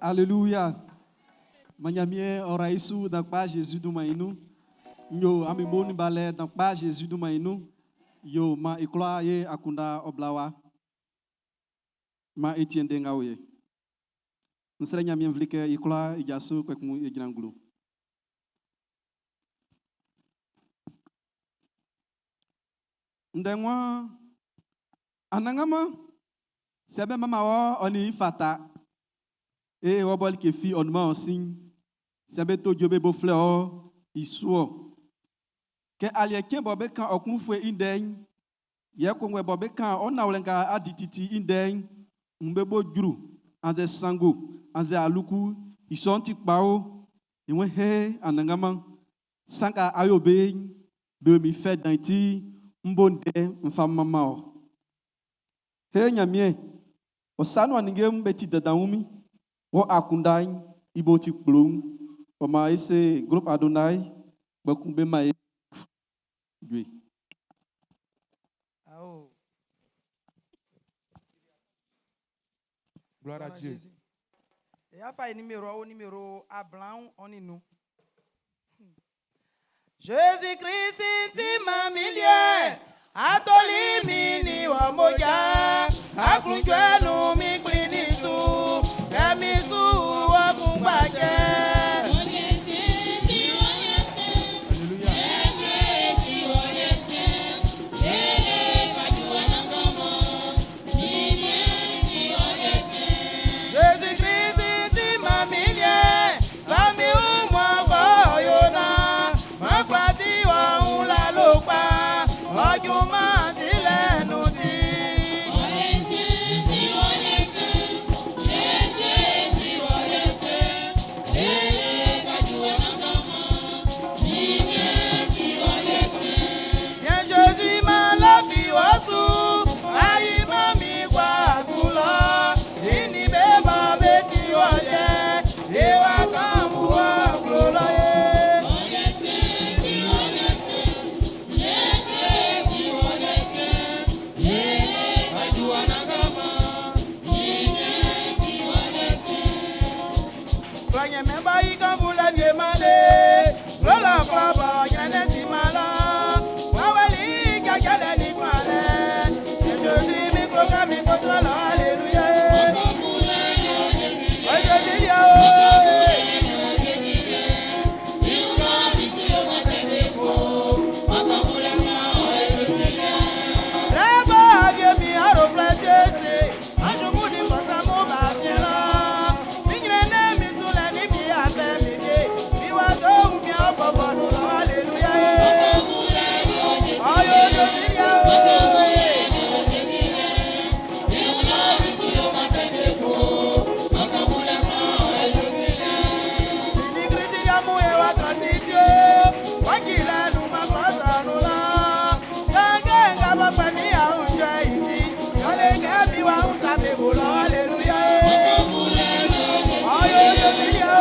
Alléluia. Ma Ɲanmiɛn ɔ ra e su dan kpa Zezi dunman'n i nun. N yo amun mo nin balɛ dan kpa Zezi dunman'n i nun. Yo maan e kwlaa e akunndan ɔ bla wa. Maan e tie ndɛ nga o yɛ. N srɛ Ɲanmiɛn nvle kɛ e kwlaa e jaso kpɛkun e jran nglo. Ndɛ ng'ɔ Anannganman, sɛ be manman wɔ ɔ nin i fata. Ee, wɔ bɔ like fi ɔ nunman ɔ sin'n, sɛ be to jue be bo flɛ ɔ i su ɔ. Kɛ aliɛ cɛn bɔ be kan ɔ klun-ufue i ndɛ'n, yɛ kɔnguɛ bɔ be kan ɔ nanwlɛ nga a di titi i ndɛ'n, wuun be bo jru, annzɛ sanngo, annzɛ aluku, i sɔ'n ti kpa o! I wɛn he, Anannganman, sa nga a yo be'n, be yo min fɛ dan i ti, n bo ndɛ n fa manman ɔ. He Ɲanmiɛn, ɔ sa nuan ninnge'm be ti dandan wun min. Wɔ akunndan'n i bo ti kploun. Ɔ maan e se Groupe Adonai, kpɛkun be man e jue. Gloire à Dieu. E ya fa numéro o numéro a blanc on nous. Jésus-Christ ti mamilie atoli mi ni wa moja akunjwenu mi klinisu kemi su ogun gbaje. Jésus-Christ ti mamilie fami umwa koyona makwati wa unla lopa ojuma tilenu ti. Bien Jésus ma la fi wasu ayi ma mi kwa sulo ini beba beti waje ewa kan wa klolo ye. Klɔnyɛ mɛba yi kan fula vie male lɔlɔ klɔbɔ ɲrɛnɛ si ma lɔ wawɛli jajɛlɛ ni kumalɛ Jésus mi klo ka mi kotrɔ lɔ alléluia ye Jésus ye o. Lẹ́gbọ́ àbí mi àrò flẹ́sẹ̀sẹ̀, aṣọ́mú ní kọ̀sánmú bá fi lọ. Níyìnrẹ́ náà mi súnlẹ̀ níbi àfẹ́ mi dé, bí wàá tó wù mí ọ̀pọ̀ fọ̀nù lọ, hallelujah yé. Ọyọ́ ojú sí ni ó. Ìní Kristi yá mú ẹwà kan títí ó, wọ́n kì í lẹ́nu máa kọ́ sọ̀nù lọ. Gángan ń gbọ́ pẹ̀mí àwọn oúnjẹ ìtì, yọ̀lẹ̀ kẹ́mi wà ń sàbẹ̀wò lọ, hallelujah yé. Ọyọ́ ojú sí ni ó.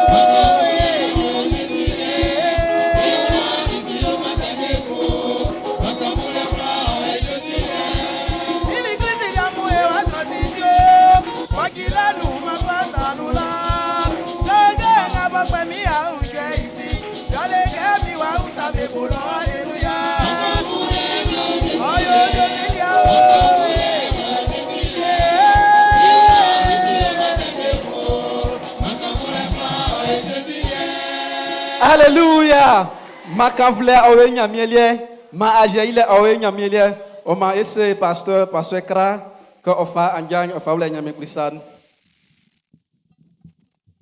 Ìní Kristi yá mú ẹwà kan títí ó, wọ́n kì í lẹ́nu máa kọ́ sọ̀nù lọ. Gángan ń gbọ́ pẹ̀mí àwọn oúnjẹ ìtì, yọ̀lẹ̀ kẹ́mi wà ń sàbẹ̀wò lọ, hallelujah. Ọyọ́ ojú sí ni ó. Alléluia. Makavle owe nyamielie, ma ajeile owe nyamielie. O ma ese pasteur, pasteur Kra, ke ofa anjang ofa wle nyamie klisan.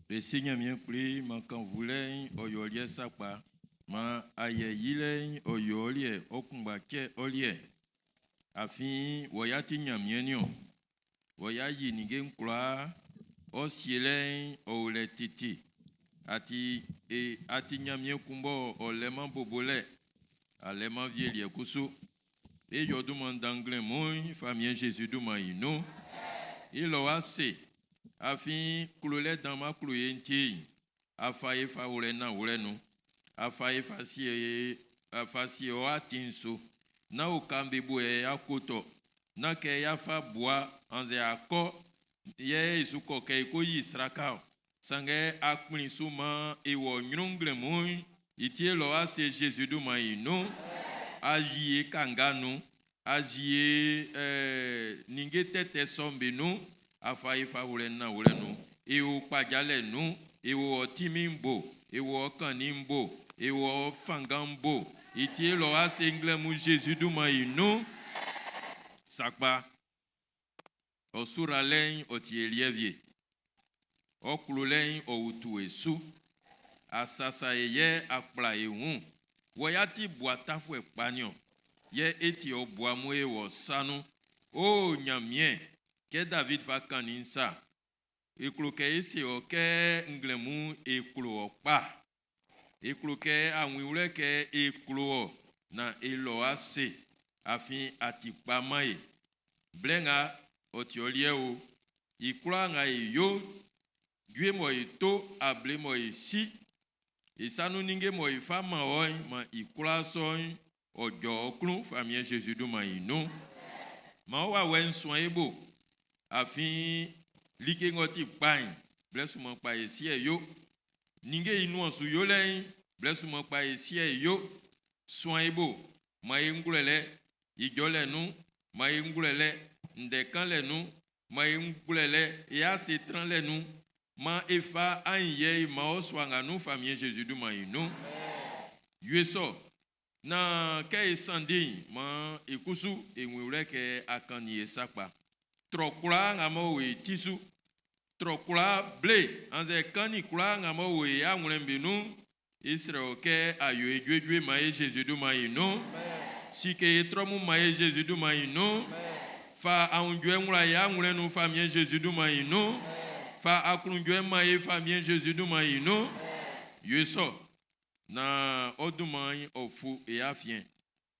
Esi Ɲanmiɛn Kpli man kannvunlɛ'n ɔ yo ɔ liɛ sakpa. Man ayɛ yilɛ'n ɔ yo ɔ liɛ, ɔ kunngba cɛ ɔ liɛ. Afin wɔ yɛ a ti Ɲanmiɛn'n niɔn. Wɔ yɛ a yi ninnge'n kwlaa, ɔ sielɛ'n ɔ o lɛ titi. A ti e a ti Ɲanmiɛn kun bɔ ɔ lɛman bobolɛ, a lɛman vie liɛ kusu. E yɔ dunman danglɛn mun famiɛn Jésus dunman i nun. I lɔ wa se, afin klolɛ dan ma klo ye ti'n, afa e fa wlɛ na wlɛ nun. Afa e fa sie afa sie ɔ atin'n su. Na o kan be bo yɛ ya kotɔ. Na kɛ ya fa bua annzɛ akɔ yɛ e su kɔ kɛ e ko yi sraka o. Sanngɛ a kplin su man e wɔ ɲrun nglɛmun'n, i ti e lɔ ase Zezi dunman i nun. A yi e kanga nun, a yi e ninnge tɛtɛ sɔ'm be nun, a fa e fa wlɛ nanwlɛ nun. E o kpajalɛ nun, e wo ɔ tinmin'n bo, e wo ɔ kannin'n bo, e wo ɔ fanngan'n bo. I ti e lɔ ase nglɛmun Zezi dunman i nun. Sakpa, ɔ suralɛ'n ɔ ti e liɛ wie. Ɔ klolɛ'n ɔ utu e su. A sasa e yɛ a kpla e wun. Wɔ yɛ a ti bua tafuɛ kpa niɔn. Yɛ e ti ɔ bua mun e wɔ sa nun. O Ɲanmiɛn, kɛ David fa kannin'n sa, e klo kɛ e se ɔ kɛ nglɛmun e klo ɔ kpa. E klo kɛ a wun i wlɛ kɛ e klo ɔ naan e lɔ ase, afin a ti kpa man e. Blɛ nga ɔ ti ɔ liɛ o, i kwlaa nga e yo'n, jue mɔ e to, able mɔ e si, e sa nun ninnge mɔ e fa man wɔ'n, man i kwlaa sɔ'n ɔ jɔ ɔ klun Famiɛn Zezi dunman i nun. Man ɔ wawɛ'n suan e bo, afin like ng'ɔ ti kpa'n, blɛ sunman kpa e si e yo. Ninnge i nuan su yolɛ'n, blɛ sunman kpa e si e yo. Suan e bo, man e ngwlɛlɛ ijɔlɛ nun, man e ngwlɛlɛ ndɛ kanlɛ nun, man e ngwlɛlɛ e ase tranlɛ nun, man e fa ayinyɛ e man ɔ sua nga nun Famiɛn Zezi dunman i nun. Yue sɔ, naan kɛ e sanndi'n, man e kusu e wun i wlɛ kɛ a kannin e sakpa. Trɔ kwlaa nga m'ɔ o e ti su, trɔ kwlaa ble annzɛ kannin kwlaa nga m'ɔ o e awlɛn'n be nun'n, e srɛ ɔ kɛ a yo e juejue man e Zezi dunman i nun. Sike e trɔ mun man e Zezi dunman i nun. Fa aunjuɛ wla e awlɛn nun Famiɛn Zezi dunman i nun. Fa aklunjuɛ man e Famiɛn Zezi dunman i nun. Yo e sɔ naan ɔ dunman'n ɔ fu e afiɛn.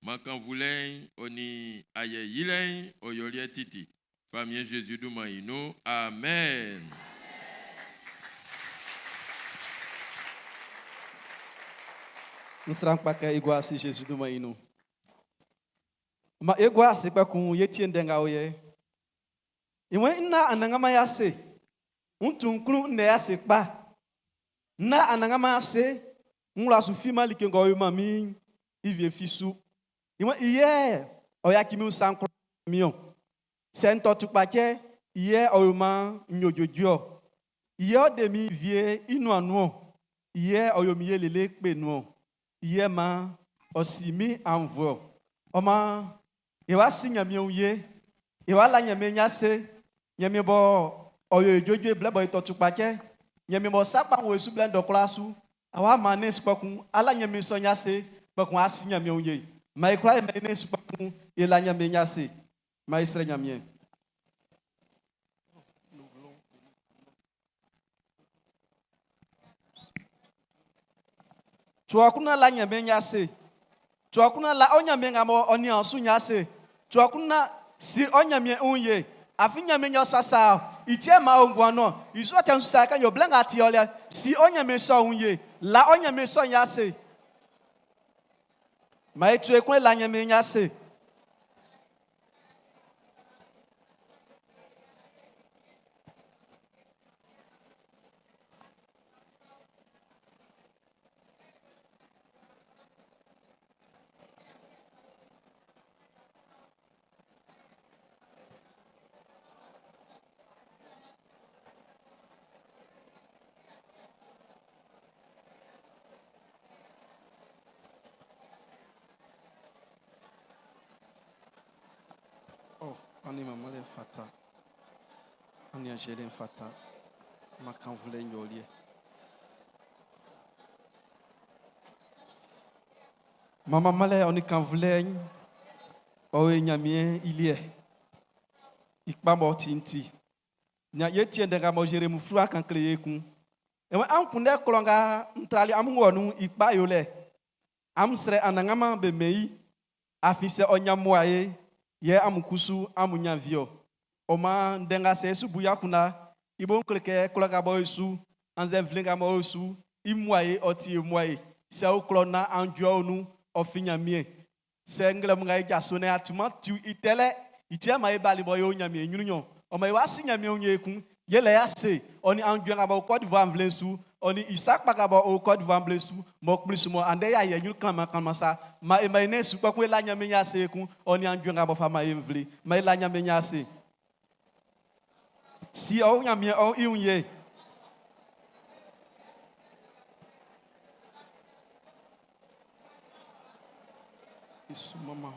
Man kannvunlɛ'n ɔ nin ayɛ yilɛ'n ɔ yo liɛ titi. Famiɛn Zezi dunman i nun. Amen. N sran kpa kɛ e gua ase Zezi dunman i nun. Ma e gua ase kpɛkun ye tie ndɛ nga o yɛ. I wen n na Anannganman i ase. N tu n klun n lɛ i ase kpa. N na Anannganman ase. N wla su fiman like ng'ɔ yo man min'n i wie fi su. I wen i yɛ ɔ yaci min sa'n kwlaa min-ɔn. Sɛ n tɔ tukpacɛ, i yɛ ɔ yo man n yo juejue-ɔ. I yɛ ɔ de min vie i nuan nun-ɔn. I yɛ ɔ yo min ye lele kpe nun-ɔn. I yɛ man ɔ si min aunnvuɛ-ɔ. Ɔ maan, e wa si Ɲanmiɛn wun ye. E wa la Ɲanmiɛn i ase. Ɲanmiɛn bɔ ɔ yo e juejue blɛ bɔ e tɔ tukpacɛ. Ɲanmiɛn bɔ sa kpa'n wo e su blɛ'n dɔ kwlaa su. A wa man ne su kpɛkun a la Ɲanmiɛn sɔ'n i ase, kpɛkun a si Ɲanmiɛn wun ye. Man e kwlaa e man e nɛn'n su kpɛkun e la Ɲanmiɛn i ase. Man e srɛ Ɲanmiɛn. Tua kun la Ɲanmiɛn i ase. Tua kun la ɔ Ɲanmiɛn nga mɔ ɔ nian su i ase. Tua kun si ɔ Ɲanmiɛn wun ye. Afin Ɲanmiɛn yɛ ɔ sasa ɔ. I ti yɛ man ɔ nguan nɔ. I su ɔtɛ su sa kan yo blɛ nga ti ɔ lɛ. Si ɔ Ɲanmiɛn sɔ wun ye. La ɔ Ɲanmiɛn sɔ'n i ase. Ma e tu ekun e la Ɲanmiɛn i ase. Oh, ani mamalɛ fata. Ani angelɛ fata. Makanvulɛ nyɔliɛ. Mamamalɛ ɔ ni kanvulɛ ɔ ye Ɲanmiɛn i liɛ. I kpa m'ɔ ti'n ti. Nya ye tie ndɛ nga mɔ Zeremi fluwa kan kle ye kun. Ewe an kunndɛ klɔ nga n trali amun wɔ nun'n i kpa yolɛ. Amun srɛ Anannganman be mɛn i, afin sɛ ɔ nyan muae, yɛ amun kusu amun nyan vie-ɔ. Ɔ maan ndɛ nga sɛ e su bu i akunndan, i bo'n kle kɛ klɔ nga bɔ e su, annzɛ nvle nga mɔ e su, i muae ɔ ti e muae. Sɛ o klɔ nan aunjuɛ o nun'n, ɔ fin Nyanmiɛn. Sɛ nglɛmun nga e jaso nan y'a tuman tu i tɛlɛ, i ti yɛ man e bali bɔ e o Nyanmiɛn nyrun ɔn. Ɔ man e wa si Nyanmiɛn wun ye ekun. Ye lɛ ase, ɔ nin aunjuɛ nga b'ɔ o Côte d'Ivoire nvle'n su, ɔ nin i sa kpa nga b'ɔ o Côte d'Ivoire nvle'n su, m'ɔ kplin su mɔ andɛ y'a yɛ ɲrun klanman klanman sa. Man e man e nɛn'n su kpɛkun e la Ɲanmiɛn i ase ekun, ɔ nin aunjuɛ nga b'ɔ fa man e nvle'n. Man e la Ɲanmiɛn i ase. Si ɔ Ɲanmiɛn ɔ i wun ye. Isu mama.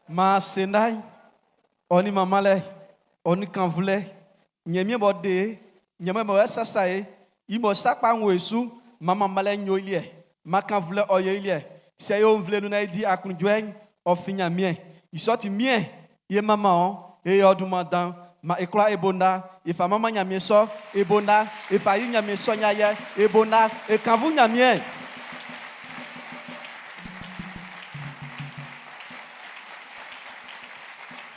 Maan senai, ɔ nin manmanlɛ, ɔ nin kannvunlɛ, Ɲanmiɛn m'ɔ de e, Ɲanmiɛn m'ɔ sasa e, i mɔ sa kpa'n wo e su, maan manmanlɛ'n yo i liɛ, maan kannvunlɛ'n ɔ yo i liɛ. Sɛ e o nvle nun naan e di aklunjuɛ'n, ɔ fin Ɲanmiɛn. I sɔ ti Miɛn, e manman ɔ, e yo ɔ dunman dan. Maan e kwlaa e bo nda, e fa manman Ɲanmiɛn sɔ, e bo nda, e fa yi Ɲanmiɛn sɔ'n i ayɛ, e bo nda, e kannvun Ɲanmiɛn.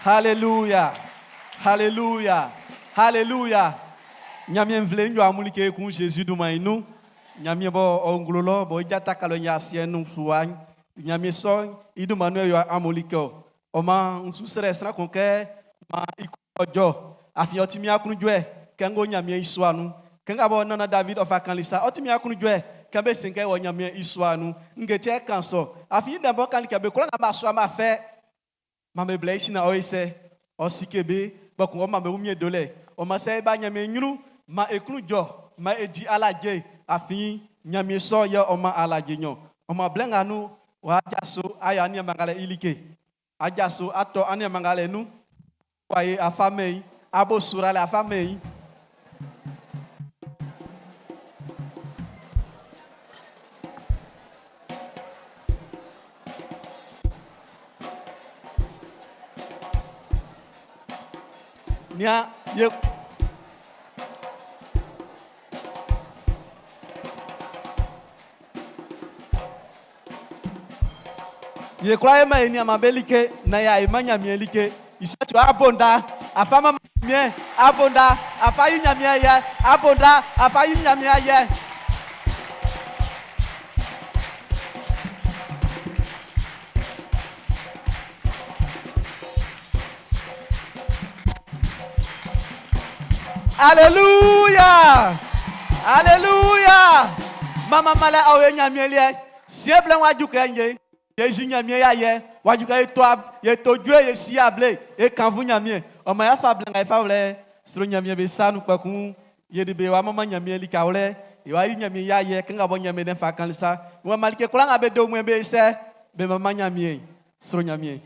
Hallelujah! Hallelujah! Hallelujah! Ɲanmiɛn nvle'n yo amun like kun Zezi dunman'n i nun. Ɲanmiɛn b'ɔ o nglo lɔ, b'ɔ i ja taka lɔ ɲin asiɛ'n nun fluwa'n, Ɲanmiɛn sɔ'n i dunman nun yɛ yo amun like ɔ. Ɔ maan n su srɛ sran kun kɛ maan i klun ɔ jɔ, afin ɔ ti min aklunjuɛ kɛ n ko Ɲanmiɛn i sua nun. Kɛ nga bɔ nannan David ɔ fa kannin sa, ɔ ti min aklunjuɛ kɛ be se kɛ wɔ Ɲanmiɛn i sua nun. Ngue ti yɛ e kan sɔ? Afin i ndɛ b'ɔ kannin kɛ be kwlaa nga b'a sua b'a fɛ, man be blɛ i sin naan ɔ yi sɛ, ɔ sike be, kpɛkun ɔ man be wunmiɛn dolɛ. Ɔ maan sɛ e ba Ɲanmiɛn ɲrun'n, maan e klun jɔ, maan e di alaje, afin Ɲanmiɛn sɔ'n yɛ ɔ man alaje niɔn. Ɔ maan blɛ nga nun'n, w'a jaso a yo aniaan ngalɛ i like. A jaso a tɔ aniaan ngalɛ nun. W'a ye a fa mɛn i. A bo suralɛ a fa mɛn i. Nian, ye. Ye kwlaa e man e niaan'm be like naan y'a man Ɲanmiɛn like. I sɔ ti a bo nda a fa man Ɲanmiɛn, a bo nda a fa yi Ɲanmiɛn ayɛ, a bo nda a fa yi Ɲanmiɛn ayɛ. Aleluya! Aleluya! Manmanmanlɛ ɔ ye Ɲanmiɛn liɛ. Siɛ blɛ wá ju kɛ ye, ye zi Ɲanmiɛn y'a yɛ, wá ju kɛ ye to ye to jue ye si able, ye kannvun Ɲanmiɛn. Ɔ maan y'a fa blɛ nga e fa wlɛ sro Ɲanmiɛn be sa nun kpɛkun ye di be wa manman Ɲanmiɛn likawlɛ, ye wa yi Ɲanmiɛn y'a yɛ kɛ nga bɔ Ɲanmiɛn ndɛ'n fa kannin sa. Wa man like kwlaa nga be do wunmiɛn be sɛ, be manman Ɲanmiɛn, sro Ɲanmiɛn.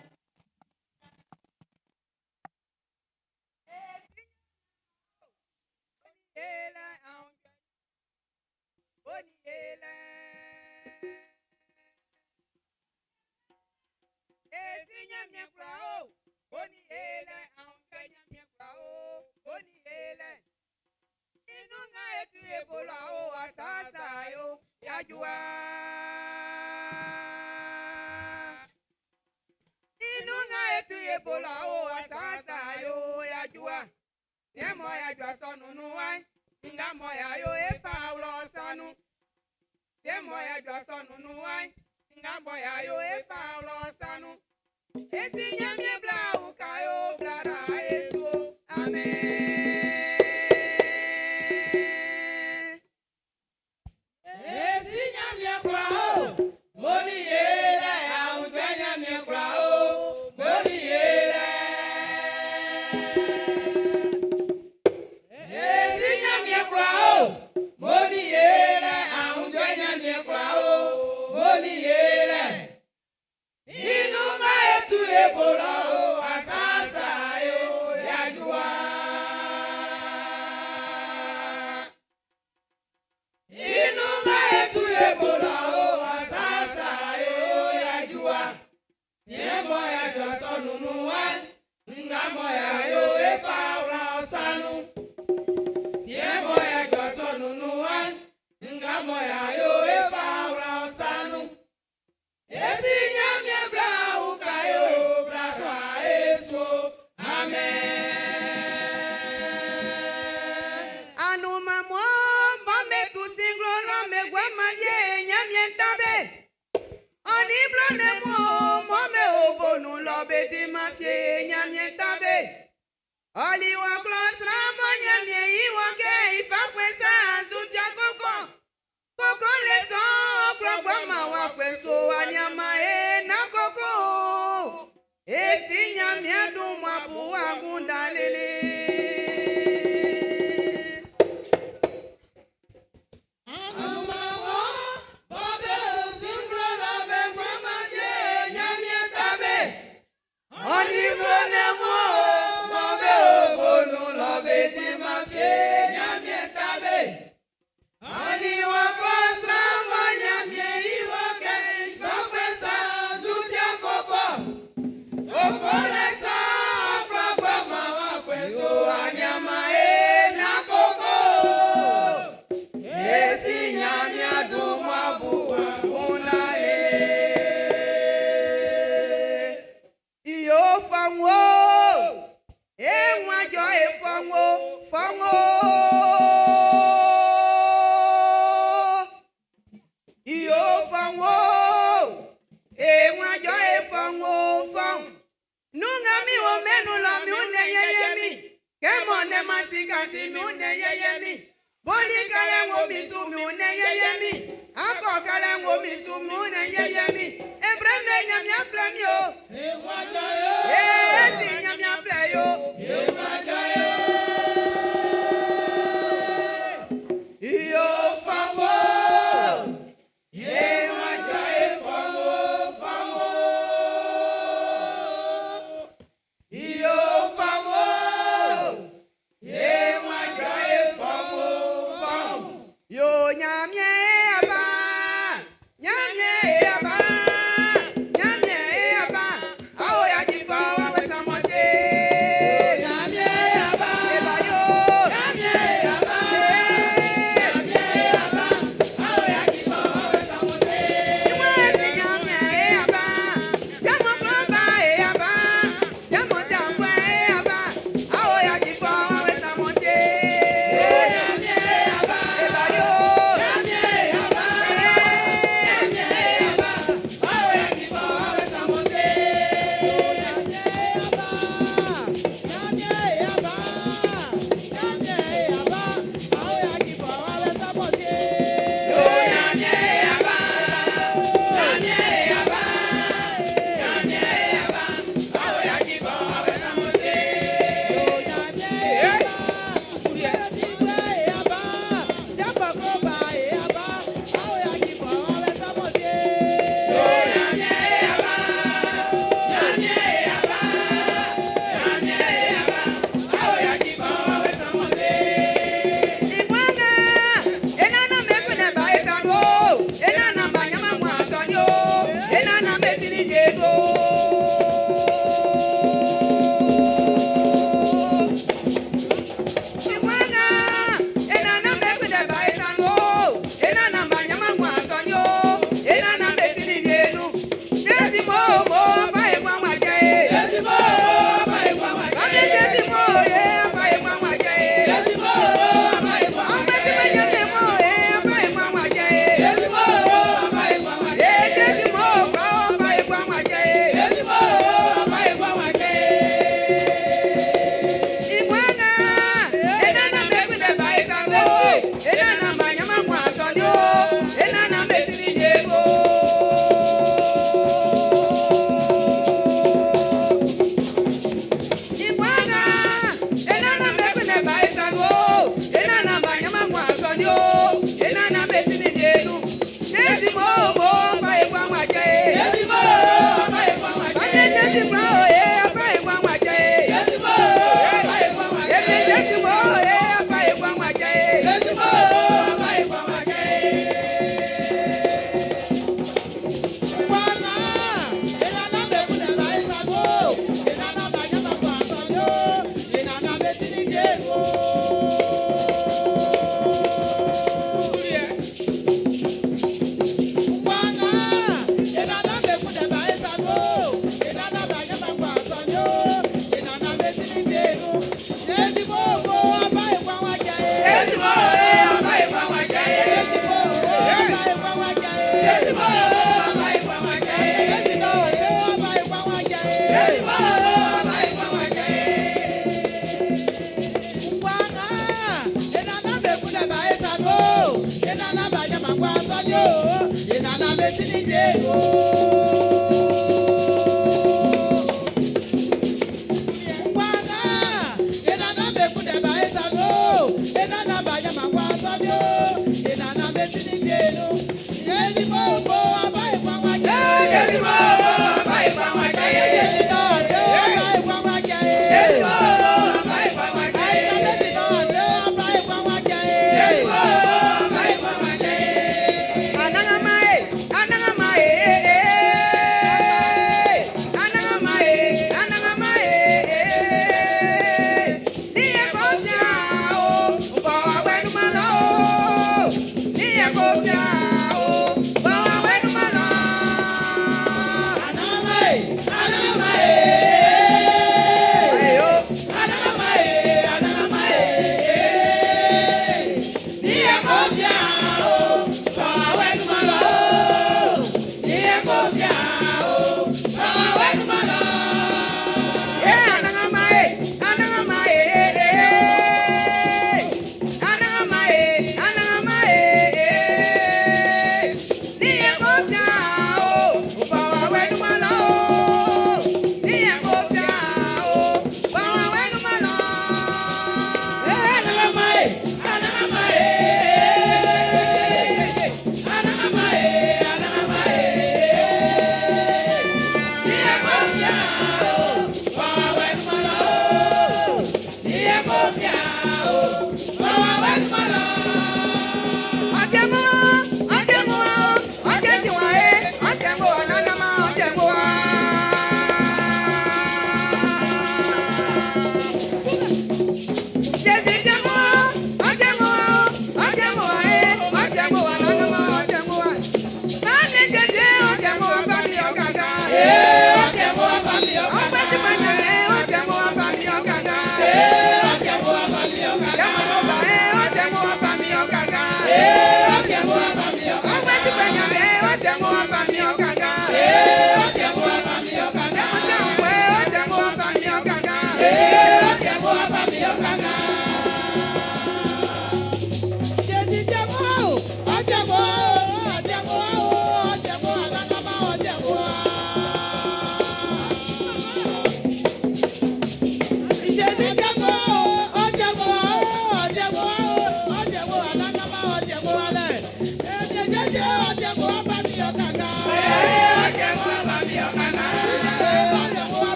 Ɔli wɔ klɔ sran mɔ Ɲanmiɛn yi wɔ kɛ i fafuɛ sa'n zutia koko. Koko le sɔn ɔ klɔ guaman wa fɛ so wa nianman e na koko. E si Ɲanmiɛn dun mɔ bu angunndan lele. Ɔni blo ne mo mɔ be o bonu lɔ be ti ma fie Ɲanmiɛn ta be. Ɔni wɔ klɔ sran mɔ Ɲanmiɛn yi wɔ kɛ i fafuɛ sa'n zutia koko. Koko le sɔn ɔ klɔ guaman wa fɛ so wa nianman e na koko. E si Ɲanmiɛn dun mɔ bu angunndan lele. Iyo fɔnwo, e ŋwajɔ e fɔnwo, fɔnwo. Iyo fɔnwo, e ŋwajɔ e fɔnwo, fɔn. Nuŋa mi wo mɛnu lɔ mi ne yeye mi, kɛmɔ ne ma si kanti mi ne yeye mi. Boli kalɛ ŋo mi su mi ne yeye mi, akɔ kalɛ ŋo mi su mi ne yeye mi. Ebreme nyamia filɛ mi o. Ee si nyamia filɛ yo. Iyo fɔnwo, e ŋwajɔ e fɔnwo, fɔnwo. Iyo fɔnwo, e ŋwajɔ e fɔnwo, fɔnwo. Yo nyamie aba, nyamie aba, nyamie aba. Awo ya ki fɔ wa wɛ samɔse. Nyamie aba, Eba yo. nyamie aba, nyamie aba. Awo ya ki fɔ wa wɛ samɔse. Iwe si nyamie aba, siamo klɔba e aba, siamo siankwe e aba. Awo ya ki fɔ wa wɛ samɔse. Nyamie aba, Eba yo. nyamie aba, nyamie aba. Awo ya ki fɔ wa wɛ samɔse. Yo nyamie aba, Nyamie aba, nyamie aba. Awo ya ki fɔ wa wɛ samɔse. Nyamie aba, nyamie aba, nyamie aba. Awo ya ki fɔ wa wɛ samɔse. Igbanga, enana mefune ba esado, enana ba nyama mu asani o, enana mesini jedo. Igbanga, enana mefune ba esado, enana ba nyama mu asani o, enana mesini jedo. Jesi mo mo fa egwa wa je. Jesi mo mo afa egwa wa jẹ. Mami jesi mo ye fa egwa wa je. Jesi mo mo afa egwa wa Ọmọ jẹ. sí mi jẹ́ mi mọ́ ẹ fa egwa wa jẹ. Jesi mo mo afa egwa wa jẹ. Jésù mo gbọ́ fa ìwà wọn jẹ. Jesi mo mo afa egwa wa jẹ. Ìwọ́ngà enana mẹ́kúndẹ̀ bá ìsàlẹ̀ o, enana mànyàmá mú aṣọ ni o, enana mẹ́sìlì ní èkó. Ìwọ́ngà enana mẹ́kúndẹ̀ bá ìsàlẹ̀ o, enana mànyàmá mú aṣọ ni o, enana mẹ́sìlì ní èlú. Jésù mo mo fa ìwà wọn jẹ. Jesi mo mo afa egwa wa jẹ. Bàbá Jésù gbọ́ òye fa ìwà wọn jẹ. Jesi mo mo afa egwa wa jẹ. Èmi Jésù mọ̀ ẹ́ afa ìwà wọn jẹ. Jesi mo mo afa egwa wa jẹ. Jésù mọ̀ ẹ́ afa ìwà wọn jẹ. Jesi mo mo afa egwa wa jẹ. Jesi mo mo afa egwa wa jẹ.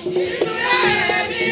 Inu ye mi.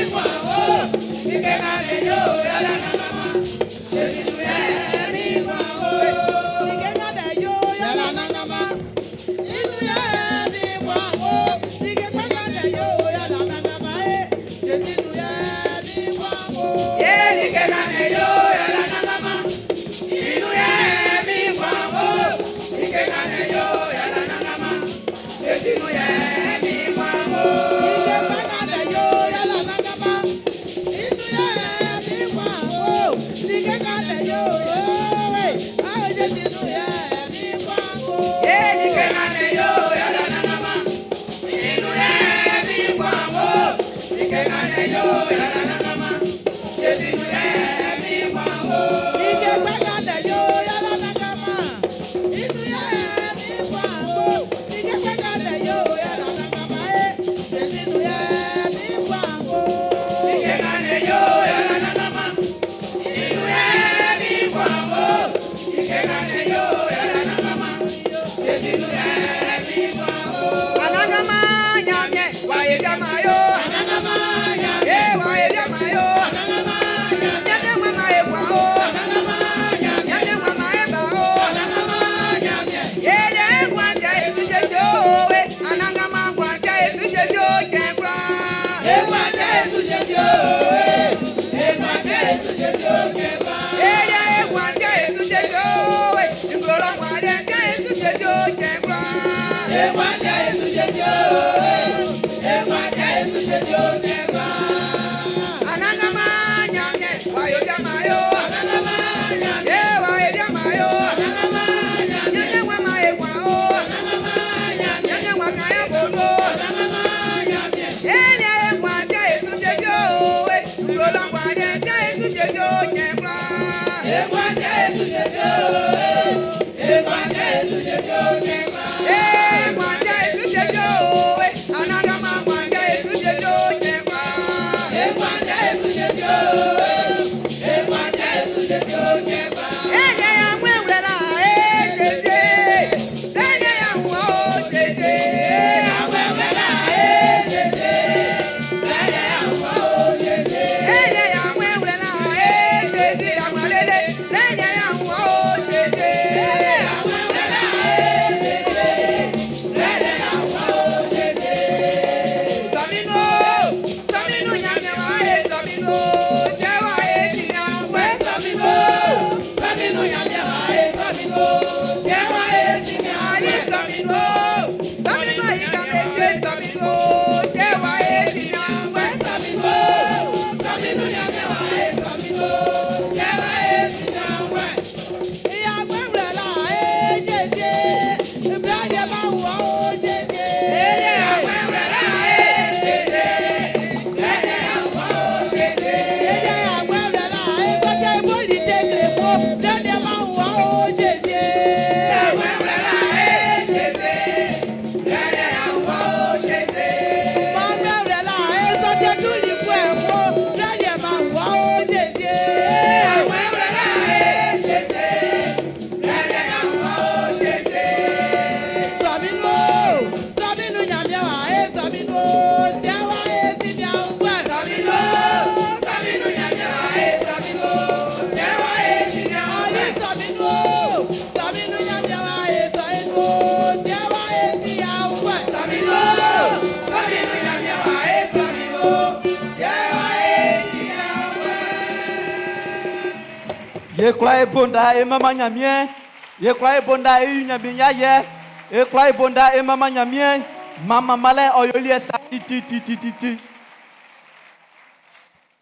Ye kura e bonda e mama nyamie. Ye kura e bonda e nyamie ya ye. E kura e bonda e mama nyamie. Mama male oyoli e sa ti ti ti ti ti ti.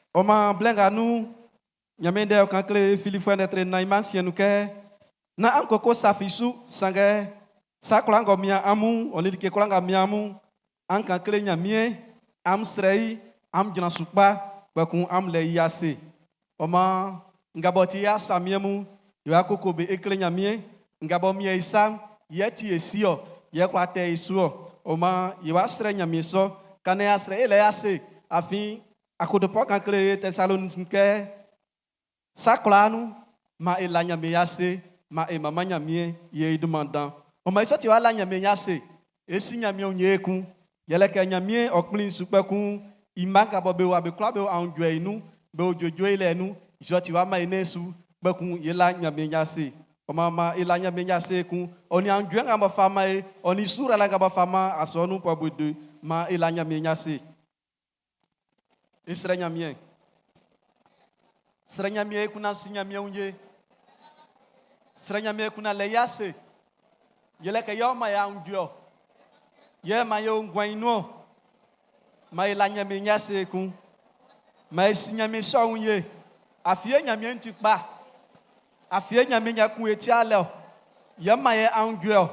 Oma blenga nu nyamie de kan kle Philippe netre na iman sien nu ke. Na an koko safisu sange sa kura ngo mia amu oni like kura nga mia amu. An kan kle nyamie am srei am jina sukpa gbekun am le yase. Oma ngabɔ ti ya samie mu yɔ akoko be ekle nyamie ngabɔ mie isa yɛ ti esi ɔ yɛ kɔ atɛ esu ɔ oma yɛ wa srɛ nyamie sɔ kane ya srɛ ele ya se afi akodopɔ kan kle Thessalonike sakla nu ma ela nyamie ya se ma e mama nyamie ye idumandan oma isɔ ti wa la nyamie ya se esi nyamie onye ekun yɛlɛ nyamie ɔkpli sukpɛkun ima gabɔ be wa be kura be ahun inu be ojojo ilɛ nu ìjọ ti wa ma ene su gbɛkun yela nyame nya se ɔma ma ela nyame nya se kun ɔni anjue ŋa ma fa ma ye ɔni sura la ŋa ma fa ma asɔnu pɔbue ma ela nyame nya se esrɛ nyamie srɛ nyamie kuna si nyamie ŋu srɛ nyamie kuna lɛ ya se yɛlɛ kɛ yɔ ma ya ŋu yɛ ma ye ŋgɔn inu ma ela nyame nya se kun ma esi nyame sɔ ŋu ye afie nyame ŋuti kpa afie nyame nya kun eti alɛ o yɛ ma yɛ aŋdzoe o.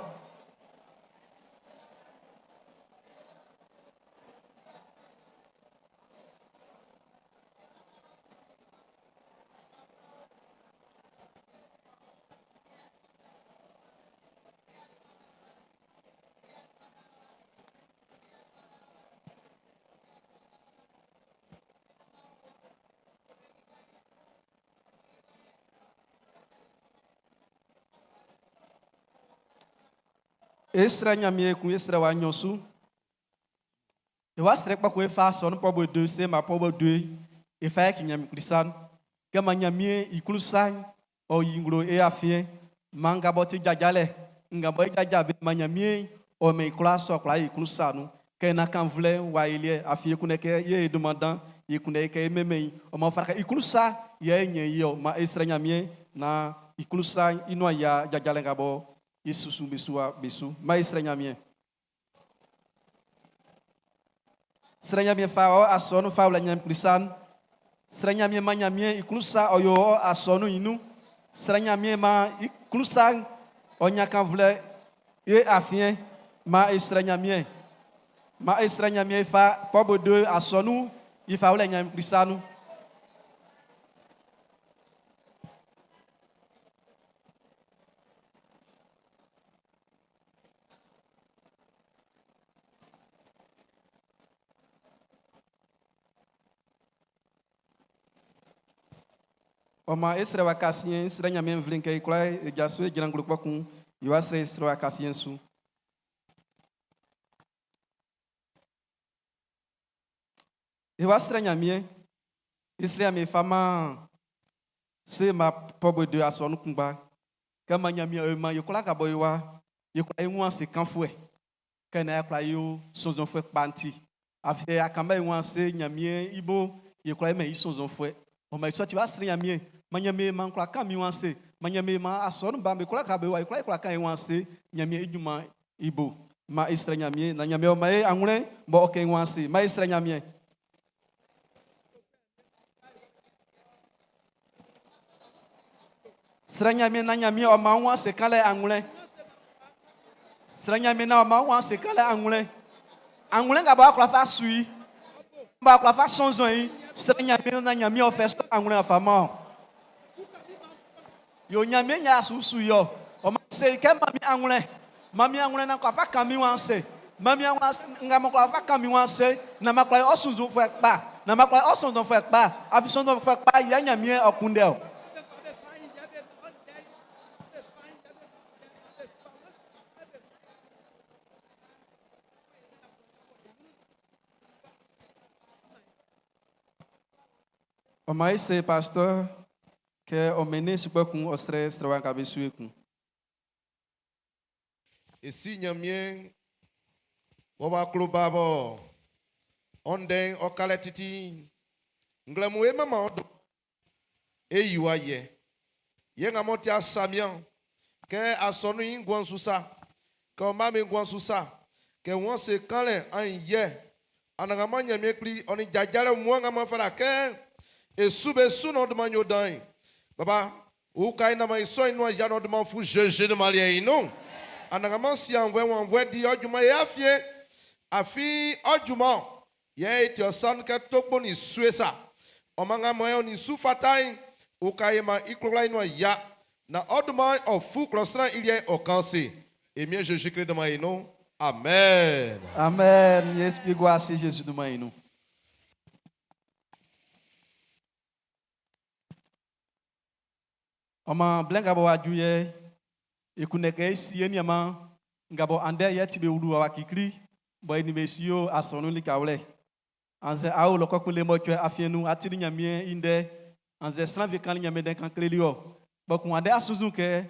E srɛ Ɲanmiɛn ekun, e srɛ wa nɲɔn su. E wa srɛ kpɔkun e fa asɔnun pɔbɔ do se ma pɔbɔ do e fa yɛ ki Ɲanmiɛn kplisan. Kɛ ma Ɲanmiɛn i klun sa'n ɔ yi nglo e afiɛn. Ma nga bɔ ti jajalɛ, nga bɔ e jaja be ma Ɲanmiɛn ɔ mɛn i kwlaa sɔ kwla yi klun sa nun. Kɛ na kan vlɛ wa ye liɛ afiɛn kunɛ kɛ ye e dunman dan ye kunɛ kɛ e mɛmɛ yi ɔ ma fara kɛ i klun sa yɛ e nyɛ yi ɔ ma e srɛ Ɲanmiɛn na i klun sa i nuan ya jajalɛ nga bɔ i susu be su wa be su ma e srɛ Ɲanmiɛn. Srɛ Ɲanmiɛn fa ɔ asɔnun fa wla Ɲanmiɛn kplisan. Srɛ Ɲanmiɛn ma Ɲanmiɛn i klun sa ɔ yo ɔ asɔnun i nun. Srɛ Ɲanmiɛn ma i klun sa ɔ ɲa kan vlɛ e afiɛn ma e srɛ Ɲanmiɛn. Ma e srɛ Ɲanmiɛn fa pɔbɔ do asɔnun i fa wla Ɲanmiɛn kplisan nun. Ɔma e srɛ wa kasiɛn srɛ Ɲanmiɛn nvle kɛ i kwla e jaso e jran nglo kpɔkun i wa srɛ e srɛ wa kasiɛn su. E wa srɛ Ɲanmiɛn e srɛ Ɲanmiɛn fa man se ma pɔbɔ de asɔnun kunngba kɛ ma Ɲanmiɛn e ma ye kwla ka bɔ e wa ye kwla e wun ase kanfuɛ kɛ na ye kwla yo sɔnnzɔnfuɛ kpa nti afɛ akamba e wun ase Ɲanmiɛn i bo ye kwla e mɛ i sɔnnzɔnfuɛ ɔma i sɔ ti wa srɛ Ɲanmiɛn ma Ɲanmiɛn ma kwla kan mi wun ase ma Ɲanmiɛn ma asɔnun ba me kwla ka be wa ye kwla e kwla kan e wun ase Ɲanmiɛn i junman i bo ma e srɛ Ɲanmiɛn na Ɲanmiɛn ɔma e anwlɛn bɔ ɔ kɛ e wun ase ma e srɛ Ɲanmiɛn. Srɛ Ɲanmiɛn na Ɲanmiɛn ɔma wun ase kanlɛ anwlɛn. Srɛ Ɲanmiɛn na ɔma wun ase kanlɛ anwlɛn. Anwlɛn nga bɔ akwa fa su yi. Bɔ akwa fa sɔnzɔn yi. Srɛ Ɲanmiɛn na Ɲanmiɛn ɔfɛ sɔ anwlɛn afa ma ɔ. Yo Ɲanmiɛn nya su su yɔ. Ɔma se kɛ mami anwlɛn. Mami anwlɛn na kwa fa kan mi wan se. Mami anwlɛn nga mo kwa fa kan mi wan se. Na ma kwa ɔsunzun fɛ kpa. Na ma kwa ɔsunzun fɛ kpa. Afi sɔnzɔn fɛ kpa ya Ɲanmiɛn ɔkunde o. Ɔma ese pasteur kɛ ɔmɛne sukpɛkun ɔsrɛ srɛ wa ka be su ekun. Esi Ɲanmiɛn wɔba klo ba bɔ ɔndɛn ɔkalɛ titi nglɛmu e mama ɔdo e yi wa yɛ yɛ nga mɔ ti asamian kɛ asɔnu yi nguan su sa kɛ ɔma mi nguan su sa kɛ wɔn se kanlɛ an yɛ anagama Ɲanmiɛn kpli ɔni dzadzalɛ mua nga ma fara kɛ esu be su na ɔduma nyo dan yi baba uka yi nama isɔ yi nua ya na ɔduma fu zeze de ma liɛ yi no anagama si anvɛ wɔn anvɛ di ɔdwuma yɛ afie afi ɔdwuma yɛ eti ɔsan kɛ togbo ni sue sa ɔmanga mɔ yɛ ni su fata yi uka yi ma iklola yi nua ya na ɔduma ɔfu klɔsran iliɛ ɔkan se emie Jésus Christ de ma yi no amen. Amen. Yesu iguase Jésus do mainu. Ɔma blɛ nga bɔ wa ju yɛ ekunɛ kɛ esi ye niama nga bɔ andɛ yɛ ti be wulu wa kikli bɔ eni be si yo asɔnu lika wlɛ anzɛ awo lɔ kɔkun le mɔtsɛ afiɛn nu ati ni Ɲanmiɛn i ndɛ anzɛ sran fi kan ni Ɲanmiɛn dɛ kan kleli ɔ kpɔkun andɛ asusu kɛ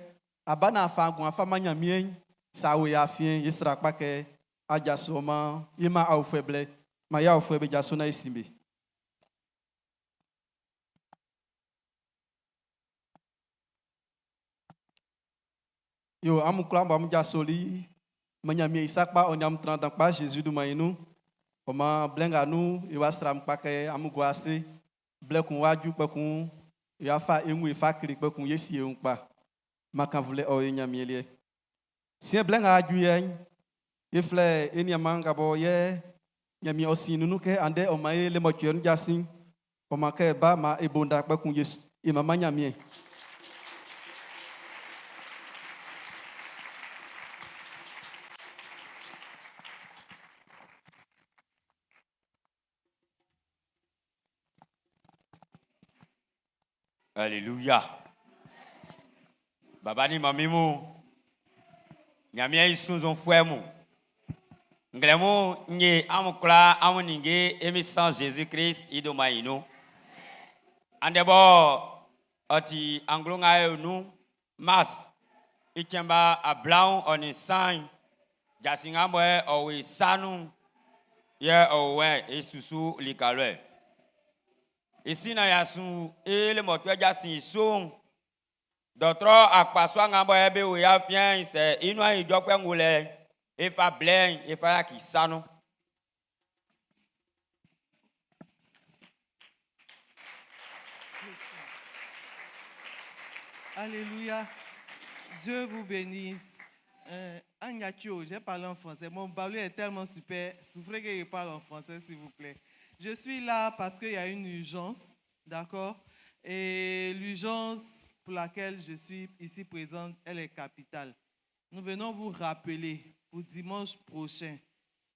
aba na afa gun afa ma Ɲanmiɛn sa wo yɛ afiɛn ye sra kpa kɛ ajaso ɔma ye ma awofɛ blɛ ma ye awofɛ be jaso na esi be. Yo amu kula bɔ amu jasoli ma Ɲanmiɛn i sa kpa ɔ ɲamu tran dan kpa Jésus du ma yi nu ɔma blɛ nga nu i wa sra kpa kɛ amu go ase blɛ kun waju kpɛkun i afa eŋu ifa kiri kpɛkun ye si eŋu kpa makan vlɛ ɔ ye Ɲanmiɛn liɛ siɛ blɛ nga aju yɛ ye filɛ e niama nga bɔ yɛ Ɲanmiɛn ɔ si nunu kɛ andɛ ɔma ye le mɔtsɛ nu jasi ɔma kɛ ba ma ebonda kpɛkun ye e mama Ɲanmiɛn. Alléluia. Baba ni mami mu. Ɲanmiɛn i sunnzunfuɛ mun. Nglɛmun nye amun kwlaa amun ninnge e Min San Zezi Klist i dunman'n i nun. Andɛ bɔ ɔ ti anglo nga e o nun, mars, i cɛn ba 23, jasin nga bɔ ɔ wo e sa nun'n, yɛ ɔ o wɛ e susu lika lɔ. I sin na y'a su e le mɔcuɛ jasin i su'n, dɔɔtrɔ akpasua nga bɔ be wo ya afiɛn'n, sɛ i nuan ijɔfuɛ ŋun lɛ, e fa blɛ'n, e fa yaki sa nun. Alléluia. Dieu vous bénisse. Agnatio, j'ai parlé en français. Mon baoulé est tellement super. Souffrez que je parle en français, s'il vous plaît. Je suis là parce qu'il y a une urgence, d'accord? Et l'urgence pour laquelle je suis ici présente, elle est capitale. Nous venons vous rappeler pour dimanche prochain,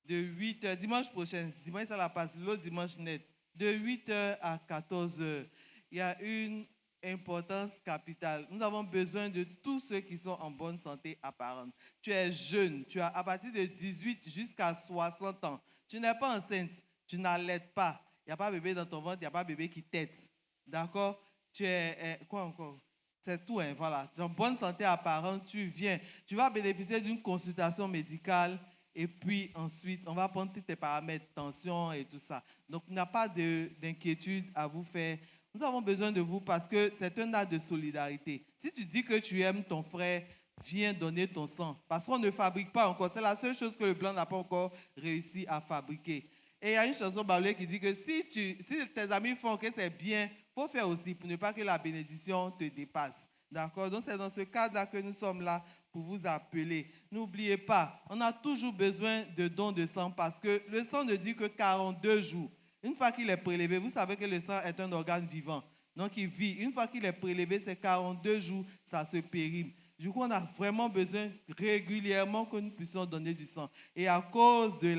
de 8h, dimanche prochain, dimanche ça la passe, l'autre dimanche net, de 8h à 14h, il y a une importance capitale. Nous avons besoin de tous ceux qui sont en bonne santé apparente. Tu es jeune, tu as à partir de 18 jusqu'à 60 ans. Tu n'es pas enceinte, tu n'allaites pas. Il n'y a pas bébé dans ton ventre, il n'y a pas bébé qui tète. D'accord? Tu es, quoi encore? C'est tout, hein, voilà. Tu es en bonne santé apparente, tu viens. Tu vas bénéficier d'une consultation médicale et puis ensuite, on va prendre tous tes paramètres, tension et tout ça. Donc, il n'y a pas d'inquiétude à vous faire. Nous avons besoin de vous parce que c'est un acte de solidarité. Si tu dis que tu aimes ton frère, viens donner ton sang. Parce qu'on ne fabrique pas encore. C'est la seule chose que le blanc n'a pas encore réussi à fabriquer. Et il y a une chanson baoulé qui dit que si tes amis font que c'est bien, il faut faire aussi pour ne pas que la bénédiction te dépasse. D'accord? Donc c'est dans ce cadre-là que nous sommes là pour vous appeler. N'oubliez pas, on a toujours besoin de dons de sang parce que le sang ne dit que 42 jours. Une fois qu'il est prélevé, vous savez que le sang est un organe vivant. Donc il vit. Une fois qu'il est prélevé, c'est 42 jours, ça se périme. Du coup, on a vraiment besoin régulièrement que nous puissions donner du sang. Et à cause de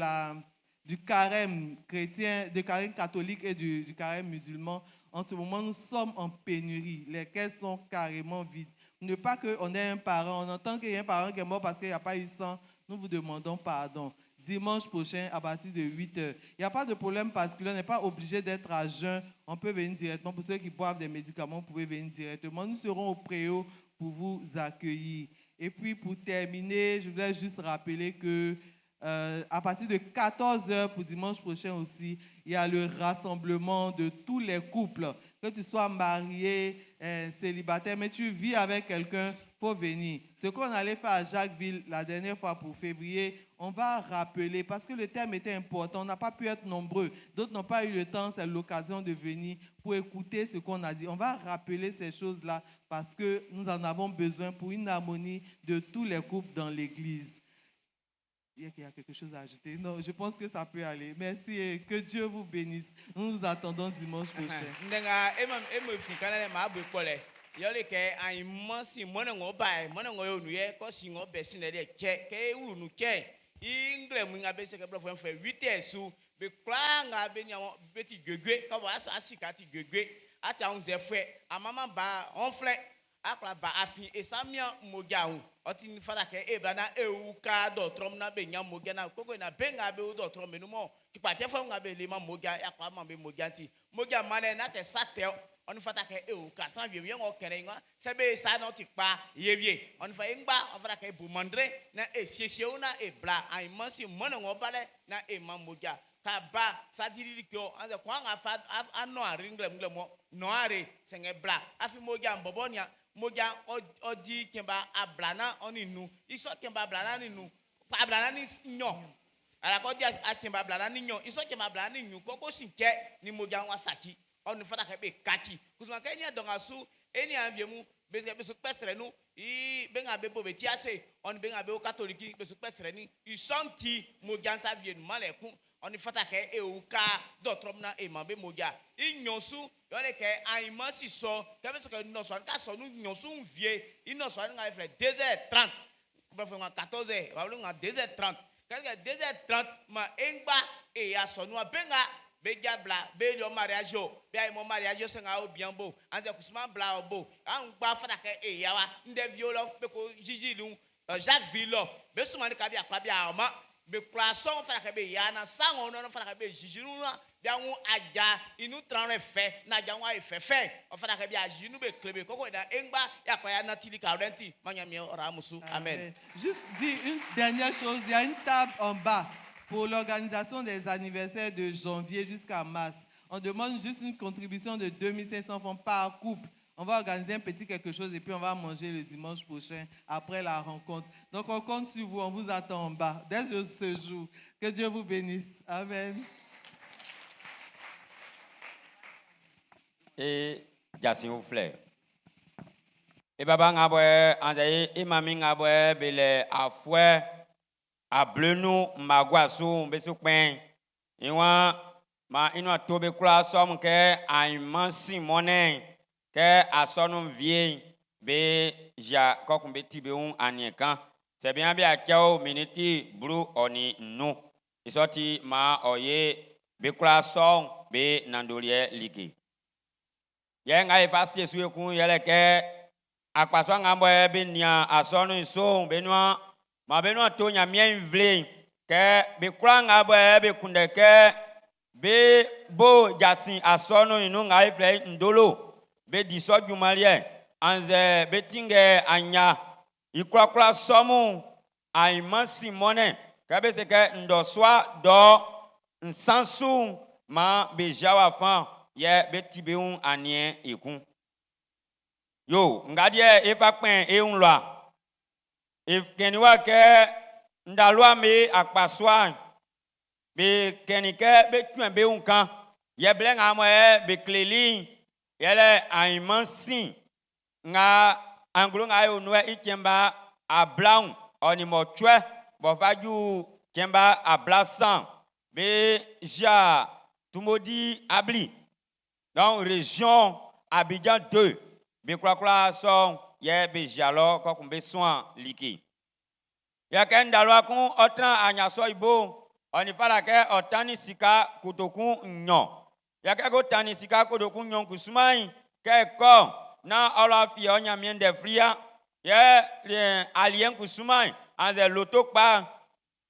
du carême chrétien, du carême catholique et du carême musulman, en ce moment, nous sommes en pénurie. Les caisses sont carrément vides. Ne pas qu'on ait un parent, on entend qu'il y a un parent qui est mort parce qu'il n'y a pas eu sang, nous vous demandons pardon. Dimanche prochain, à partir de 8h. Il n'y a pas de problème particulier, on n'est pas obligé d'être à jeun. On peut venir directement. Pour ceux qui boivent des médicaments, vous pouvez venir directement. Nous serons au préau pour vous accueillir. Et puis, pour terminer, je voulais juste rappeler que à partir de 14h pour dimanche prochain aussi, il y a le rassemblement de tous les couples. Que tu sois marié, célibataire, mais tu vis avec quelqu'un, il faut venir. Ce qu'on allait faire à Jacquesville la dernière fois pour février, on va rappeler parce que le thème était important. On n'a pas pu être nombreux. D'autres n'ont pas eu le temps. C'est l'occasion de venir pour écouter ce qu'on a dit. On va rappeler ces choses-là parce que nous en avons besoin pour une harmonie de tous les couples dans l'église. Il y a quelque chose à ajouter. Non, je pense que ça peut aller. Merci et que Dieu vous bénisse. Nous nous attendons dimanche prochain. Akla ba afin esamia moja un oti fada ke ebla na ewu ka dotrom na be nya moja na koko na benga be dotrom menu mo ti pate fo nga be le ma moja akla ma be moja ti moja mane na ke sate on fada ke ewu ka san vie vie ngo kere nga se be sa no ti pa ye vie on fa ngba on fada ke bu mandre na e siesie una e bla ai mansi mono ngo bale na e ma moja ka ba sadiri ko an se kwa nga fa ano ari ngle ngle mo no are senge bla afi moja mbobo nya moja odi kemba ablana oni nu iso kemba ablana ni nu ablana ni nyo ala ko di akemba ablana ni nyo iso kemba ablana ni nyu koko sinke ni moja wa saki onu fata ke be kati kusuma ke nya donga su eni anviemu be be so pesre nu i be nga be bo be tiase on be nga be o catholique be so pesre ni isonti moja sa vie malekun on fata ke e u ka dotrom na e ma be moja inyosu yole ke aima si so ke be so ke no so ka so nu nyosu vie ino so nga fle 2h30 ba fo nga 14h ba nga 2h30 ke 2h30 ma engba e ya so nu abenga be diabla be yo mariage be ay mo mariage se nga o bien beau anze kusuma bla o bo an gba fata ke e ya wa nde violo be ko jiji lu Jacques Ville be sumani ka bi akla bi ama be kura sɔn fana kɛ be yana sango nɔnɔ fana kɛ be zizinu na bi aŋu adza inu tran fɛ na dza ŋu ayi fɛfɛ o fana kɛ bi azinu be klebe koko da engba yakla ya natili ka rɛnti manyami ɔra musu amen. Juste dire une dernière chose, il y a une table en bas pour l'organisation des anniversaires de janvier jusqu'à mars. On demande juste une contribution de 2500 francs par couple. On va organiser un petit quelque chose et puis on va manger le dimanche prochain après la rencontre. Donc on compte sur vous, on vous attend en bas dès ce jour. Que Dieu vous bénisse. Amen. E jasin uflɛ e baba ŋa bɔ anzɛ e mami ŋa bɔ be lɛ afuɛ ablenu magua su be su kpɛn iwa ma inu to be kura sɔm kɛ anyima si mɔnɛ kɛ asɔnu vie be zia kɔkun be ti be ŋu aniɛ kan sɛbia bi atsɛwo miniti blu ɔni nu isɔti ma ɔye be kura sɔm be nandoliɛ like. Yɛ nga efa sie su ekun yɛlɛ kɛ akpasua ŋa bɔ be nia asɔnu so be nua ma be nua to nyamia nvle kɛ be kura ŋa bɔ be kunɖe kɛ be bo dzasi asɔnu inu ŋa eflɛ ndolo be di sɔ dzumaliɛ anzɛ be tingɛ anya ikurakura sɔmu anyima si mɔnɛ kɛ be se kɛ ŋdɔsua dɔ nsansu ma be ziawa fan yɛ be ti be ŋu aniɛ ekun yo ngadeɛ efa kpɛn eŋu lɔa ekɛni wa kɛ ndalua me akpasua be kɛni kɛ be tún be ŋu kan yɛ blɛ ŋa mɔ yɛ be kleli yɛlɛ anyima si ŋa anglo ŋa yɛ onua itsɛnba ablaŋ ɔnimɔtsɔɛ bɔfadzu tsɛnba ablasan be zia tumodi abli donc région Abidjan 2 be kurakura sɔn yɛ be zia lɔ kɔkun be sɔn like yɛ kɛ ndalua kun ɔtran anyasɔ ibo ɔnifala kɛ ɔtani sika kotokun nyɔ yɛ kɛ ko tani sika kotokun nyɔ kusuma kɛ kɔ na ɔlɔ afi ɔnyamie ndɛ flia yɛ lɛ aliɛ kusuma anzɛ loto kpa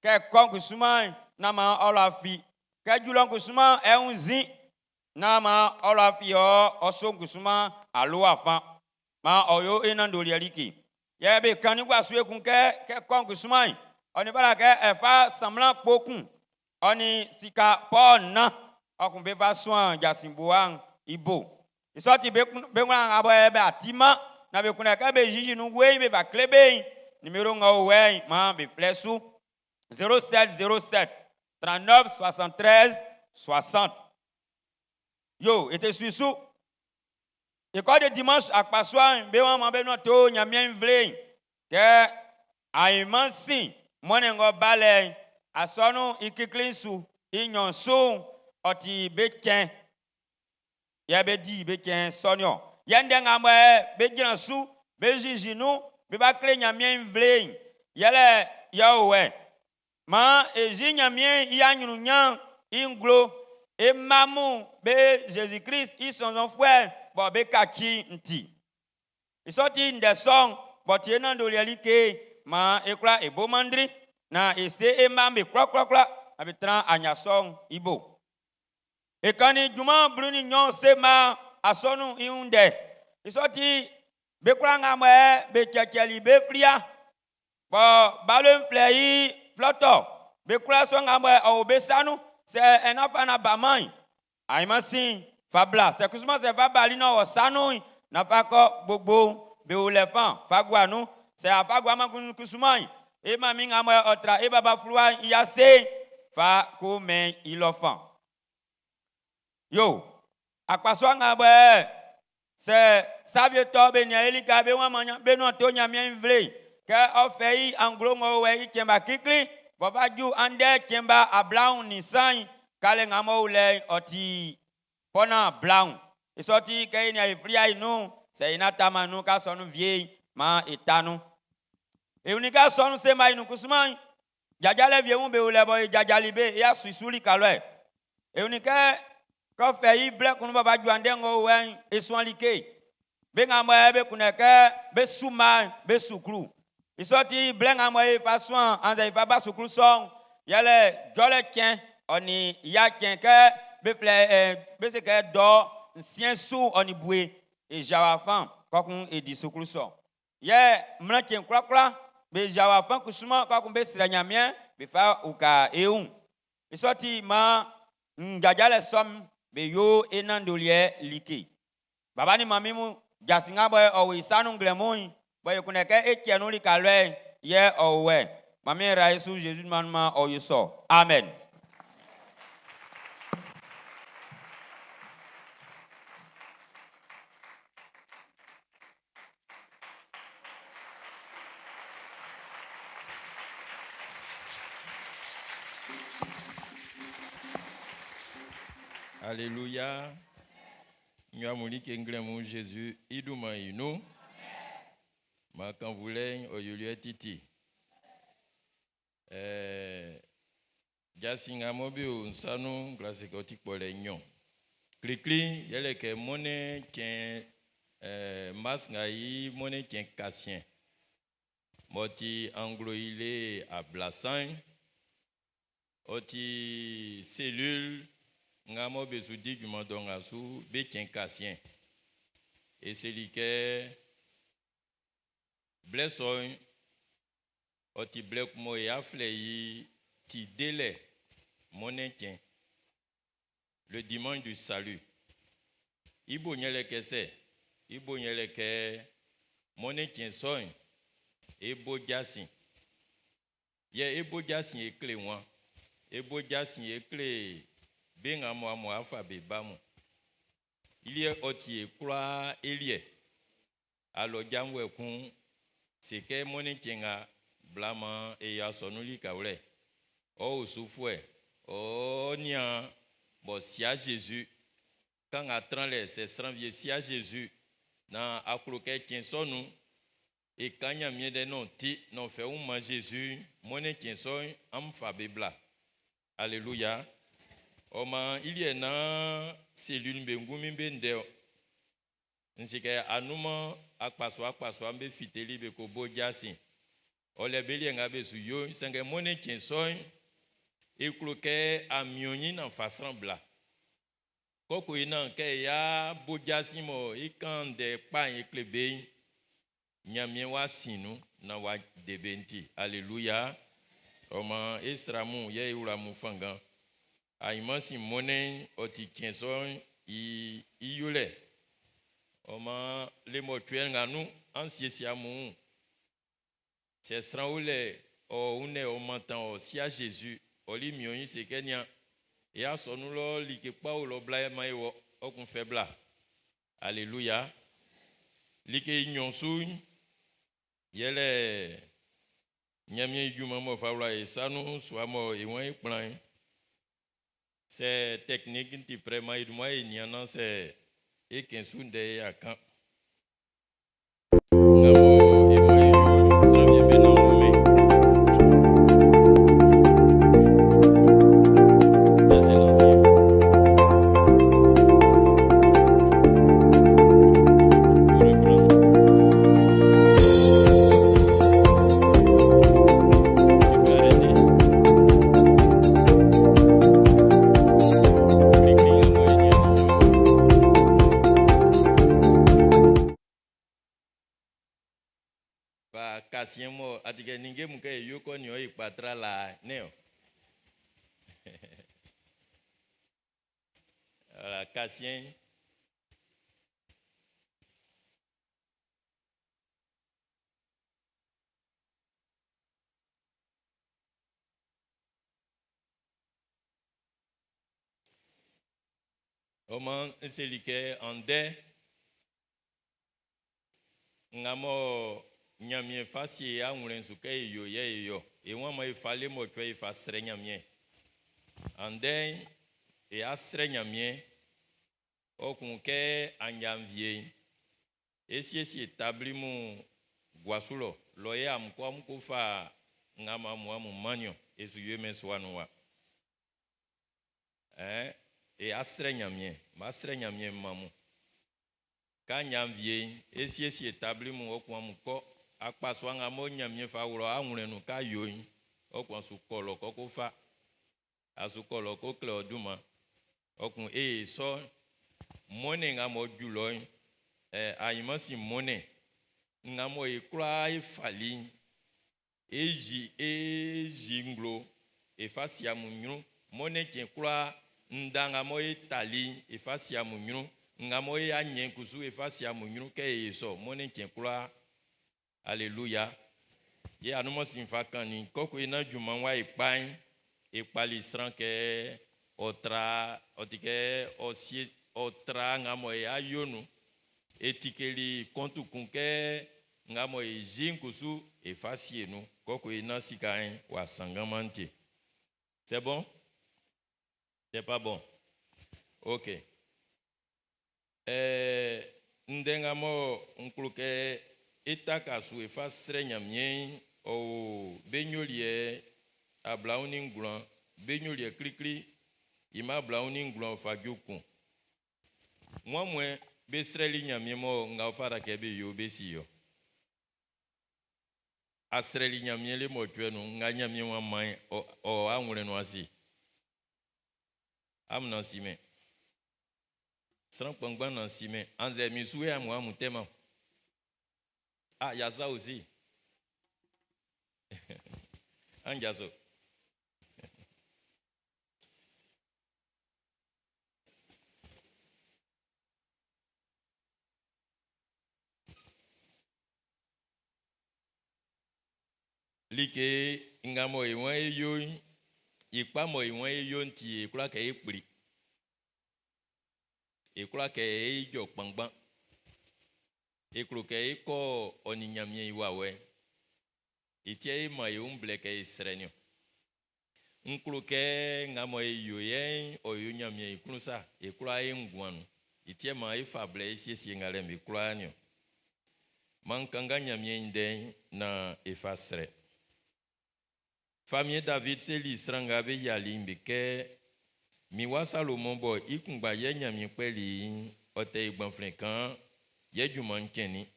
kɛ kɔ kusuma na ma ɔlɔ afi kɛ dzulɔ kusuma ɛŋu zi na ma ɔlɔ afi ɔ ɔso kusuma alo afa ma ɔyo ena ndoli alike yɛ be kani gba su ekun kɛ kɛ kɔ kusuma yi ɔnifala kɛ ɛfa samla kpokun ɔni sika pɔɔ na ɔkun be fa sɔn dzasiboa ibo isɔti be kun be ŋlɔ abɔ yɛ be atima na be kun kɛ be zizi nugoe be fa kle be numéro ŋa wo wɛ ma be filɛ su 07 07 39 73 60 yo ete suisu école de dimanche akpasua be wɔn ma be nɔ to nyamia nvle kɛ anyima si mɔnɛŋɔ ba lɛ asɔnu ikikli su inyɔ su ɔti be tsɛ yɛ be di be tsɛ sɔniɔ yɛ ŋdɛ ŋa mɔ be dzra su be zizi nu be va kle nyamia nvle yɛlɛ yɛ wɛ ma ezi nyamia ya nyunu nya inglo emamu be Jésus Christ isɔnzɔnfuɛ bɔn be katsi ŋuti isɔti ŋdɛ sɔn bɔti ena do liali ke ma ekura ebo mandri na ese ema be kurakura na be tran anyasɔn ibo ekani juma blu ni nyɔ se ma asɔnu iŋu isɔti be kura ŋa mɔ be tsɛtsɛli be flia bɔn balo filɛ yi flɔtɔ be kura sɔn ŋa mɔ ɔwɔ be sanu sɛ ɛnafa na ba yi anyima si fa bla sɛ kusuma sɛ fa bali na wɔ sanu nafa kɔ gbogbo be wo lɛ fan fagua nu sɛ afagua ma kusuma yi ema mi ŋa mɔ ɔtra ebaba fluwa ya se fa ko mɛ ilɔ fan yo akpasua ŋa bɛ sɛ savietɔ be nia elika be wɔn ma nya be nɔ to nyamia nvle kɛ ɔfɛ yi anglo ŋɔ wɛ yi tsɛnba kikli bɔfa dzu andɛ tsɛnba ablaŋ nisan kale ŋa mɔ lɛ ɔti pɔna blaŋ isɔti kɛ yi nia eflia yi nu sɛ yi na tama nu ka sɔnu vie ma etanu ewuni ka sɔnu se ma yi nu kusuma dzadza lɛ vie ŋu be wòle bɔ dzadzali be ya susuli kalɔe ewuni kɛ kɔfɛ yi blɛ kunu bɔfa dzu andɛ ŋɔ wɛ esuan like be ŋa mɔ be kunɛ kɛ be suma be suklu. I sɔ ti blɛ nga mɔ e fa suan annzɛ e fa ba suklu sɔ'n yɛlɛ jɔlɛ cɛn ɔ nin ya cɛn kɛ be flɛ be se kɛ dɔ nsiɛn su ɔ nin bue e jawa fan kɔkun e di suklu sɔ. Yɛ mlan cɛn kwlakwla be jawa fan kusuma kɔkun be srɛ Ɲanmiɛn be fa uka e wun. I sɔ ti maan jajalɛ sɔ'm be yo e nandoliɛ like. Baba ni mami mu jasin nga bɔ ɔ wo i sa nun nglɛmun'n bɔ e kunndɛ kɛ e cɛ nun lika lɔɛ yɛ ɔ wo wɛ. Mami ra Yesu Jésus man ma ɔ yo sɔ. Amen. Alléluia. Nous ke nglɛmun Jésus i dunman i nun. Ma kan vulɛ ɔ yoli titi. Jasin nga mɔ be o nsa nun glasi kɛ ɔ ti kpɔlɛ nnyɔn. Klikli yɛlɛ kɛ mɔnɛ cɛn mars nga yi mɔnɛ cɛn kasiɛn. M'ɔ ti anglo ile ablasan. Ɔ ti cellule nga mɔ be su di junman dɔ nga su be cɛn kasiɛn. E seli kɛ blɛ sɔ'n ɔ ti blɛ kun mɔ e aflɛ yi ti delɛ mɔnɛ cɛn. Le dimanche du salut. Ibo nyɛlɛ kɛ sɛ, ibo nyɛlɛ kɛ mɔnɛ cɛn sɔ'n e bo jasin. Yɛ e bo jasin e kle wan. E bo jasin e kle be nga mɔ amu afa be ba mu. Ilie ɔ ti e kura elie. Alɔ jamwe kun se kɛ mɔnɛ cɛn nga blama e ya sɔnu li kawlɛ. Ɔ osufue ɔ nia bɔ sia Jésus. Kan nga tran lɛ sɛ sran vie sia Jésus na aklo kɛ cɛn sɔnu e kan Ɲanmiɛn dɛ nɔ ti nɔ fɛ wun ma Jésus mɔnɛ cɛn sɔ'n am fa be bla. Alléluia. Ɔ ma ilie na cellule be ngumi be ndɛ o. Nsi kɛ anuma akpaso akpaso am be fiteli be ko bo jasin. Ɔ lɛ be liɛ nga be su yo sanngɛ mɔnɛ cɛn sɔ'n e klo kɛ amionyi na fa sran bla. Kɔkɔ yi na kɛ ya bo jasin mɔ i kan ndɛ kpa yi kle be Ɲanmiɛn wa sin nu na wa de be nti. Alléluia. Ɔ ma e sra mu yɛ e wla mu fangan. Ayiman sin mɔnɛ ɔ ti cɛn sɔ'n i yolɛ. Ɔ ma le mɔ tsue nga nu an siesie amu. Sɛ sran wo lɛ ɔ wunɛ ɔ mantan ɔ sia Jésus ɔ li mionyi se kɛ nia. E asɔnu lɔ like kpa wo lɔ bla yɛ ma ye wɔ ɔ kun fɛ bla. Alléluia. Like nyɔn su yɛlɛ Ɲanmiɛn junman mɔ fa wla e sanu sua mɔ e wɔn e kplan. Sɛ technique ti prɛ ma e duma e nian sɛ e kɛn su ndɛ ya kan. Nga mɔ e wɔn e yo sran wie be na wɔn mɛ. Ça, c'est l'ancien. Faut reprendre. Tu peux arrêter. Clique, clique, nga mɔ e nian Ba kasien mɔ atigɛ ninge mu kɛ eyo kɔ ni ɔ ikpatra la ne o. Voilà, kasien. Ɔman nseli kɛ andɛ nga mɔ Ɲanmiɛn fa sie awlɛn su kɛ e yo yɛ e yo. E wɔn ma e fa le mɔtɔɛ e fa srɛ Ɲanmiɛn. Andɛ e asrɛ Ɲanmiɛn ɔ kun kɛ anyanvie e siesie tabli mu guasu lɔ lɔ ye amu ko amu ko fa nga ma mu amu manio e su yue mɛ sua nu wa. E asrɛ Ɲanmiɛn, ma srɛ Ɲanmiɛn mamu. Ka nyanvie e siesie tabli mu ɔ kun amu kɔ Akpasua nga mɔ Ɲanmiɛn fa wlɔ awlɛn nun kɛ a yo'n, ɔ kun su kɔ lɔ kɔ ko fa. A su kɔ lɔ ko klɛ ɔ dunman. Ɔ kun e sɔ mɔnnɛn nga m'ɔ ju lɔ'n, ayimansi mɔnnɛn nga mɔ e kwlaa e fali'n, e yi e yi nglo e fa si amun ɲrun. Mɔnnɛn cɛn kwlaa, nda nga mɔ e tali'n, e fa si amun ɲrun. Nga mɔ e anyɛn kusu e fa si amun ɲrun kɛ e sɔ mɔnnɛn cɛn kwlaa. Alléluia. Ye anumansi fa kannin kɔkɔ e na junman wa e kpa'n, e kpali sran kɛ ɔ tra, ɔ ti kɛ ɔ sie, ɔ tra nga mɔ e ayo nu. E tikeli kɔntu kun kɛ nga mɔ e zi kusu e fa sie nu. Kɔkɔ e na sika'n wa sanganman te. C'est bon? C'est pas bon? Ok. Ndɛ nga mɔ n klo kɛ e taka su e fa srɛ Ɲanmiɛn'n, ɔ o be nyoliɛ 29, be nyoliɛ klikli i ma 29 fa ju kun. Ŋwan be srɛli Ɲanmiɛn mɔ nga ɔ fata kɛ be yo be si yɔ. A srɛli Ɲanmiɛn le mɔcuɛ nun nga Ɲanmiɛn wa man ɔ awlɛn nun ase. Amun na si mɛ. Sran kpanngban na si mɛ. Annzɛ mi su yɛ amun amun tɛma. Ah, y a ça aussi. An jaso. Like nga mɔ e wan e yo'n, i kpa mɔ e wan e yo'n ti e kwla kɛ e kpli. E kwla kɛ e ijɔ kpanngban. E klo kɛ e kɔ ɔ nin Ɲanmiɛn i wawɛ'n. I tiɛ e ma e wun blɛ kɛ e srɛ niɔn. N klo kɛ nga mɔ e yo yɛ'n ɔ yo Ɲanmiɛn i klun sa, e kwla e nguan nun. I tiɛ ma e fa blɛ e siesie nga lɛ'n be kwlaa niɔn. Man kanngan Ɲanmiɛn i ndɛ'n na e fa srɛ. Famiɛn David seli sran nga be yiali'n be kɛ, mi wa Salomɔn bɔ i kunngba yɛ Ɲanmiɛn kpɛli i'n, ɔ tɛ i gbanflɛn kan, yɛ junman'n cɛnnin.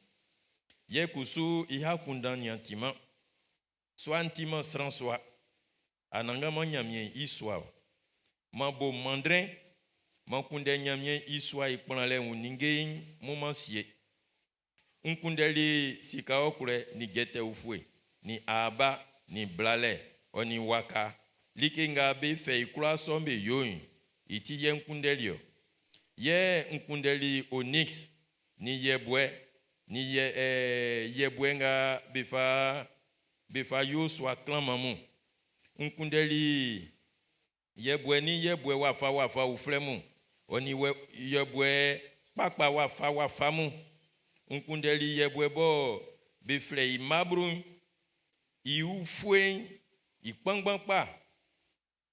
Yɛ kusu i akunndan nian timan. Sua'n timan sran sua. Anannganman Ɲanmiɛn i sua o. Man bo mandrɛn, man kunndɛ Ɲanmiɛn i sua i kplanlɛ wun ninnge'n mun man sie. N kunndɛli sika ɔkwlɛ nin jɛtɛ ufue, nin aaba, nin blalɛ, ɔ nin waka. Like nga be fɛ i kwlaa sɔ'n be yo'n, i ti yɛ n kunndɛli ɔ. Yɛ n kunndɛli onyx, nin yɛbuɛ, nin yɛ, yɛbuɛ nga be fa yo sua klanman mun. N kunndɛli yɛbuɛ nin yɛbuɛ wafa-wafa uflɛ mun, ɔ nin yɛbuɛ kpakpa wafa-wafa mun. N kunndɛli yɛbuɛ bɔ be flɛ i mabru'n, i ufue'n, i kpanngban kpa.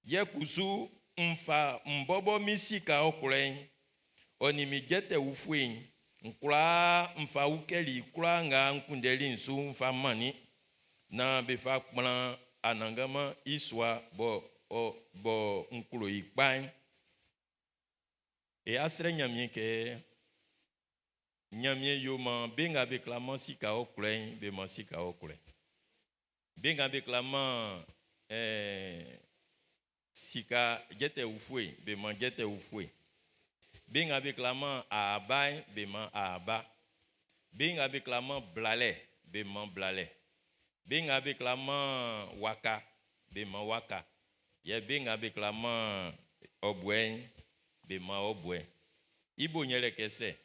Yɛ kusu n fa n bɔbɔ min sika ɔkwlɛ'n, ɔ nin min jɛtɛ ufue'n, n kwlaa n fa ukɛli i kwlaa nga n kunndɛli'n su n fa mannin, naan be fa kplan Anannganman i sua bɔ ɔ bɔ n klo i kpa'n. E asrɛ Ɲanmiɛn kɛ Ɲanmiɛn yo man be nga be klaman sika ɔkwlɛ'n be man sika ɔkwlɛ. Be nga be klaman sika jɛtɛ ufue be man jɛtɛ ufue. Be nga be klaman aaba'n be man aaba. Be nga be klaman blalɛ be man blalɛ. Be nga be klaman waka be man waka. Yɛ be nga be klaman ɔbuɛ'n be man ɔbuɛ. I bo yɛlɛ kɛ sɛ.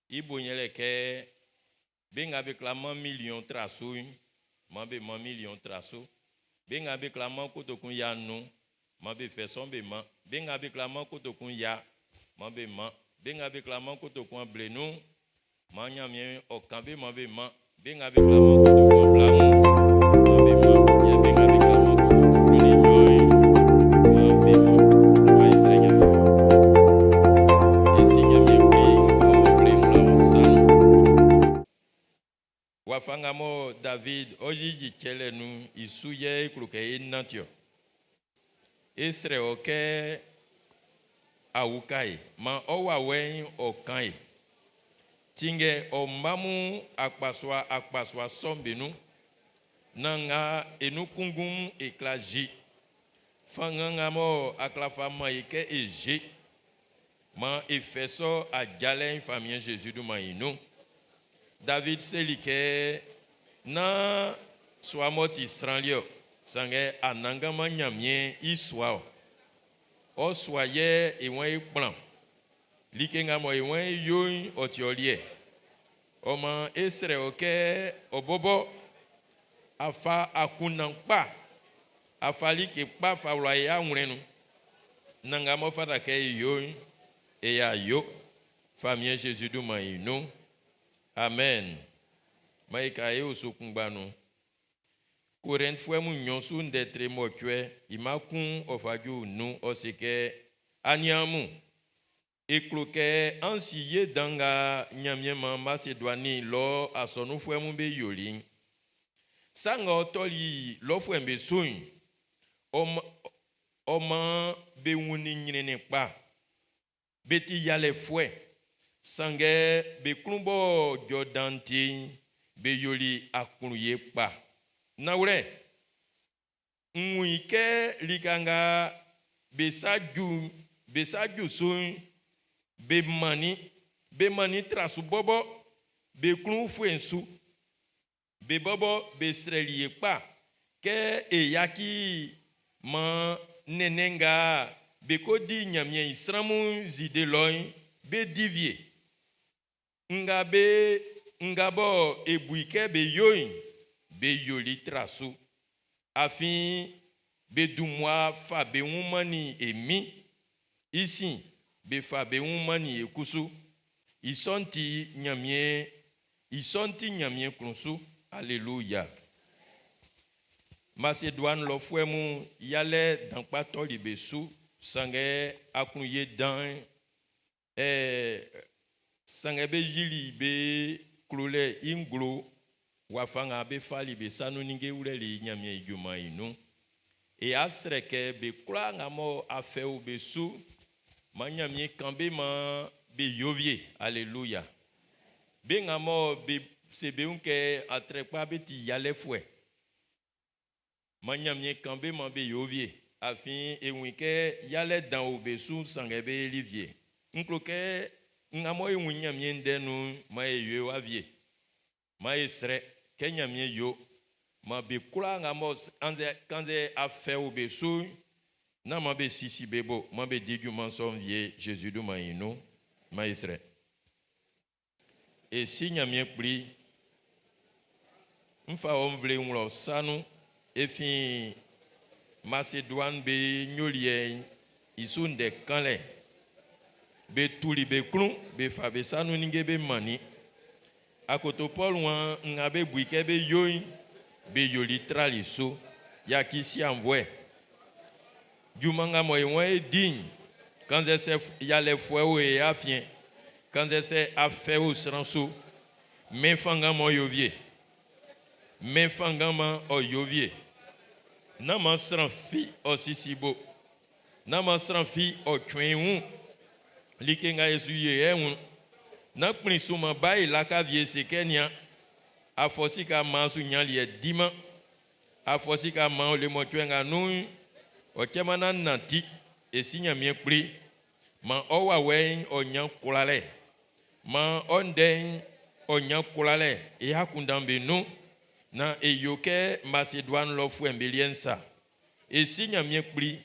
I bo yɛlɛ kɛ be nga be klaman miliɔn tra su'n, man be man miliɔn tra su. Be nga be klaman kotokun ya nun, man be fɛ sɔn be man. Be nga be klaman kotokun ya, man be man. Be nga be klaman kotokun able nun, man Ɲanmiɛn ɔ kan be man be man. Be nga be klaman kotokun ablaun, man be man. Yɛ be nga be klaman kotokun 12, man be man. Man e srɛ Ɲanmiɛn. E si Ɲanmiɛn kpli n fa wɔ nvle wla ɔ sa nun. Wafa nga mɔ David ɔ yiyi cɛlɛ nun i su yɛ e klo kɛ e nanti ɔ. E srɛ ɔ kɛ a uka e, man ɔ wawɛ'n ɔ kan e. Tinngɛ ɔ mma mun akpasua akpasua sɔ'm be nun, naan nga e nun kunngun e kwla je. Fanngan nga mɔ a kwla fa man e kɛ e je, maan e fɛ sɔ ajalɛ'n Famiɛn Zezi dunman'n i nun. David seli kɛ, Nán sua m'ɔ ti sran liɛ-ɔ, sanngɛ Anannganman Ɲanmiɛn i sua-ɔ. Ɔ sua yɛ e waan é kplán. Like nga mɔ e waan é yó'n ɔ ti ɔ liɛ. Ɔ maan é srɛ́ ɔ kɛ ɔ bɔbɔ a fa akunndan kpa, a fa like kpa fa wla e awlɛn nun. Naan nga m'ɔ fata kɛ e yo'n, e y'a yo. Famiɛn Zezi dunman'n i nun. Amen. Maan e ka e osu kunngba nun. Korɛntfuɛ mun nɲɔn su ndɛ tre mɔcuɛ i mma kun ɔ fa ju nnun'n, ɔ se kɛ, Aniaan mun, e klo kɛ an si ye dan nga Ɲanmiɛn maan Maseduani lɔ asɔnunfuɛ mun be yoli'n. Sa nga ɔ tɔli lɔfuɛ'm be su'n, ɔ maan be wunnin ɲrɛnnɛn kpa. Be ti yalɛfuɛ, sanngɛ be klun b'ɔ jɔ dan'n ti'n, be yoli aklunye kpa. Nanwlɛ, n wun i kɛ lika nga be sa ju be sa ju su'n, be mannin, be mannin tra su bɔbɔ be klun ufue'n su. Be bɔbɔ be srɛli e kpa kɛ e yaci maan nɛnnɛn nga be ko di Ɲanmiɛn i sran mun Zide lɔ'n, be di wie. Nga be nga bɔ e bu i kɛ be yo'n, be yoli tra su. Afin be dun mmua fa be wun mannin e Min. I sin, be fa be wun mannin e kusu. I sɔ'n ti Ɲanmiɛn i sɔ'n ti Ɲanmiɛn klun su. Aleluya! Maseduani lɔfuɛ mun yalɛ dan kpa tɔli be su, sanngɛ aklunye dan'n Sanngɛ be yili be klolɛ i nglo wafa nga be fali be sa nun ninnge wlɛli i Ɲanmiɛn i junman'n i nun. E a srɛ kɛ be kwlaa nga mɔ afɛ o be su, maan Ɲanmiɛn kan be maan be yo wie. Aleluya! Be nga mɔ be se be wun kɛ atrɛkpa be ti yalɛfuɛ, Maan Ɲanmiɛn kan be man be yo wie, afin e wun i kɛ yalɛ dan o be su sanngɛ be li wie. N klo kɛ nga mɔ e wun i Ɲanmiɛn Ndɛ'n nun'n, maan e yo e wa wie. Maan e srɛ kɛ Ɲanmiɛn yo maan be kwlaa nga mɔ annzɛ kannzɛ afɛ o be su'n, nán maan be sisi be bo, maan be di junman sɔ'n wie Zezi dunman'n i nun. Maan e srɛ. E Si Ɲanmiɛn Kpli, n fa ɔ nvle'n wla ɔ sa nun. E fin Maseduan be nyoliɛ'n i su ndɛ kanlɛ. Be tuli be klun be fa be sa nun ninnge be mannin. Akoto Pɔlu waan nga be bu i kɛ bé yó'n, be yoli trali su. Yaci sianvuɛ. Junman nga mɔ e waan é dí'n, kannzɛ sɛ yalɛfuɛ o e afiɛn, kannzɛ sɛ afɛ o sran su, mɛn fanngan m'ɔ yo wie. Mɛn fanngan man ɔ yo wie. Nán man sran fi ɔ sisi bo. Nán man sran fi ɔ cuɛn i wun. Like nga e su yo i wun, nán kplin su man ba e laka wie se kɛ nian, afɔ sika maan su nyan liɛ diman. Afɔ sika man o lemɔcuɛ nga nun'n, ɔ cɛman naan nanti e Si Ɲanmiɛn Kpli. Man ɔ wawɛ'n ɔ ɲan kwlalɛ. Man ɔ ndɛ'n ɔ ɲan kwlalɛ e akunndan'm be nun, naan e yo kɛ Maseduan lɔfuɛ'm be liɛ'n sa. E Si Ɲanmiɛn Kpli,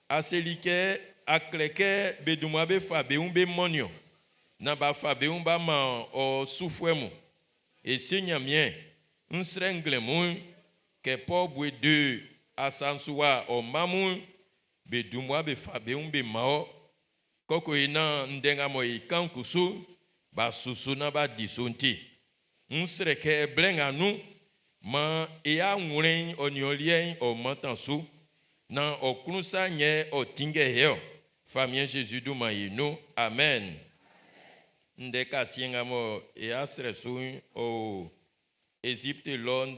a seli kɛ a klɛ kɛ be dunman be fa be wun be mannin ɔ, naan b'a fa be wun b'a man ɔ sufuɛ mun. E Si Ɲanmiɛn, ń srɛ́ nglɛmun'n, kɛ Pɔl bue de asa'n su wa ɔ mma mun'n, be dun mmua be fa be wun be man ɔ. Kɔkɔ e naan ndɛ nga mɔ e kan'n kusu, b'a susu naan b'a di su'n ti. Ń srɛ kɛ blɛ nga nun'n, maan e awlɛn'n ɔ nin ɔ liɛ'n ɔ mantan su, naan ɔ klun sa'n yɛ ɔ tinngɛ e ɔ. Famiɛn Zezi dunman i nun. Amen. Ndɛ kasiɛn nga mɔ e asrɛ su'n ɔ o Ezipti lɔ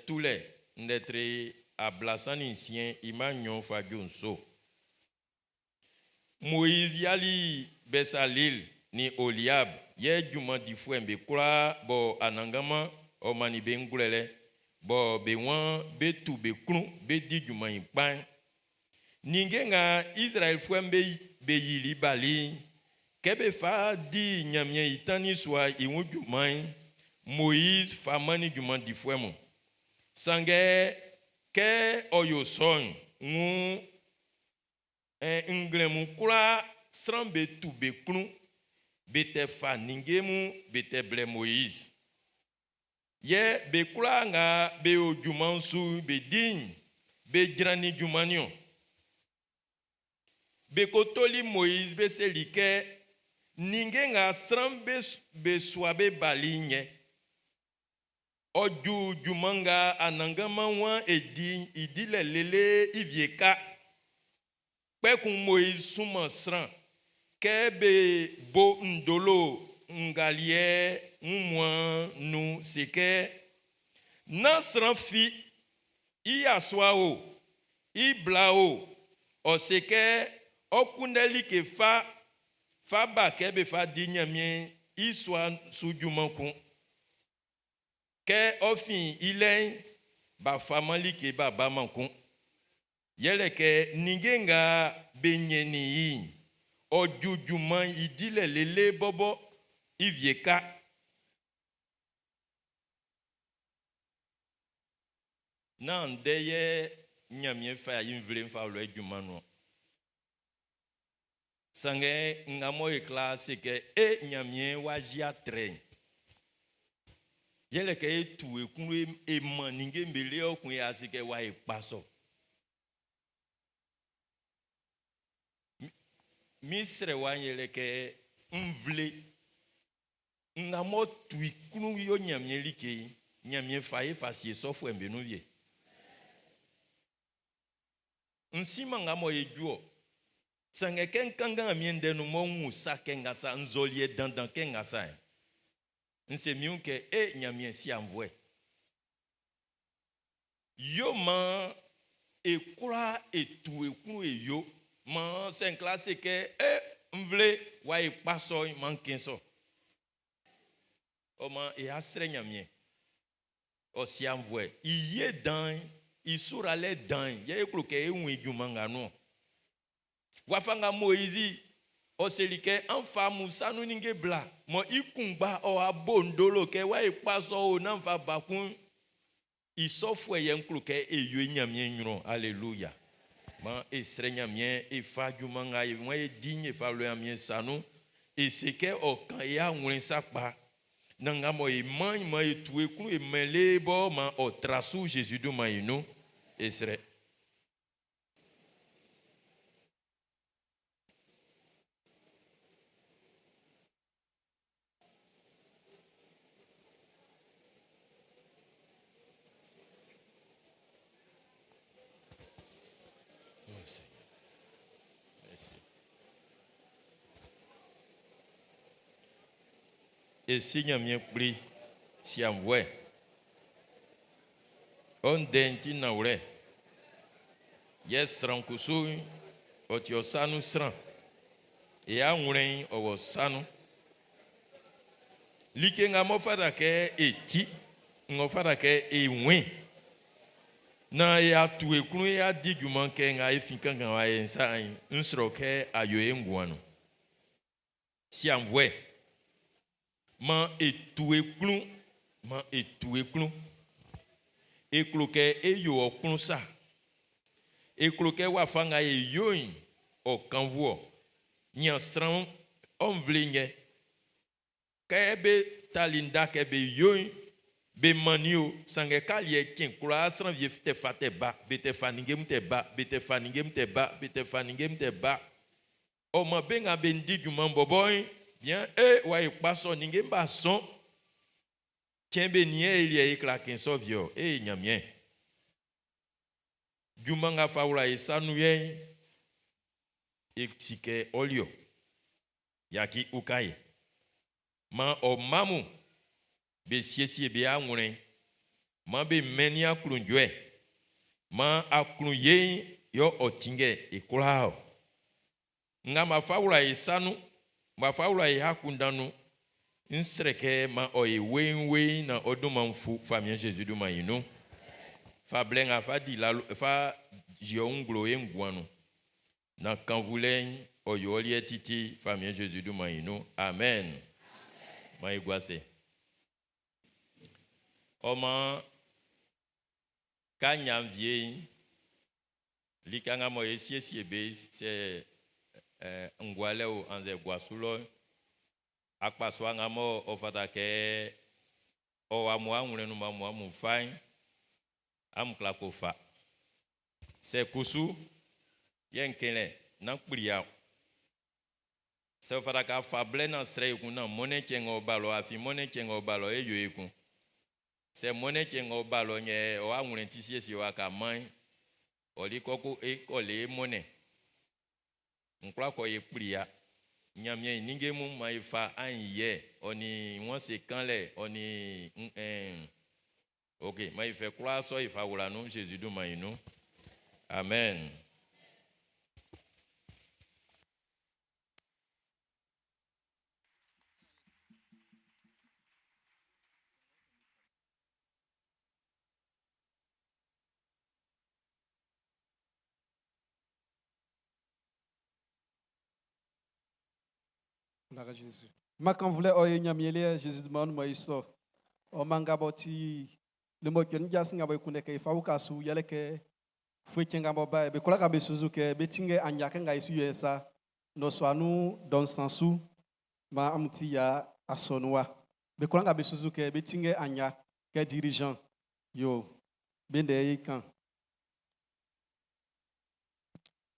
tulɛ ndɛ tre 36 i mma nɲɔn fa ju nso. Moiz yiali Bɛsalil nin Oliab, Yɛ junman difuɛ'm be kwlaa bɔ Anannganman ɔ mannin be ngwlɛlɛ bɔ be waan be tu be klun be di junman'n i kpa'n. Ninnge nga Izraɛlfuɛ'm be yili bali'n, kɛ be fa di Nyanmiɛn i tannin sua'n i wun junman'n, Moiz fa mannin junman difuɛ mun. Sanngɛ kɛ ɔ ʼyo sɔ'n, wuun nglɛmun kwlaa sran'm be tu be klun be tɛ fa ninnge mun be tɛ blɛ Moiz. Yɛ be kwlaa nga be o junman'n su be di'n, be jrannin junman niɔn. Be ko toli Moiz be seli kɛ, Ninnge nga sran'm be sua be bali'n yɛ. Ɔ ju junman nga Anannganman waan e di'n i dilɛ lele i wie ka. Kpɛkun Moiz sunman sran kɛ be bo ndolo ngaliɛ wunmuan'n nun se kɛ, Nán sran fi, i yasua o, i bla o, ɔ se kɛ ɔ kunndɛ like fa ba kɛ be fa di Ɲanmiɛn i sua'n su junman kun. Kɛ ɔ fin i lɛ'n, b'a faman like b'a baman kun. Yɛle kɛ ninnge nga be ɲɛnnin i'n, ɔ ju junman'n i dilɛ lele bɔbɔ i wie ka. Nán ndɛ yɛ Ɲanmiɛn fa i nvle'n fa wlɛ i junman nun-ɔn. Sanngɛ nga mɔ e kwla se kɛ e Ɲanmiɛn w'a yia trɛ'n, yɛle kɛ e tu e klun e man ninnge'm be le ɔ kun e ase kɛ w'a e kpa sɔ. Min srɛwa'n yɛle kɛ nvle nga m'ɔ tu i klun yo Ɲanmiɛn like'n, Ɲanmiɛn fa e fa sie sɔfuɛ'm be nun wie. N siman nga mɔ e ju-ɔ. Sanngɛ kɛ n kanngan Ɲanmiɛn ndɛ nun mɔ n wun sa kɛ nga sa, nzɔliɛ dandan kɛ nga sa'n, n se min wun kɛ, e Ɲanmiɛn si aunnvuɛ. Yo maan e kwlaa e tu e klun e yo. Maan sɛ n kwla se kɛ, e nvle wa e kpa sɔ'n, maan n kɛn sɔ. Ɔ maan e asrɛ Ɲanmiɛn. Ɔ si aunnvuɛ. I ye dan'n, i suralɛ dan'n, yɛ e klo kɛ e wun i junman nga nun-ɔn. Wafa nga Moizi ɔ seli kɛ an fa amun sa nun ninnge bla mɔ i kunngba ɔ a bo ndolo kɛ wa e kpa sɔ o nán fa ba kun'n, i sɔfuɛ yɛ n klo kɛ e yo i Ɲanmiɛn ɲrun. Aleluya. Maan e srɛ Ɲanmiɛn e fa junman nga e waan é dí'n e fa wlɛ Ɲanmiɛn sa nun. E se kɛ ɔ kan e awlɛn sakpa. Naan nga mɔ e man'n, maan e tu e klun e mɛn le bɔ maan ɔ tra su Zezi dunman'n i nun. E srɛ. E si Ɲanmiɛn Kpli, si aunnvuɛ. Ɔ ndɛ'n ti nanwlɛ. Yɛ sran kusu'n, ɔ ti ɔ sa nun sran. E awlɛn'n, ɔ wɔ sa nun. Like nga m'ɔ fata kɛ e ti, ng'ɔ fata kɛ e wun naan e a tu e klun e a di junman kɛ nga e fin kanngan wa yɛ'n sa'n, n srɔ kɛ a yo e nguan nun. Si aunnvuɛ. Maan e tu e klun, maan e tu e klun. E klo kɛ e yo ɔ klun sa. E klo kɛ wafa nga e yo'n ɔ kannvu ɔ. Nian sran ɔ nvle'n yɛ. Kɛ be tali nda kɛ be yo'n, be mannin o, sanngɛ kaliɛ cɛn kwlaa sran wie tɛ fa tɛ ba, be tɛ fa ninnge mun tɛ ba, be tɛ fa ninnge mun tɛ ba, be tɛ fa ninnge mun tɛ ba. Ɔ maan be nga be di junman bɔbɔ'n, bian e wa e kpa sɔ ninnge'm b'a sɔn. Cɛn be nin e liɛ e kla kɛn sɔ wie ɔ, e Ɲanmiɛn. Junman nga fa wla e sa nun yɛ'n, e si kɛ ɔ li ɔ. Yaci uka e. Maan ɔ mma mun be siesie be awlɛn'n. Maan be mɛn i aklunjuɛ. Maan aklunye'n yɛ ɔ tinngɛ e kwlaa ɔ. Nga ma fa wla e sa nun, ma fa wla e akunndan nun. N srɛ kɛ man ɔ ye weiinweiin naan ɔ dunman'n fu Famiɛn Zezi dunman'n i nun. Fa blɛ nga fa di lalo, fa yi ɔ wun nglo e nguan nun. Naan kannvulɛ'n ɔ yo ɔ liɛ titi Famiɛn Zezi dunman'n i nun. Amen. Man e gua ase. Ɔ maan, ka ɲan wie'n, lika nga mɔ e siesie be sɛ ngua lɛ o annzɛ gua su lɔ'n, akpasua nga mɔ ɔ fata kɛ ɔ o amun awlɛn nun mɔ amun fa'n, amun kwla ko fa. Sɛ kusu, yɛ n kɛn lɛ, nán kpli ya o. Sɛ ɔ fata kɛ a fa blɛ naan srɛ ekun naan mɔnnɛn cɛn ng'ɔ ba lɔ, afin mɔnnɛn cɛn ng'ɔ ba lɔ e yo ekun. Sɛ mɔnnɛn cɛn ng'ɔ ba lɔ yɛ ɔ awlɛn ti siesie w'a ka man'n, ɔ li kɔ ko e kɔ le e mɔnnɛn. N kwla kɔ ye kpli ya. Ɲanmiɛn i ninnge mun man e fa ain yɛ ɔ nin wɔn se kanlɛ ɔ nin ɛn ok man e fɛ kwlaa sɔ e fa wla nun Zezi dunman i nun. Amen. Gloire à Jésus. Ma kan vlɛ ɔ ye Ɲanmiɛn liɛ Jésus dunman nun mɔ i sɔ. Ɔ man nga bɔ ti le mɔcuɛ nun jasin nga bɔ e kunndɛ kɛ e fa uka su yɛlɛ kɛ fue cɛn nga bɔ ba yɛ be kwla ka be susu kɛ be tinngɛ anya kɛ nga e su yɛ sa nnɔsua nun dɔ nsan su man amun ti ya asɔnun wa. Be kwla nga be susu kɛ be tinngɛ anya kɛ dirigeant yo be ndɛ yi kan.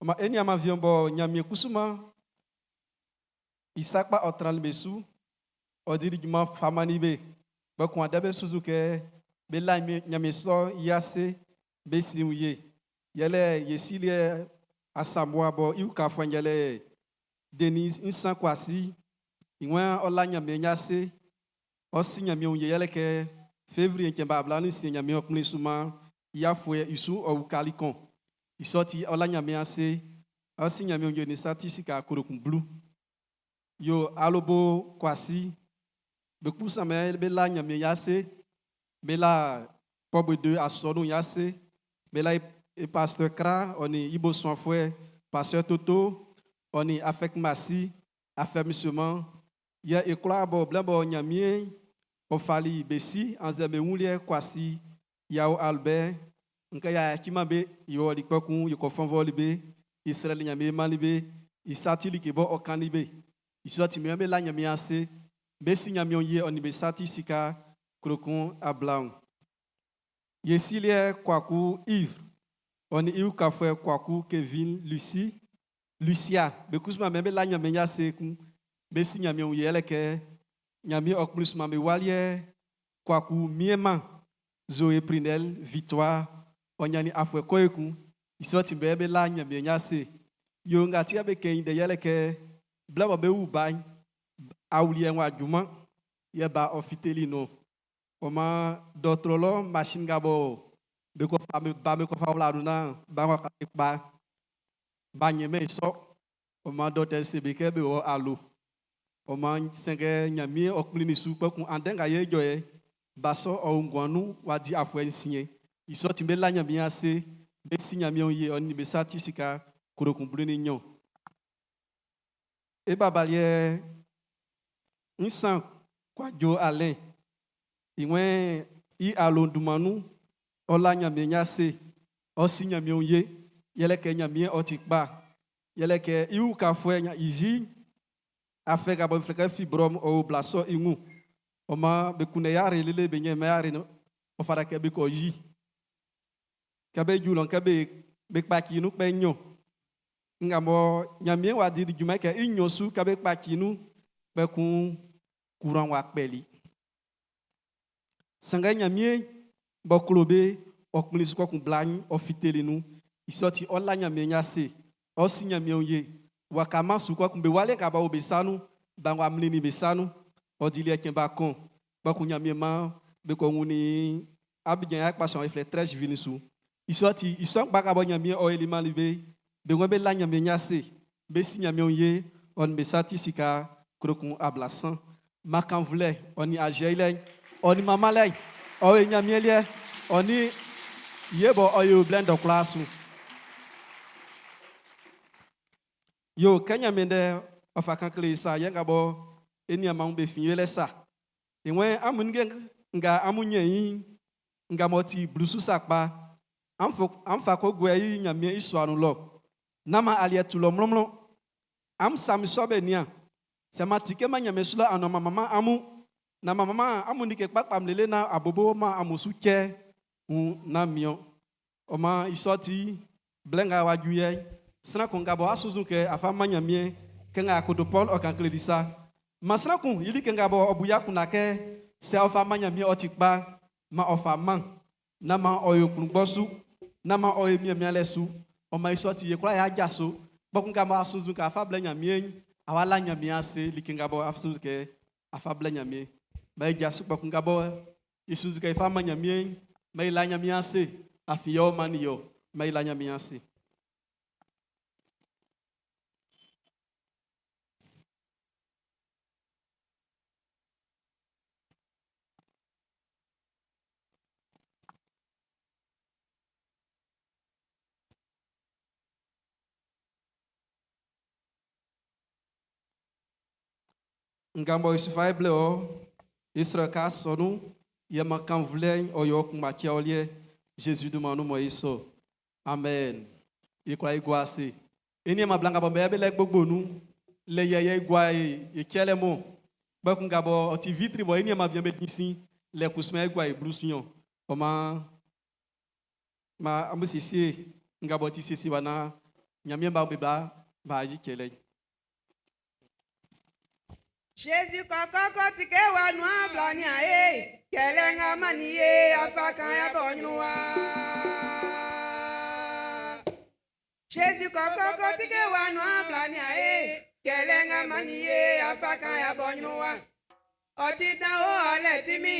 Ɔ man e nian man bɔ Ɲanmiɛn kusu man i sakpa ɔ trannin be su ɔ dili junman fa mannin be kpɛkun adɛ be susu kɛ be la Ɲanmiɛn sɔ i ase be si wie yɛlɛ yesiliɛ asamoa bɔ i ukafuɛ'n yɛlɛ Denis Nsan Kwasi ìwọ̀n ɔla Ɲanmiɛn ase ɔ si Ɲanmiɛn wie yɛlɛ kɛ février cɛn ba abla ni si Ɲanmiɛn ɔkpɔn su man i afuɛ i su ɔ ukali kɔn i sɔ ti ɔla Ɲanmiɛn ase ɔ si Ɲanmiɛn wie ni sa ti sika korokun blu yo alobo Kwasi be kusa mɛ be la Ɲanmiɛn ase be la pɔbwe de asɔnun ase be la e pasteur Kra ɔ ni ibo suanfuɛ pasteur Toto ɔ ni afɛk Masi affermissement yɛ e kwla bɔ blɛ bɔ Ɲanmiɛn ɔ fali besi annzɛ be wuliɛ Kwasi Yao Albert nka ya kima be yɔ li kpɛkun yɛ kɔ fɔnvɔli be Israɛl Ɲanmiɛn mali be i sati like bɔ ɔ kanni be i sɔ ti mɛ be la Ɲanmiɛn ase be si Ɲanmiɛn ye ɔ ni be sati sika krokun ablaun yesiliɛ Kwaku Yves ɔ ni i ukafuɛ Kwaku Kevin Lucie Lucia be kusuma mɛ be la Ɲanmiɛn ase kun be si Ɲanmiɛn ye yɛlɛ kɛ Ɲanmiɛn ɔ kplin suma be waliɛ Kwaku Miema Zoé Prinel Victoire ɔ ɲanni afuɛ kɔ ekun i sɔ ti bɛ be la Ɲanmiɛn ase yo nga tia be kɛn i dɛ yɛlɛ kɛ blɛ bɔ be wu ba'n awuliɛ wa junman yɛ ba ɔ fiteli no ɔ ma dɔgɔtɔrɔ lɔ machine nga bɔ be kɔ fa ba be kɔ fa wla nun na ba wa ka kpa ba nyɛmɛ i sɔ ɔ ma docteur se be kɛ be wɔ alo ɔ ma sɛnkɛ Ɲanmiɛn ɔ kplin su kpɛkun andɛ nga yɛ jɔ yɛ ba sɔ ɔ nguan nun wa di afuɛ nsiɛn i sɔ ti be la Ɲanmiɛn ase be si Ɲanmiɛn ye ɔ ni be sa ti sika korokun blu ni nnyɔn e babaliɛ nsan Kwadwo Alain ìwọ̀n i alondumanu ɔ la Ɲanmiɛn ase ɔ si Ɲanmiɛn ye yɛlɛ kɛ Ɲanmiɛn ɔ ti kpa yɛlɛ kɛ i ukafuɛ nya izi afɛ ka bɔ filɛ kɛ fibrome ɔ o bla sɔ i ŋu ɔ ma be kunndɛ yare lele be nyɛ mɛ yare no ɔ fara kɛ be kɔ yi kɛ be ju lɔ kɛ be kpatsi nu kpɛ nyɔ nga mɔ Ɲanmiɛn wa di junman kɛ i nyɔ su kɛ be kpatsi nu kpɛkun courant wa kpɛli sanngɛ Ɲanmiɛn bɔ klo be ɔ kplin su kɔkun bla ɔ fiteli nu i sɔ ti ɔ la Ɲanmiɛn ase ɔ si Ɲanmiɛn ye wakama su kɔkun be wale ka ba wo be sa nu ba wa mlini be sa nu ɔ dili ɛkɛn ba kɔn kpɛkun Ɲanmiɛn ma be kɔ wuni Abidjan ya kpa sɔn eflɛ 13 vini su i sɔ ti i sɔ gba ka bɔ Ɲanmiɛn ɔ eli mali be be ŋɔ be la Ɲanmiɛn ase be si Ɲanmiɛn ye ɔ ni be sa ti sika krokun ablasan. Makanvulɛ, ɔ nin aziɛlɛ, ɔ nin manmanlɛ, ɔ ye Ɲanmiɛn liɛ, ɔ nin ye bɔ ɔ ye blɛ dɔ kwlaa su. Yo, kɛ Ɲanmiɛn ndɛ ɔ fa kan kle sa yɛ nga bɔ e nian man be fin yɛlɛ sa. Ìwɛn amun ninnge nga amun nyɛ i'n, nga m'ɔ ti blusu sakpa, an fa ko guɛ i Ɲanmiɛn i sua nun lɔ. Nán man aliɛ tu lɔ mlɔnmlɔn. Am sami sɔ be nian. Sɛ ma ti kɛ ma Ɲanmiɛn su lɔ anɔ ma mama amun, na ma mama amun like kpakpa mlele na abobo ma amun su kyɛ un na miɔ. Ɔ ma i sɔ ti blɛ nga wa ju yɛ, sran kun nga bɔ asusu kɛ afa ma Ɲanmiɛn kɛ nga akoto Paul ɔ kan kleli sa. Ma sran kun i like nga bɔ ɔ bu ya kun na kɛ sɛ ɔ fa ma Ɲanmiɛn ɔ ti kpa, ma ɔ fa man. Na ma ɔ yo klunngbɔ su, na ma ɔ ye mianmianlɛ su. Ɔ ma i sɔ ti ye kwla y'a jaso. Kpɔkun nga bɔ asusu kɛ afa blɛ Ɲanmiɛn, awa la Ɲanmiɛn ase like nga bɔ asusu kɛ afa blɛ Ɲanmiɛn. Ma i jaso kpɔkun nga bɔ i susu kɛ ifa ma Ɲanmiɛn, ma i la Ɲanmiɛn ase. Afi yɛ ɔ man ni yɔ, ma i la Ɲanmiɛn ase. Nga bɔ Yusufa ye blɛ ɔ, Israël ka sɔnu, yɛ ma kan vulɛ ɔ yɔ kun ba tia ɔliɛ, Jésus dunman nu mɔ ye sɔ. Amen. I kura i gua ase. E ni ma bla nga bɔ mɛ be lɛ gbogbo nu, lɛ yɛ yɛ i gua e e tsɛlɛ mo. Kpɛkun nga bɔ ɔ ti vitri bɔ e ni ma bien be disi, lɛ kusumɛ i gua e blu sunyɔ. Ɔ ma ma amu siesie nga bɔ ti siesie wa na Ɲanmiɛn ba be bla ba yi kɛlɛ. Jésus kɔkɔkɔ ti ke wa nu abla ni aye, kɛlɛ nga mani ye afa kan ya bɔ nyunu wa. Jésus kɔkɔkɔ ti ke wa nu abla ni aye, kɛlɛ nga mani ye afa kan ya bɔ nyunu wa. Ɔti dan o ɔlɛ ti mi,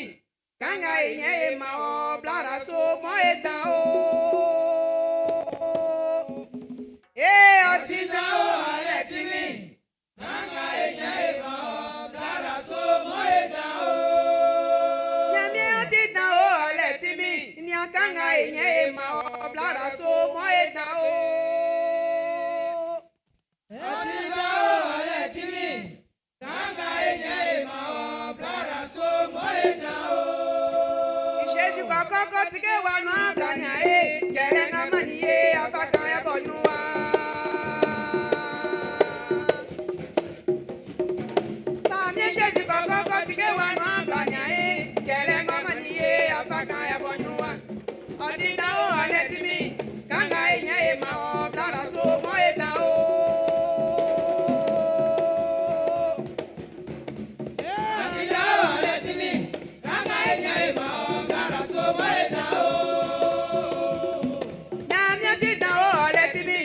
kanga ìyẹn ye ma ɔ blara so mɔ e dan o. Ee ɔti dan o ɔlɛ ti mi, kanga ìyẹn ye ma ɔ blara so mɔ e dan o. Nyamie ɔti dan o ɔlɛ ti mi, ní kanga ìyẹn ye ma ɔ blara so mɔ e dan o. Ọtí dán o ọ̀lẹ́ tí mi, kàńgà ìyẹn ìmọ̀ ọ̀ blára so mọ́ ìdán o. Jésus kɔkɔkɔ ti ke wa nu abla ni aye, kɛlɛ nga mani ye afa kan ya bɔ nyunu wa. Fami Jésus kɔkɔkɔ ti ke wa nu abla ni aye, kɛlɛ nga mani ye afa kan ya bɔ nyunu wa. Ɔti dan o ɔlɛ ti mi, kanga ìyẹn ye ma ɔ blara so mɔ e dan o. Ọtí dán o ọ̀lẹ́ tí mi, kàńgà ìyẹn ìmọ̀ ọ̀ blára so mọ́ ìdán o. Nyamie ti dan o ɔlɛ ti mi,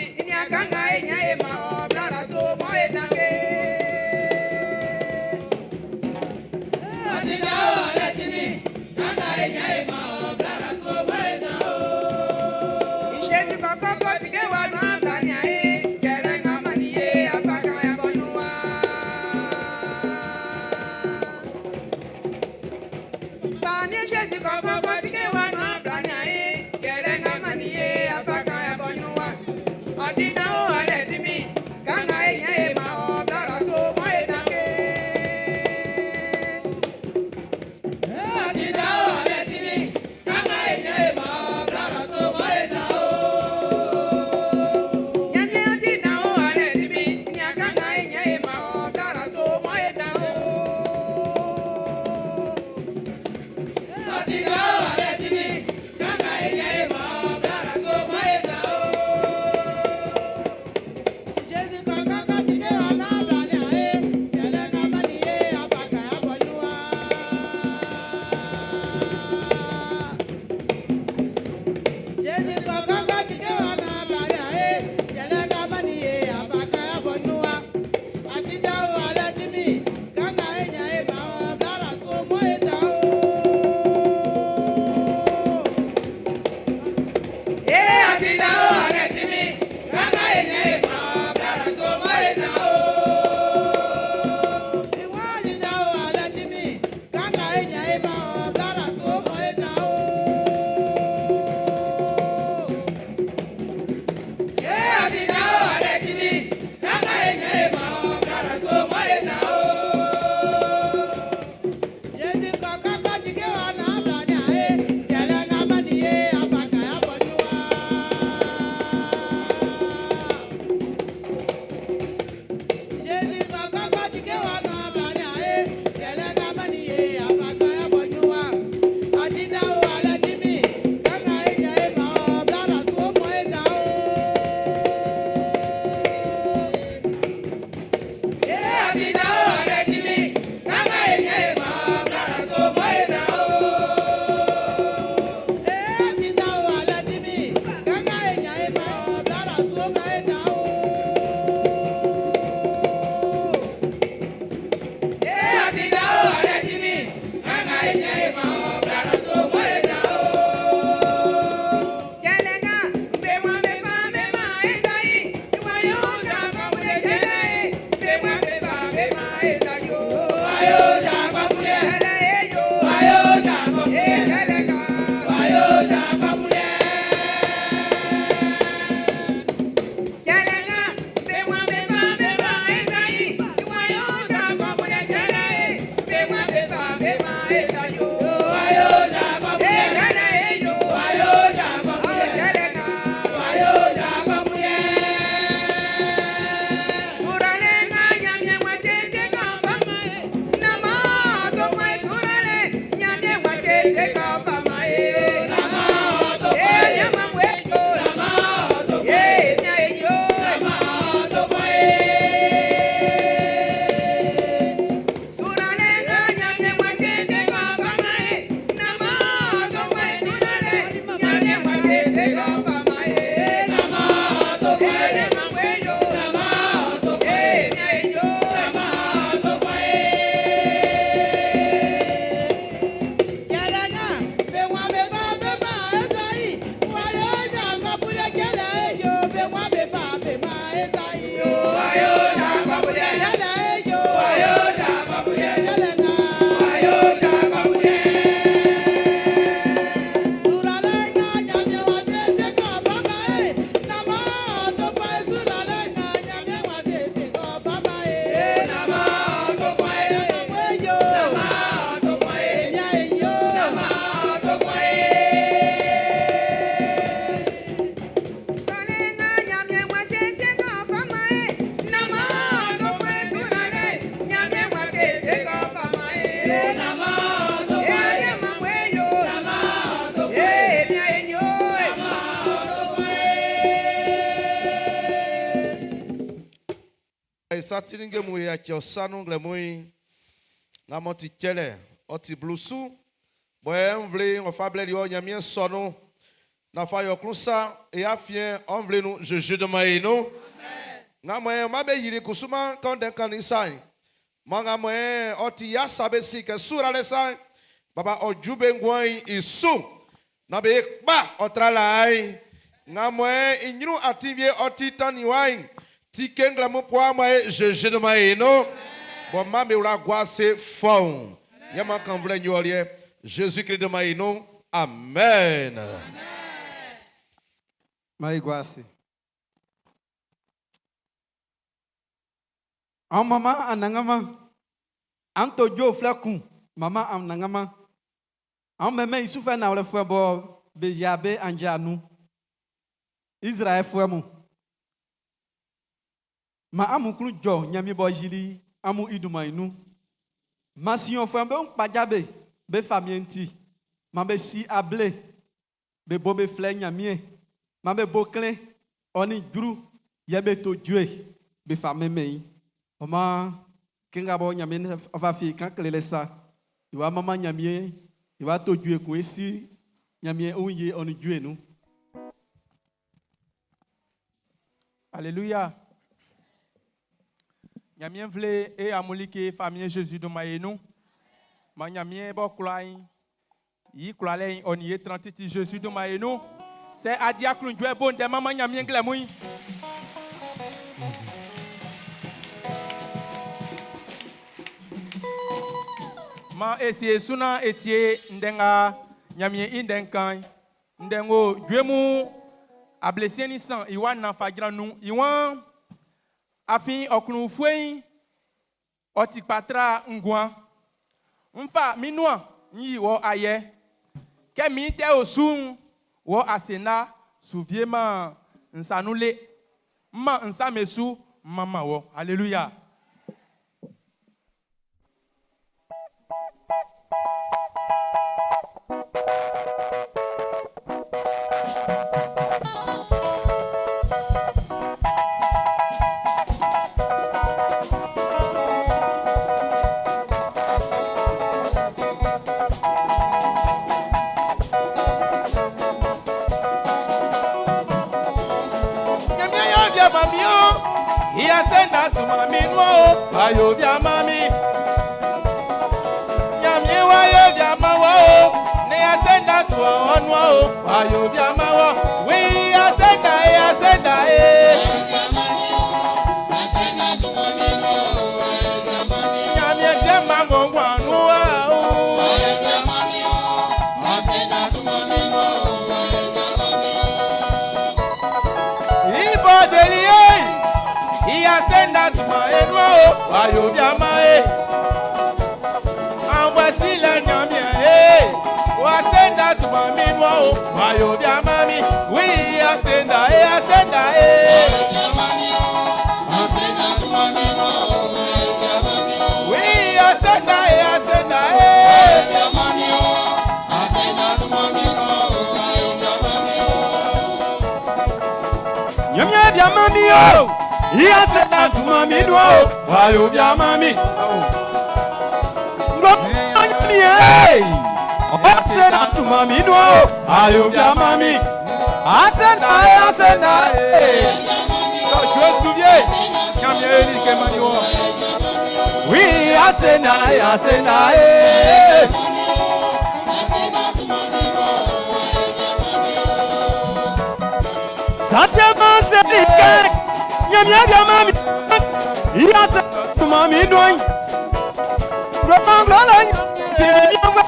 Satininge mu ya tse ɔsanu le mu yi ŋamɔ ti tsɛlɛ ɔti blusu bɔyɛ ŋvle ɔfa blɛ li ɔnyamie sɔnu nafa yɔkun sa eya fiɛ ɔnvle nu zeze dɔmɔ yi nu ŋamɔ yɛ ma be yiri kusuma kɔndɛ kan ni sa yi ma ŋamɔ yɛ ɔti yasa be si kɛ sura le sa yi baba ɔdzu be ŋgɔn yi isu na be kpa ɔtra la yi ŋamɔ yɛ inyru ativie ɔti tani wa yi tike ŋlɛmu poa ma ye zeze dɔmɔ yi nu bɔn ma mi wla gua se fɔn yɛ ma kan vlɛ nyɔliɛ Jésus Christ dɔmɔ yi nu amen. Maiguase. An mama anangama. An to jo flɛ mama anangama. An mɛmɛ isufa na wlɛ fue bɔ be yabe anjanu. Israel fue mu. Ma amu kunu jɔ nyami bɔ jili amu iduma inu. Ma siyon fue be nkpaja be be famienti. Ma be si able be bo be flɛ nyamie. Ma be bo klen ɔni juru yɛ be to due be fa mɛmɛ yi. Ɔma kenga bɔ nyamie ɔfa fi kan kele lɛ sa. Iwa mama nyamie iwa to due kun esi nyamie ohun ye ɔni due nu. Alléluia. Nyamien vle e amulike famille Jésus de mayenu. Ma nyamien bo kloin. Yi kloale on y est 30 Jésus de mayenu. C'est Adia Klundjwe bon de maman nyamien glemoui. Ma esie suna etie ndenga nyamien indenkan ndengo djemu ablessé ni san iwa na fajran nu iwan afin ọkùnrin fueyin ọtí patra ngwan nfa minua nyi wọ ayẹ kẹmi tẹ osun wọ asena suviema nsanule mma nsamesu mama wọ hallelujah. Nyamia yo bia mami o, iya senda tu mami nu o, ayo bia mami. Nyamia wa yo bia ma wo o, ne ya senda tu onu o, ayo bia ma wo. We ya senda ya senda e. Nyamia tie mango ngwanu a o. Ibo deli e, iya senda tu ma enu o, ayo bia ma e. Àwọn sílẹ̀ nyamia o, wayo bia mami. Oui, asenda e, asenda e. Oui, asenda e, asenda e. Nyamia bia mami o. Iya senda tuma mi do o. Wayo bia mami. Nglo nyamia e. Asenda tuma mi do o. Wayo bia mami. Asenda e, asenda e. Sọ Dieu souvient. Nyamia e ni ke mani wo. Oui, asenda e, asenda e. Satiama selike. Nyamia bia mami. Iya senda tuma mi do. Nglo nglo la sini mi ngwa.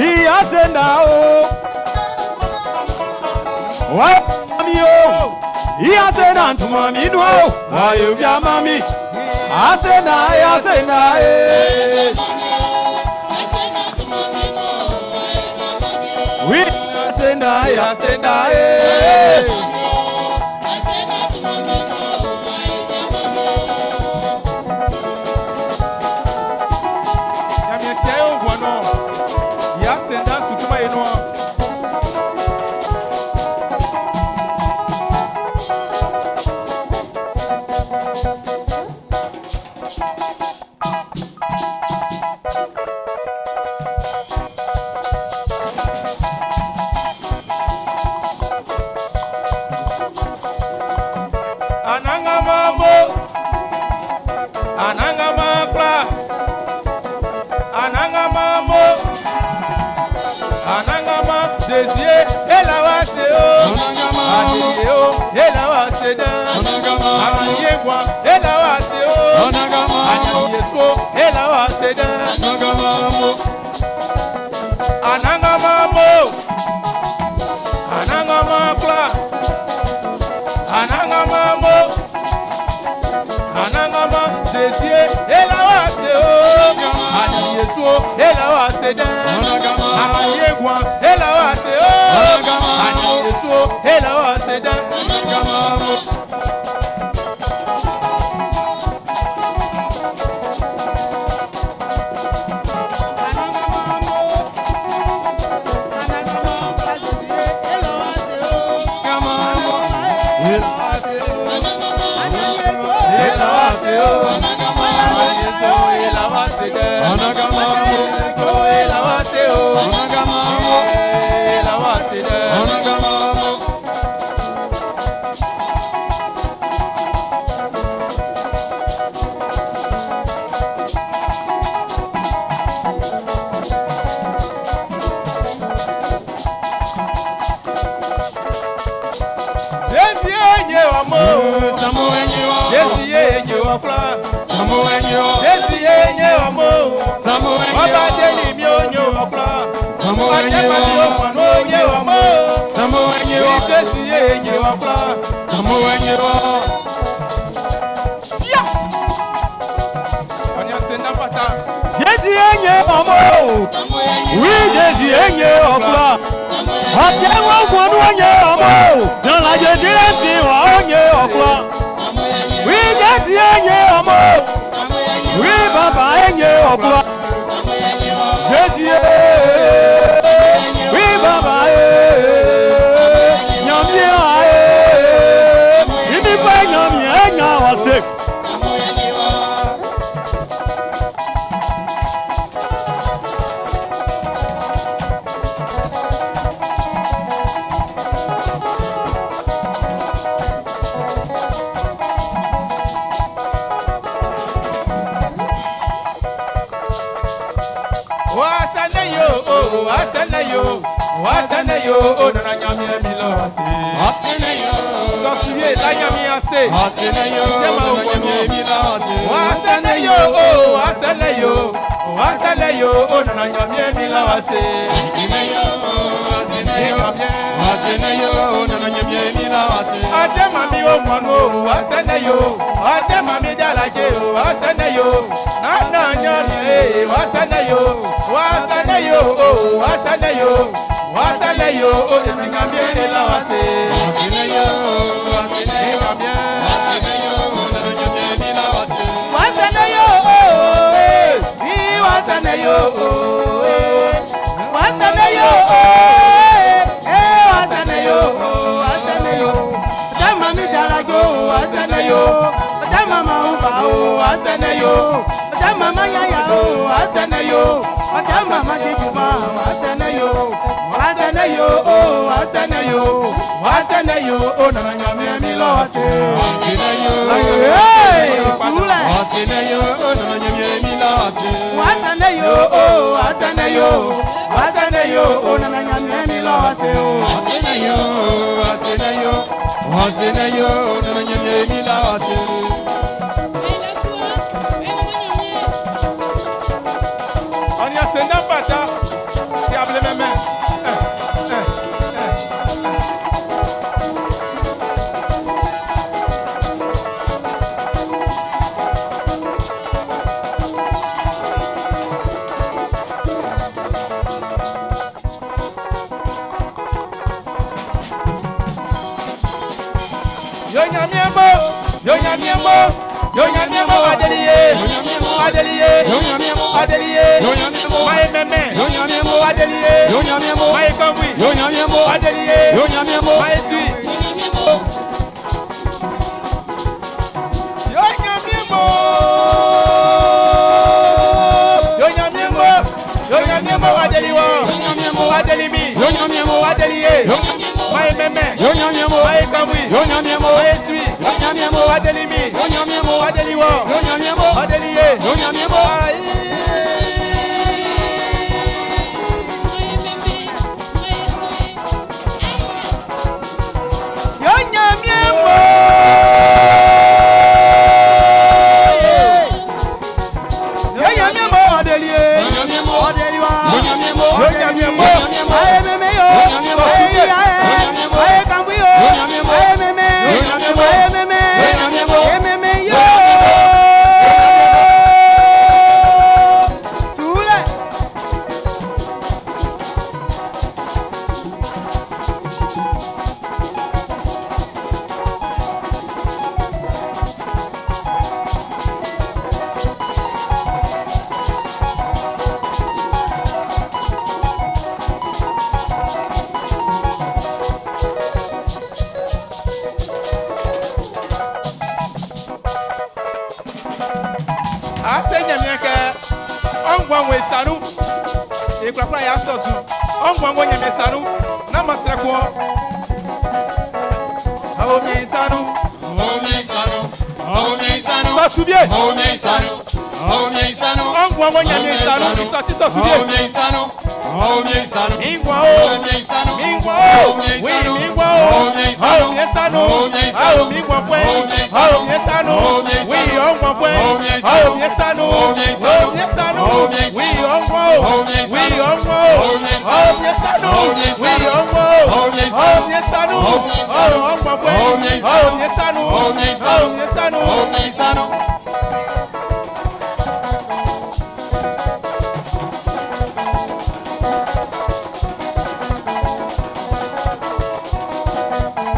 Iya senda o. Wa mami o. Iya senda tuma mi do. Wayo bia mami. Asenda e, asenda e. Oui, asenda e, asenda e. Nyamia tia e o guano. Ya senda sutuma e no. Anangama mo. Anangama kla. Anangama mo. Anangama Jésus ela wa se o. Adìyẹ o ela wa se dán. Amaliye gwa ela wa se o. Adìyẹ so ela wa se dán. Anangama mo. Anangama kla. Anangama mo. Anangama Jésus ela wa se o. Adìyẹ so ela wa se dán. Amaliye gwa ela wa se o. Adìyẹ so ela wa se dán. Ela wa se o. Adìyẹ so ela wa se dán. Adìyẹ so ela wa se o. Ela wa se dán. Jésus ye wa mo. Jésus ye wa kura. Jésus ye wa mo. Ọba deli mi o nye wa kura. Ọjẹ́ mami o kàn ó nye wa mo. Jésus ye wa kura. Ọ̀nì àsèndá pàtà. Jésus enye ọmọ. Oui, Jésus enye ọkùnrin. Ọtí ẹ̀wọ̀n ọkùnrin onye ọmọ. Yàrá jẹjẹrẹ rẹ̀ sí wà onye ọkùnrin. Oui, Jésus enye ọmọ. Oui, bàbá enye ọkùnrin. Jésus ye. Oui, bàbá ye. Nyàmíà ye. Ìnífẹ̀ nyàmíà nyà wá sí. Wasane yo, oh, wasane yo, wasane yo, oh, nana nyamie mi lọ se. Sọsùyè la nyamie ase. Ṣé ma wọ nù? Wasane yo, oh, wasane yo, wasane yo, oh, nana nyamie mi lọ se. Ate mami o mọ̀nù o, wasane yo, ate mami dalaje o, wasane yo, nana nyamie, wasane yo, wasane yo, oh, wasane yo, yo, o esi Ɲanmiɛn e la wɔ ase. Wasene yo oh eh, i wasene yo oh eh, wasene yo oh eh, eh wasene yo oh wasene yo. Jama mi darajo wasene yo, jama ma uba oh wasene yo, jama ma yaya oh wasene yo, jama ma jijuma wasene yo, wasene yo oh wasene yo, Wasene yo, o nana Ɲanmiɛn mi la wɔ ase. Hey, Sule. Wasene yo, nana Ɲanmiɛn mi la wɔ ase. Wasene yo oh wasene yo, wasene yo oh nana Ɲanmiɛn mi la wɔ ase o. Wasene yo, wasene yo, wasene yo, nana Ɲanmiɛn mi la wɔ ase. On y a senda pata, si able mɛmɛ. Yo Ɲanmiɛn mo, yo Ɲanmiɛn mo, yo Ɲanmiɛn mo adeliye, adeliye, adeliye, maye mɛmɛ, adeliye, maye kanfui, adeliye, maye sui. Yo Ɲanmiɛn mo, yo Ɲanmiɛn mo, yo Ɲanmiɛn mo adeliwo, adelimi, adeliye, maye mɛmɛ, maye kanfui, maye sui, adelimi, adeliwo, adeliye, ayi. Yo Ɲanmiɛn mo. Yo Ɲanmiɛn mo adeliye, adeliwa, Yo Ɲanmiɛn mo, Aye mɛmɛ yo, aye iya ye, aye kanfui yo, aye mɛmɛ, aye mɛmɛ, aye mɛmɛ yo. Sule. Ase Ɲanmiɛn kɛ ɔngwan wo sanu ekurakura y'a sɔ su ɔngwan wo Ɲanmiɛn sanu n'a ma sira kɔ awo mi sanu sɔ subie ɔngwan wo Ɲanmiɛn sanu isɔti sɔ subie mingwan o mingwan o wi mingwan o awo mi sanu awo mi gwan fue awo mi sanu wi ɔngwan fue awo mi sanu awo mi sanu wi ɔngwan o wi ɔngwan o awo mi sanu wi ɔngwan o awo mi sanu awo ɔngwan fue awo mi sanu awo mi sanu.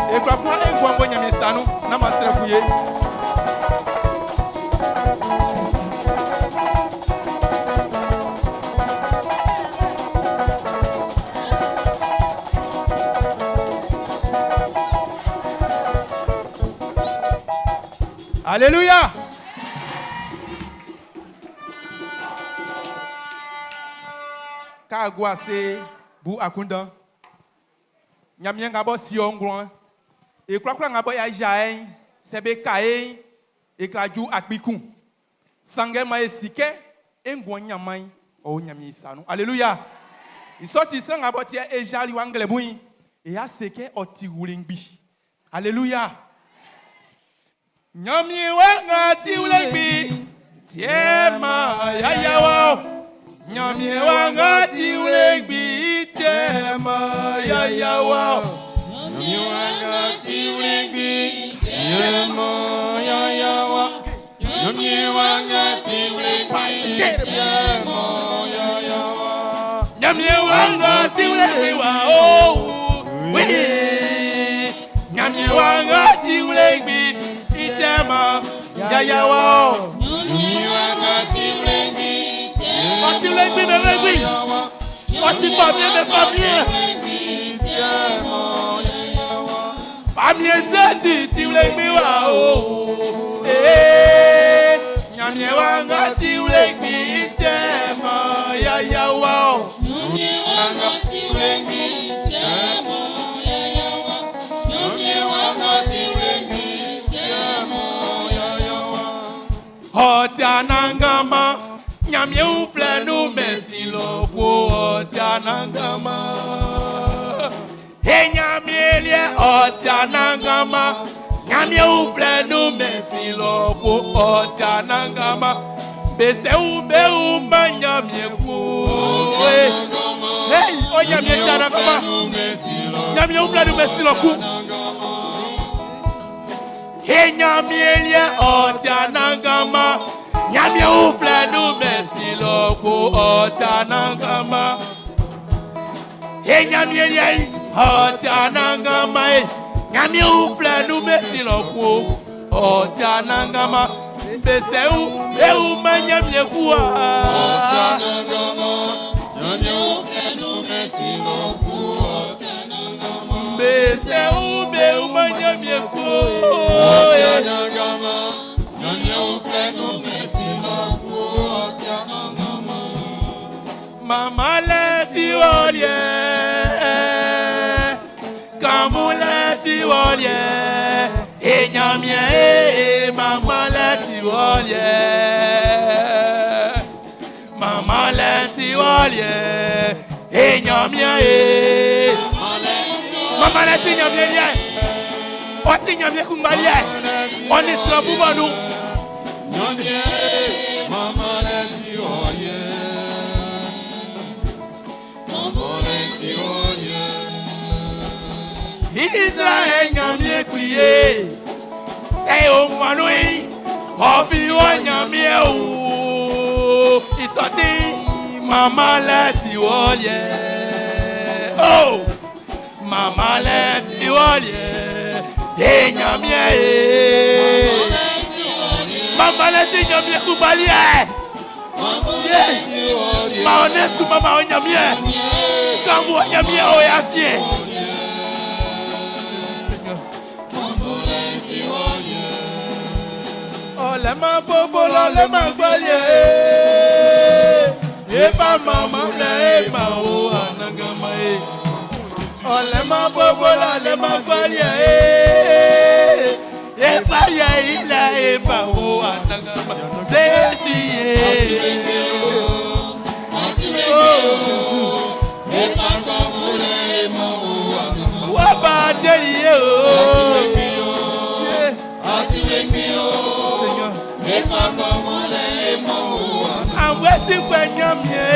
Ekurakura engwan wo Ɲanmiɛn sanu n'a ma sira kun ye. Alléluia. K'agua se bu akundan. Ɲanmiɛn nga bɔ si ɔnglɔn. Ekurakura nga bɔ ya ya yɛn, sɛbɛ ka yɛn, eklaju akpikun. Sangɛ ma ye sikɛ, engwɔn ɲama yi, ɔwɔ Ɲanmiɛn sanu. Alléluia. Isɔti sran nga bɔ tiɛ ejali wa ŋlɛbu yi, eya se kɛ ɔti wulingbi. Alléluia. Ɲanmiɛn wa ŋa ti wulingbi, tiɛ ma ya ya wa. Ɲanmiɛn wa ŋa ti wulingbi, tiɛ ma ya ya wa. Ɲanmiɛn wa ŋa ti wulingbi, tiɛ ma ya ya wa. Ɲanmiɛn wa ŋa ti wulingbi, tiɛ ma ya ya wa. Ɲanmiɛn wa ŋa ti wulingbi wa o. Ɲanmiɛn wa nga ti wlengbi i cɛman yaya wa o. Ɔ ti wlengbi bɛ wlengbi. Ɔ ti famiɛn bɛ famiɛn. Famiɛn Zezi ti wlengbi wa o. Ee, Ɲanmiɛn wa nga ti wlengbi i cɛman yaya wa o. Ɔ ti anangama, Ɲanmiɛn uflɛ nun mɛsi lɔ ko ɔ ti anangama. E Ɲanmiɛn liɛ ɔ ti anangama, Ɲanmiɛn uflɛ nun mɛsi lɔ ko ɔ ti anangama. Bese wu be wu ma Ɲanmiɛn ko. Hey, ɔ Ɲanmiɛn ti anangama, Ɲanmiɛn uflɛ nun mɛsi lɔ ku. E Ɲanmiɛn liɛ ɔ ti anangama, Ɲanmiɛn uflɛ nun mɛsi lɔ ko ɔ ti anangama. E Ɲanmiɛn liɛ ɔ ti anangama e, Ɲanmiɛn uflɛ nun mɛsi lɔ ko ɔ ti anangama. Bese wu be wu ma Ɲanmiɛn ku wa. Bese wu be wu ma Ɲanmiɛn ku. Mama lɛ ti wɔ liɛ, Kamu lɛ ti wɔ liɛ, e Ɲanmiɛn e mama lɛ ti wɔ liɛ, mama lɛ ti wɔ liɛ, e Ɲanmiɛn e. Mama lɛ ti Ɲanmiɛn liɛ, ɔ ti Ɲanmiɛn kunngba liɛ, ɔ ni sran bubɔ nu. Israël Ɲanmiɛn kpli sɛ o ŋmanu yi, ɔfi wɔ Ɲanmiɛn o, isɔti mama lɛ ti wɔ liɛ, oh mama lɛ ti wɔ liɛ, e Ɲanmiɛn e, mama lɛ ti Ɲanmiɛn kunngba liɛ, ma ɔ ne su mama ɔ Ɲanmiɛn, kanbu ɔ Ɲanmiɛn o ya fiɛ. Ọlẹ́mọ gbogbo lọ́lẹ́mọ gbọ́lẹ̀ eba mama lẹ ema o anagama e. Ọlẹ́mọ gbogbo lọ́lẹ́mọ gbọ́lẹ̀ eba yẹ ilẹ̀ ema o anagama. Jésù yẹ. Oh Jésus. Wọ́n bá délì yé o. Seigneur. Àwọn ẹ̀sìn pẹ̀ nyàmìẹ́.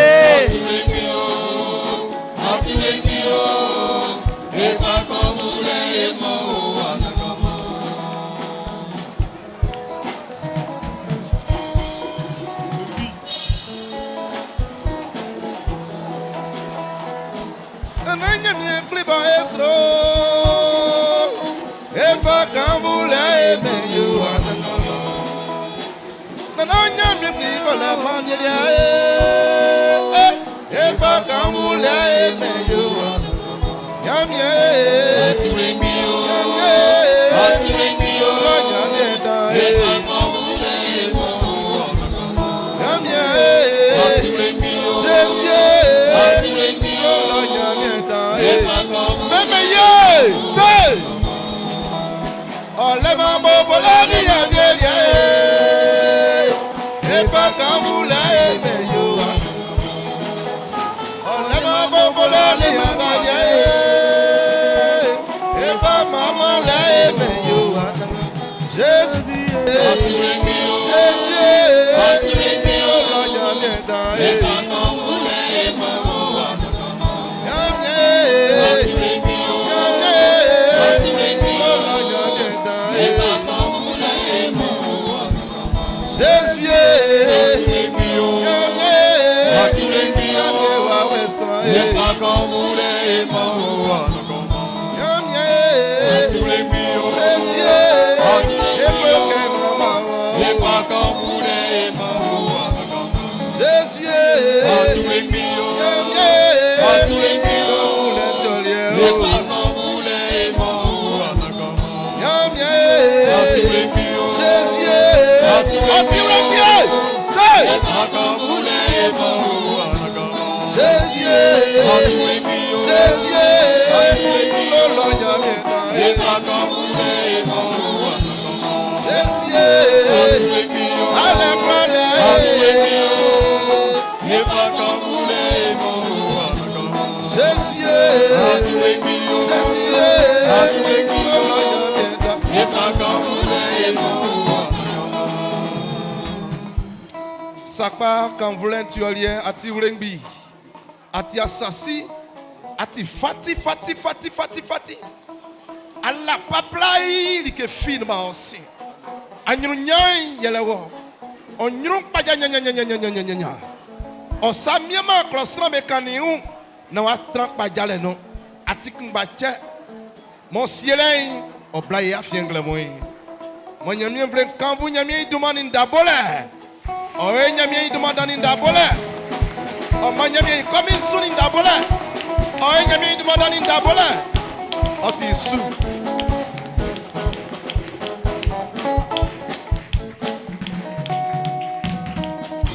Jésus. Sakpa kanvlɛn tiɔliɛ ati wlengbi ati asasi ati fati fati fati fati fati ala paplai like fin ma osi anyunyai yɛlɛwɔ ɔnyuru kpadza nyanyanyanyanyanyanya ɔsa miama klɔsrɔn be kaniu na wa trã kpadza le no ati kungbatsɛ mɔ sielɛ ɔbla ye afiɛ ŋlɛ mɔ yi mɔ nyamie vle kanvu nyamie iduma ni dabo lɛ ɔye nyamie iduma da ni dabo lɛ ɔmɔ nyamie kɔmi su ni dabo lɛ ɔye nyamie iduma da ni dabo lɛ ɔti su.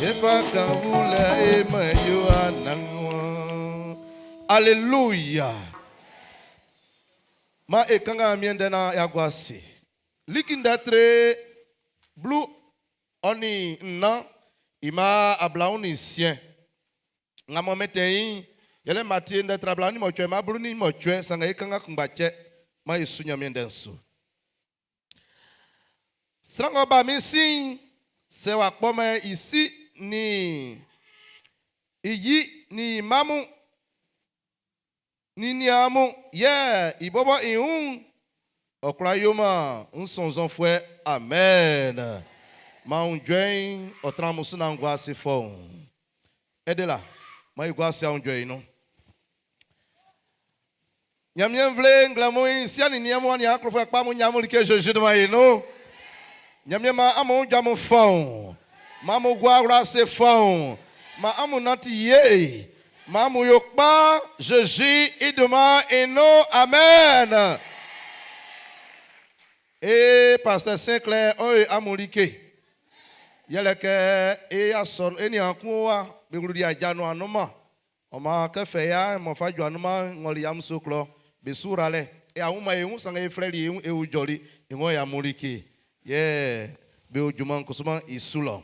Efa kanvu lɛ ema yo ananwa. Alléluia. Ma e kanga miende na yagwasi. Likinda tre blu oni na ima abla oni sien. Nga mo mete yele mati nde trabla ni mo chwe ma blu ni mo chwe sanga e kanga kungbache ma yesu nyamiende nsu. Srango ba mi sin se wa kpome isi ni iyi ni mamu ni niamu ye ibobo ihun okra yoma nsonzon fwe amen. Ma un join otra musu na ngwa se fo. Edela ma igwa se un join no. Nyamien vle nglamu isi ani niamu ani akrofo pa mu nyamu like Jésus de ma no. Nyamien ma amu jamu fo. Ma mu gwa ra se fo. Ma amu nati ye. Ma mu yokpa Jésus iduma eno amen. Et pasteur Sinclair oye amulike. Yeleke e ason eni ankuwa begludi ajanu anuma. Oma kefe ya mo faju anuma ngoli amsoklo besura le. E awuma e un sanga e frère e un e ujoli e ngo ya mulike. Ye be ojuma kusuma isulo.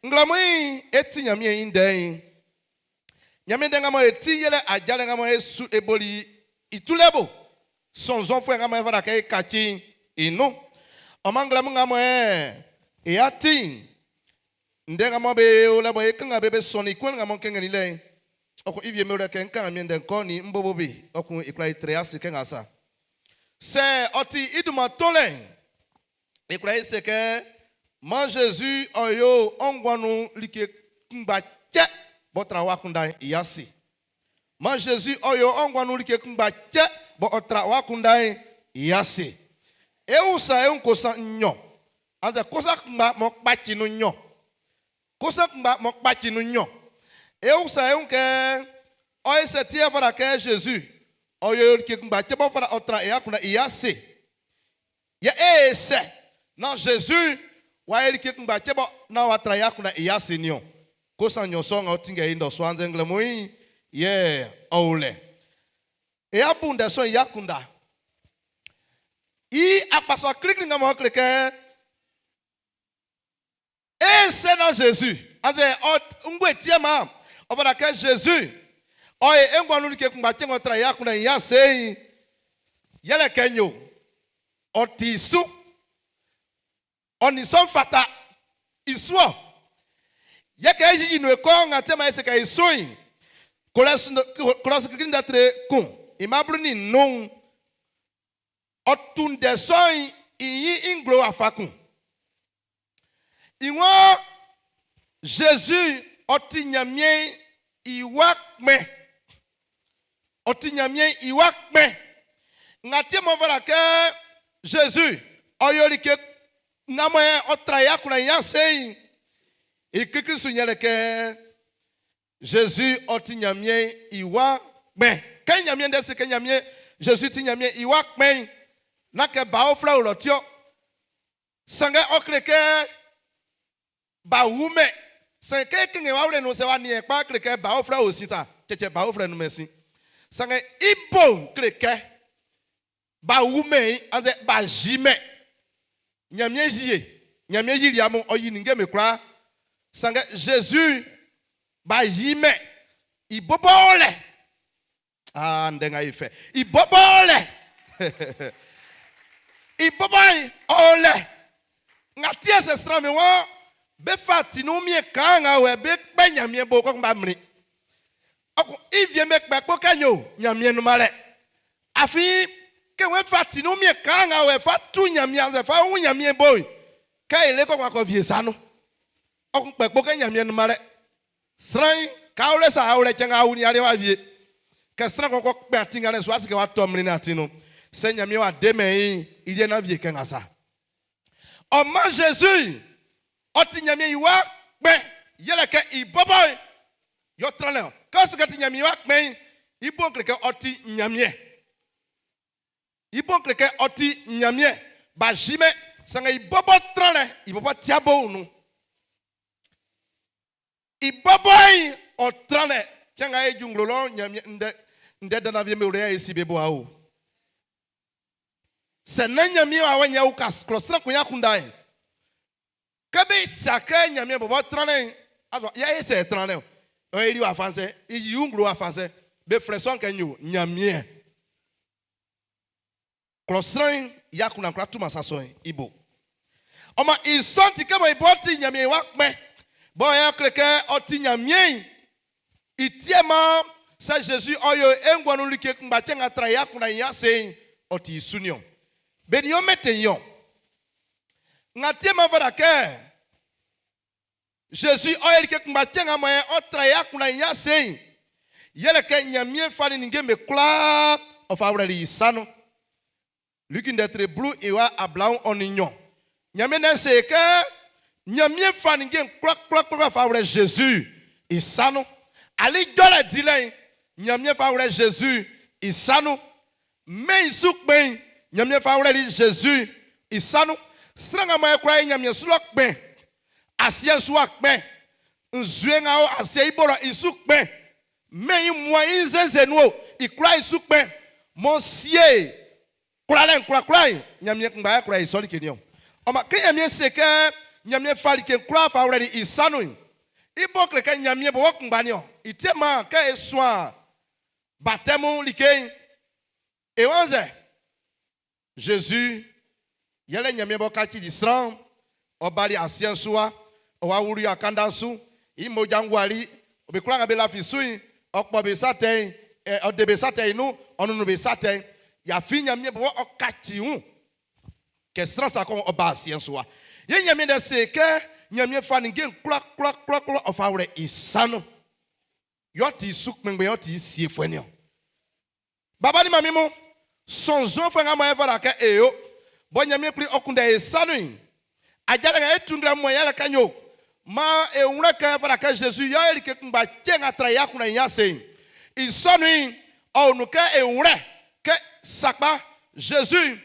Nglamui eti nyamie inde. Nyamie denga mo eti yele ajale nga mo esu eboli itulebo. Sonzon fwe nga mo evara ke kachi inu. Oma nglamu nga mo e e ati ndenga mo be ola bo e kanga bebe soni kwen nga mo kenga ni le. Oko ivie me ke nka mi nden ko ni mbobo bi okun ikra itre asi kenga sa. Se oti iduma tole. Ikra ise ke man Jésus oyo ongwanu like ngba che botra wakunda iyasi. Man Jésus oyo ongwanu like ngba che bo otra wakunda iyasi. E usa e unkosa nyo. Anze kosa ngba mo kpachi nu nyo. Kosa ngba mo kpachi nu nyo. E usa e unke oye se tie fara ke Jésus oyo like ngba che bo fara otra e akunda iyasi. Ye e se na Jésus wa like ngba che bo na watra ya akunda iyasi nyo. Kosa nyo so nga otinga indo so anze ngle moi ye oule. E abunda so yakunda. I akpaso klik nga mo klike. E se na Jésus. Anze ot ngwe tie ma. Obara ke Jésus. Oye engwanu like ngba che ngotra yakunda iyasi. Yele kenyo. Otisu. Oni son fata. Isuo. Yeke ejiji no eko nga tema ese ka isuin. Kolas kikini tre kun. Imablu ni nun. Otunde soin iyi inglo afakun. Iwon Jésus oti nyamie iwa kpe. Oti nyamie iwa kpe. Nga tie mo vara ke Jésus oyori ke ngamo otra ya kuna ya sei. Ikikrisu nyele ke Zezi ɔ ti Ɲanmiɛn i wa kpɛn. Kɛ Ɲanmiɛn ndɛ se kɛ Ɲanmiɛn Zezi ti Ɲanmiɛn i wa kpɛn'n, nán kɛ ba uflɛ o lɔ ti ɔ. Sanngɛ ɔ kle kɛ b'a wumɛn. Sanngɛ kɛ e kɛnngɛn Wawle'n nun'n, sɛ w'a niɛn kpa kle kɛ ba uflɛ o sin sa. Cɛcɛ, ba uflɛ nunmɛn sin. Sanngɛ i bo'n kle kɛ b'a wumɛn i annzɛ b'a yimɛn. Ɲanmiɛn yi e. Ɲanmiɛn yili amun, ɔ yi ninnge'm be kwlaa. Sanngɛ Zezi b'a yimɛn i bɔbɔ o lɛ. Aa, ndɛ nga e fɛ. I bɔbɔ o lɛ. I bɔbɔ o lɛ. Nga tiɛ sɛ sran be waan be fa tinun mie kan nga wɛ be kpɛ Ɲanmiɛn bo kɔkun b'a mlin. Ɔkun i vie be kpɛ kpo kɛ nyo Ɲanmiɛn nunman lɛ. Afin kɛ wɛ fa tinun mie kan nga wɛ fa tu Ɲanmiɛn annzɛ fa wun Ɲanmiɛn bo'n, kɛ e le kɔkun akɔ vie sa nun. Ɔkun kpɛ kpo kɛ Ɲanmiɛn nunman lɛ. Sran'n, kɛ awlɛ sa awlɛ cɛn nga a wun i aliɛ w'a wie. Kɛ sran kun kɔ kpɛ atin ngalɛ'n su, a si kɛ w'a tɔ mlinnin atin nun. Sɛ Ɲanmiɛn w'a demɛn i'n, i liɛ nán wie kɛ nga sa. Ɔ maan Zezi, ɔ ti Ɲanmiɛn i Wa kpɛn, yɛlɛ kɛ i bɔbɔ'n yɛ ɔ tran lɛ-ɔ. Kɛ ɔ se kɛ ɔ ti Ɲanmiɛn i Wa kpɛn'n, i bo'n kle kɛ ɔ ti Ɲanmiɛn. I bo'n kle kɛ ɔ ti Ɲanmiɛn. B'a yimɛn, sanngɛ i bɔbɔ tran lɛ, i bɔbɔ ti abo'n nun. I bɔbɔ'n ɔ tran lɛ. Cɛn nga e ju nglo lɔ'n, Ɲanmiɛn ndɛ ndɛ dandan wie'm be o lɛ yɛ e si be bo a o. Sɛ nán Ɲanmiɛn wawɛ'n yɛ uka klɔ sran kun i akunndan'n, kɛ be sa kɛ Ɲanmiɛn bɔbɔ tran lɛ'n, azɔ yɛ e sɛ e tran lɛ o. Ɔ i li wafa sɛ, i yi nglo wafa sɛ, be flɛ sɔ'n kɛ nyo Ɲanmiɛn. Klɔ sran'n i akunndan kwlá tuman sa sɔ'n i bo. Ɔ maan i sɔ'n ti kɛ mɔ i bɔ ti Ɲanmiɛn i wa kpɛn, bɔ yɛ ɔ kle kɛ ɔ ti Ɲanmiɛn'n, i tiɛ maan sɛ Zezi ɔ yo e nguan nun like kunngba cɛ nga tra i akunndan i ase'n, ɔ ti i su niɔn. Be nin ɔ mɛntɛn i ɔ. Nga tiɛ man fata kɛ Zezi ɔ yɛ like kunngba cɛ nga mɔ yɛ ɔ tra e akunndan i ase'n, yɛlɛ kɛ Ɲanmiɛn fali ninnge'm be kwlaa ɔ fa wlɛli i sa nun. Luki ndɛ tre 22. Ɲanmiɛn ndɛ'n se e kɛ Ɲanmiɛn fa ninnge'n kwlakwlakwla fa wlɛ Zezi i sa nun. Ali jɔlɛ dilɛ'n, Ɲanmiɛn fa wlɛ Zezi i sa nun. Mɛn'n i su kpɛn'n, Ɲanmiɛn fa wlɛli Zezi i sa nun. Sran nga mɔ e kwla ye Ɲanmiɛn su lɔ kpɛn, asiɛ'n su wa kpɛn, nzue nga o asiɛ'n i bo lɔ i su kpɛn, mɛn'n i muan i nzɛnzɛ nun o, i kwlaa i su kpɛn, m'ɔ sie kwlalɛ'n kwlakwla'n, Ɲanmiɛn kunngba yɛ kwla yi sɔ like niɔn. Ɔ maan, kɛ Ɲanmiɛn se kɛ Ɲanmiɛn fa like'n kwlaa fa wlɛli i sa nun'n, i bo'n kle kɛ Ɲanmiɛn bɔbɔ kunngba niɔn. I ti maan kɛ e suan batɛmu like'n, e waan sɛ? Zezi yɛlɛ Ɲanmiɛn b'ɔ kacili sran'n, ɔ bali asiɛ'n su wa, ɔ wa wuli akanda'n su, i mmoja'n guali, be kwlaa nga be lafi su'n, ɔ kpɔ be sa tɛ'n, ɔ de be sa tɛ'n nun, ɔ nunnun be sa tɛ'n. Yɛ afin Ɲanmiɛn bɔbɔ ɔ kaci wun kɛ sran sa kɔn ɔ ba asiɛ'n su wa. Yɛ Ɲanmiɛn ndɛ se kɛ Ɲanmiɛn fa ninnge'n kwlakwlakwlakwla ɔ fa wlɛ i sa nun. Yɛ ɔ ti i su kpɛnngbɛn, yɛ ɔ ti i siefuɛ niɔn. Baba nin manmin mun, sɔnnzɔnfuɛ nga mɔ e fata kɛ e yo, bɔ Ɲanmiɛn Kpli ɔ kunndɛ e sa nun'n, ajalɛ nga e tu nglɛmun mɔ yɛlɛ kɛ n yo, maan e wun kɛ ɔ fata kɛ Zezi yo e like kunngba cɛ nga tra i akunndan i ase'n. I sɔ nun'n, ɔ o nun kɛ e wlɛ kɛ sakpa Zezi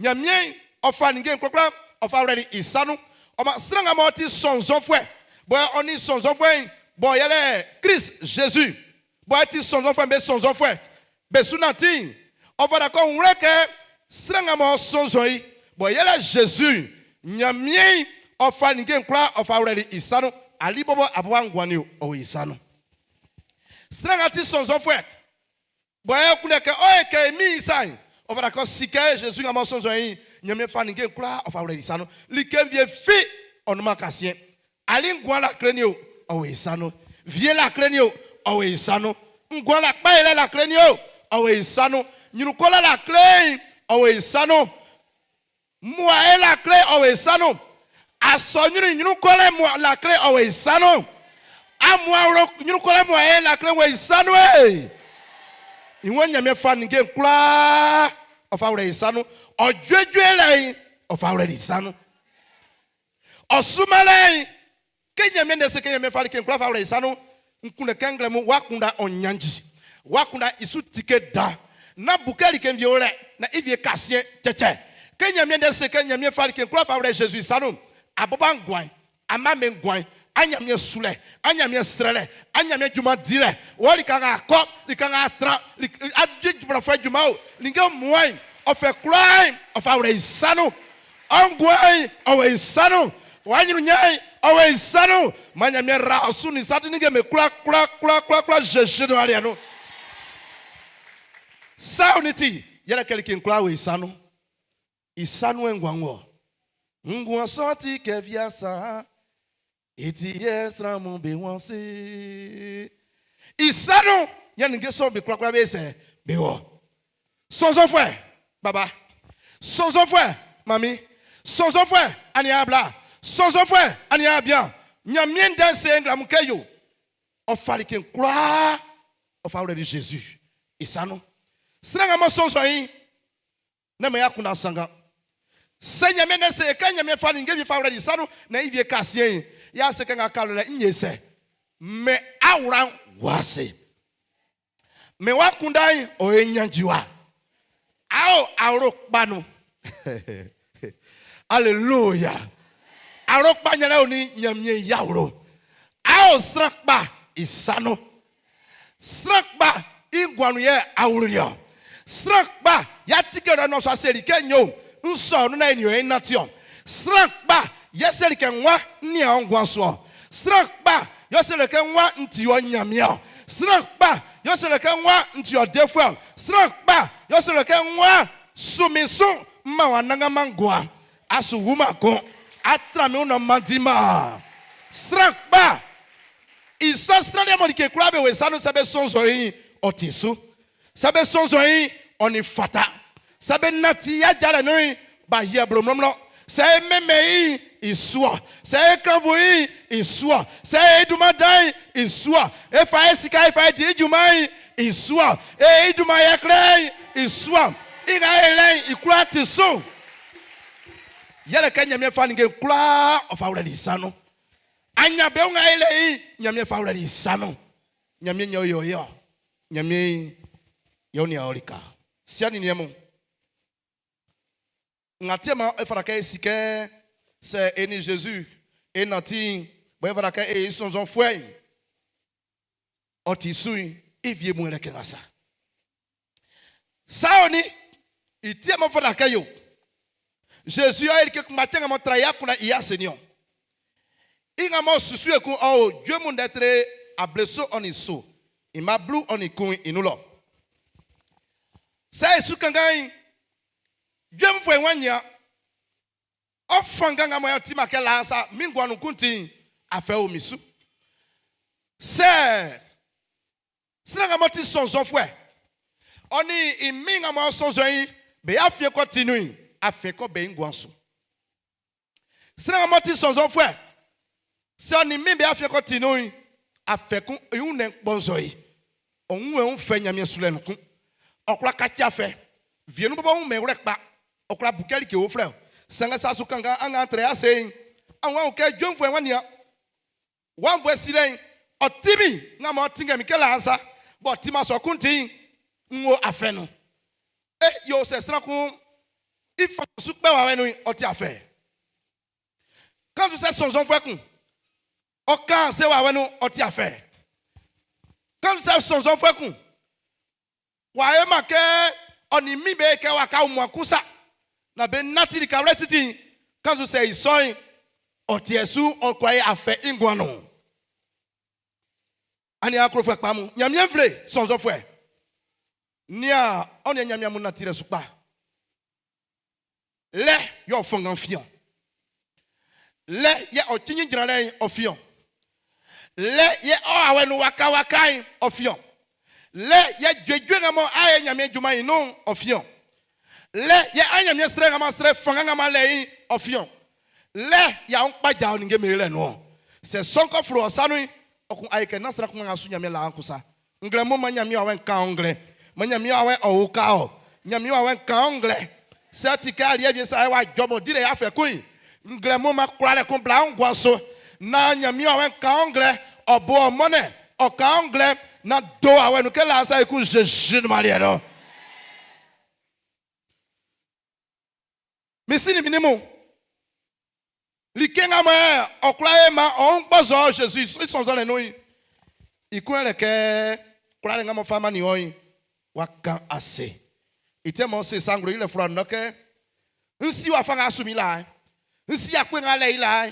Ɲanmiɛn ɔ fa ninnge'n kwlakwla ɔ fa wlɛli i sa nun. Ɔ maan sran nga m'ɔ ti sɔnnzɔnfuɛ, bɔ ɔ nin sɔnnzɔnfuɛ'n bɔ yɛlɛ Klist Zezi, bɔ e ti sɔnnzɔnfuɛ'm be sɔnnzɔnfuɛ, be su nanti'n, ɔ fata kɛ ɔ wlɛ kɛ sran nga m'ɔ sɔnnzɔn i, bɔ yɛlɛ Zezi'n, Ɲanmiɛn ɔ fa ninnge'n kwlaa ɔ fa wlɛli i sa nun. Ali bɔbɔ abowa nguan'n nin o, ɔ o i sa nun. Sran nga ti sɔnnzɔnfuɛ, Bɔ e kunndɛ kɛ ɔ ye kɛ e Min'n sa'n, ɔ fata kɛ ɔ si kɛ Zezi nga m'ɔ sɔnnzɔn i'n, Ɲanmiɛn fa ninnge'n kwlaa ɔ fa wlɛ i sa nun. Like wie fi ɔ nunman kasiɛn. Ali nguan lakle nin o, ɔ o i sa nun. Vie lakle nin o, ɔ o i sa nun. Nguan la kpa yɛlɛ lakle nin o, ɔ o i sa nun. Ɲrun kɔlɛ lakle'n, ɔ o i sa nun. Muae lakle ɔ o i sa nun. Asɔ ɲrun ɲrun kɔlɛ mua lakle ɔ o i sa nun. Amun awlo ɲrun kɔlɛ muae lakle wɔ i sa nun ee. I waan Ɲanmiɛn fa ninnge'n kwlaa ɔ fa wlɛ i sa nun. Ɔ juejue lɛ'n ɔ fa wlɛli i sa nun. Ɔ sunmanlɛ'n, kɛ Ɲanmiɛn ndɛ se kɛ Ɲanmiɛn fa like'n kwlaa fa wlɛ i sa nun. N kunndɛ kɛ nglɛmun w'a kunda ɔ ɲanji. W'a kunda i su tike dan. Na bu kɛ like wie o lɛ, na i wie kasiɛn cɛcɛ. Kɛ Ɲanmiɛn ndɛ se kɛ Ɲanmiɛn fa like kwlaa fa wlɛ Zezi sa nun'n, a bɔbɔ nguan'n, a man be nguan'n, a Ɲanmiɛn sulɛ, a Ɲanmiɛn srɛlɛ, a Ɲanmiɛn junman dilɛ, wɔ lika nga a kɔ, lika nga a tran, a di junmanfuɛ junman o, ninnge muan'n, ɔ fɛ kwlaa'n, ɔ fa wlɛ i sa nun. Ɔ nguan'n, ɔ wɔ i sa nun. Wɔ aɲrunɲan'n, ɔ wɔ i sa nun. Man Ɲanmiɛn ra ɔ su nin sa ti ninnge be kwlaa, kwlaa, kwlaa, kwlaa, kwlaa Zezi nun aliɛ nun. Sa o ni ti, yɛlɛ kɛ like'n kwlaa wɔ i sa nun. I sa nun e nguan'n wɔ. Nguan sɔ'n ti kɛ fia sa. I ti yɛ sran mun be wan se. I sa nun yɛ ninnge sɔ'm be kwlakwla be sɛ be wɔ. Sɔnnzɔnfuɛ, baba. Sɔnnzɔnfuɛ, mami. Sɔnnzɔnfuɛ, aniaan bla. Sɔnnzɔnfuɛ, aniaan bian. Ɲanmiɛn ndɛ'n se ngla mun kɛ yo. Ɔ fa like'n kwlaa ɔ fa wlɛli Zezi i sa nun. Sran nga m'ɔ sɔnnzɔn i'n, nán man i akunndan sanngan. Sɛ Ɲanmiɛn ndɛ'n se e kɛ Ɲanmiɛn fa ninnge wie fa wlɛli i sa nun naan i wie ka siɛn'n, y'a se kɛ nga ka lɛ n ye sɛ? Mɛn awla'n gua ase. Mɛn wa akunndan'n ɔ e ɲannjiwa. Ao awlo kpa nun. Aleluya. Awlo kpa ɲanlɛ o ni Ɲanmiɛn i awlo. Ao sran kpa i sa nun. Sran kpa i nguan nun yɛ awlo ɔ. Sran kpa yɛ atike dɔ nɔsua seli kɛ nyo n sɔ nun na e nin e nanti ɔ. Sran kpa yɛ seli kɛ nwa n nian ɔ nguan su ɔ. Sran kpa yɛ seli kɛ nwa n ti ɔ Ɲanmiɛn ɔ. Sran kpa yɛ seli kɛ nwa n ti ɔ defuɛ ɔ. Sran kpa yɛ seli kɛ nwa su min su n man wɔ anannganman nguan. A su wuman kun. A tran min wun nɔ man diman. Sran kpa i sɔ sran liɛ mɔ like kwlaa be wo i sa nun sɛ be sɔnnzɔn i'n, ɔ ti su. Sɛ be sɔnnzɔn i'n, ɔ nin fata. Sɛ be nanti i ajalɛ nun'n, b'a yia blo mlɔnmlɔn. Sɛ e mɛnmɛn i'n, i su ɔ. Sɛ e kannvun i'n, i su ɔ. Sɛ e dunman dan'n, i su ɔ. E fa e sika e fa e di i junman'n, i su ɔ. E i dunman yɛ klɛ'n, i su ɔ. I nga e lɛ'n, i kwlaa ti su. Yɛle kɛ Ɲanmiɛn fa ninnge'n kwlaa ɔ fa wlɛli i sa nun. Aɲanbeun nga e le i'n, Ɲanmiɛn fa wlɛli i sa nun. Ɲanmiɛn yɛ ɔ yo ye-ɔ. Ɲanmiɛn yɛ ɔ nian ɔ lika. Siɛ nin niɛn mun, nga ti yɛ ɔ fata kɛ e si kɛ sɛ e nin Zezi e nanti'n, bɔ e fata kɛ e yi sɔnnzɔnfuɛ'n, ɔ ti su'n, i wie mun yɛlɛ kɛ nga sa. Sa o ni, i ti yɛ ɔ fata kɛ yo. Zezi ɔ yɛ like kunngba cɛ nga m'ɔ tra i akunndan i ase niɔn. I nga m'ɔ susu ekun ɔ o jue mun ndɛ tre 87 i mma 11 i nun lɔ. Sɛ e su kanngan'n, juemufuɛ'n wá nian ɔ fanngan nga mɔ y'a timan kɛ laa'n sa min nguan nun kun ti'n, afɛ o min su. Sɛ sran nga m'ɔ ti sɔnnzɔnfuɛ, ɔ nin i min nga m'ɔ sɔnnzɔn i'n, be afiɛn kɔ ti nun'n, afɛ kɔ be nguan su. Sran nga m'ɔ ti sɔnnzɔnfuɛ, sɛ ɔ nin min be afiɛn kɔ ti nun'n, afɛ kun i wunnɛn kpɔnzɔ i. Ɔ wun wun fɛ Ɲanmiɛn sulɛ nun kun. Ɔ kwla kaci afɛ. Wie nun bɔbɔ wun mɛn wlɛ kpa. Ɔ kwla bu kɛ like uflɛ o. Sanngɛ sa su kanngan an nga trɛ ase'n, an wá wun kɛ juemufuɛ'n wá nian. Wanfuɛ silɛ'n, ɔ ti min nga m'ɔ tinngɛ min kɛ laa'n sa, b'ɔ ti-man sɔ kun ti'n, n wo afɛ nun. E yo sɛ sran kun i fa su kpɛ wawɛ nun'n, ɔ ti afɛ. Kannzu sɛ sɔnnzɔnfuɛ kun ɔ kan se wawɛ nun'n, ɔ ti afɛ. Kannzu sɛ sɔnnzɔnfuɛ kun w'a yoman kɛ ɔ nin min be kɛ waka wunmuan kun sa, na be nanti likawlɛ titi'n, kannzu sɛ i sɔ'n ɔ tiɛ su ɔ kwla yi afɛ i nguan nun. Aniaan klofuɛ kpa mun, Ɲanmiɛn nvle sɔnnzɔnfuɛ, nian ɔ nin Ɲanmiɛn mun nantilɛ su kpa. Lɛ yɛ ɔ fanngan fin-ɔn. Lɛ yɛ ɔ cinnjin jranlɛ'n ɔ fin-ɔn. Lɛ yɛ ɔ awɛ nun wakawaka'n ɔ fin-ɔn. Lɛ yɛ juejue nga mɔ a yɛ Ɲanmiɛn junman'n i nun'n ɔ fin-ɔn. Lɛ yɛ a Ɲanmiɛn srɛ nga ma srɛ fanngan nga ma lɛ i'n ɔ fin-ɔn. Lɛ yɛ a kpaja ɔ ninnge mun lɛ nun-ɔn. Sɛ sɔ'n kɔ flo ɔ sa nun'n, ɔ kun a yɛ kɛ nán sran kun nga su Ɲanmiɛn laa'n kun sa. Nglɛmun man Ɲanmiɛn wawɛ'n kan ɔ nglɛ. Man Ɲanmiɛn wawɛ'n ɔ uka ɔ. Ɲanmiɛn wawɛ'n kan ɔ nglɛ. Sɛ ɔ ti kɛ aliɛ wie sa w'a jɔ m'ɔ di lɛ afɛ kun'n, nglɛmun man kwlalɛ kun bla ɔ nguan'n su. Naan Ɲanmiɛn wawɛ'n kan ɔ nglɛ, ɔ bo ɔ mɔnnɛn. Ɔ kan anglais na do awɛ nu kɛ la sa ikun Jésus nu ma liɛ no. Mi si ni mi ni mu. Like nga mo ɔ kura ye ma ɔ ŋgbɔzɔ Jésus i sɔnzɔn le nu yi. Ikun yɛrɛ kɛ kura le nga mo fa ma ni yɔ yi wa kan ase. Ite mo se sanglo yi le fura nɔ kɛ nsi wa fa nga sumi la nsi akpe nga lɛ yi la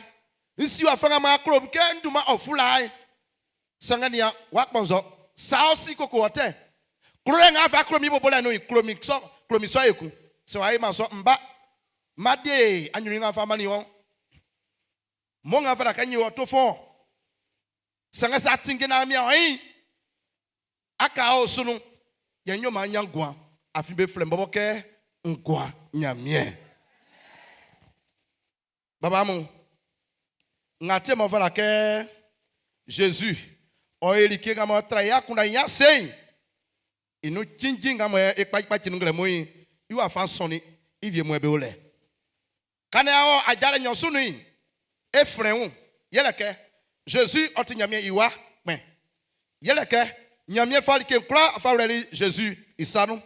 nsi wa fa nga ma klo kɛ nduma ɔfu la sangania wa kpɔnzɔ saa si koko ɔtɛ klo le nga fa klo mi bobo lɛ nu yi klo mi sɔ klo mi sɔ eku sɛ wa yi ma sɔ nba ma de anyuri nga fa ma ni yɔ mo nga fa la ka nyi wɔ to fɔ sanga sa tinge na mi ɔyin aka o sunu yɛn nyɔ ma nya guan afi be filɛ bɔbɔ kɛ nguan nyamiɛ baba mu ŋa te mɔ fa la kɛ Jésus ɔyeli ke nga mɔ tra ya kunna ya seyin inu cincin nga mɔ ekpakpa nu ŋlɛ mo yi iwa fa sɔnni ivie mɔ ebe wo lɛ kane awɔ adzalɛ nyɔsunu yi efrɛ ŋu yɛlɛ kɛ Jésus ɔti nyamiɛ iwa kpɛ yɛlɛ kɛ nyamiɛ fa like kura fa wlɛli Jésus isanu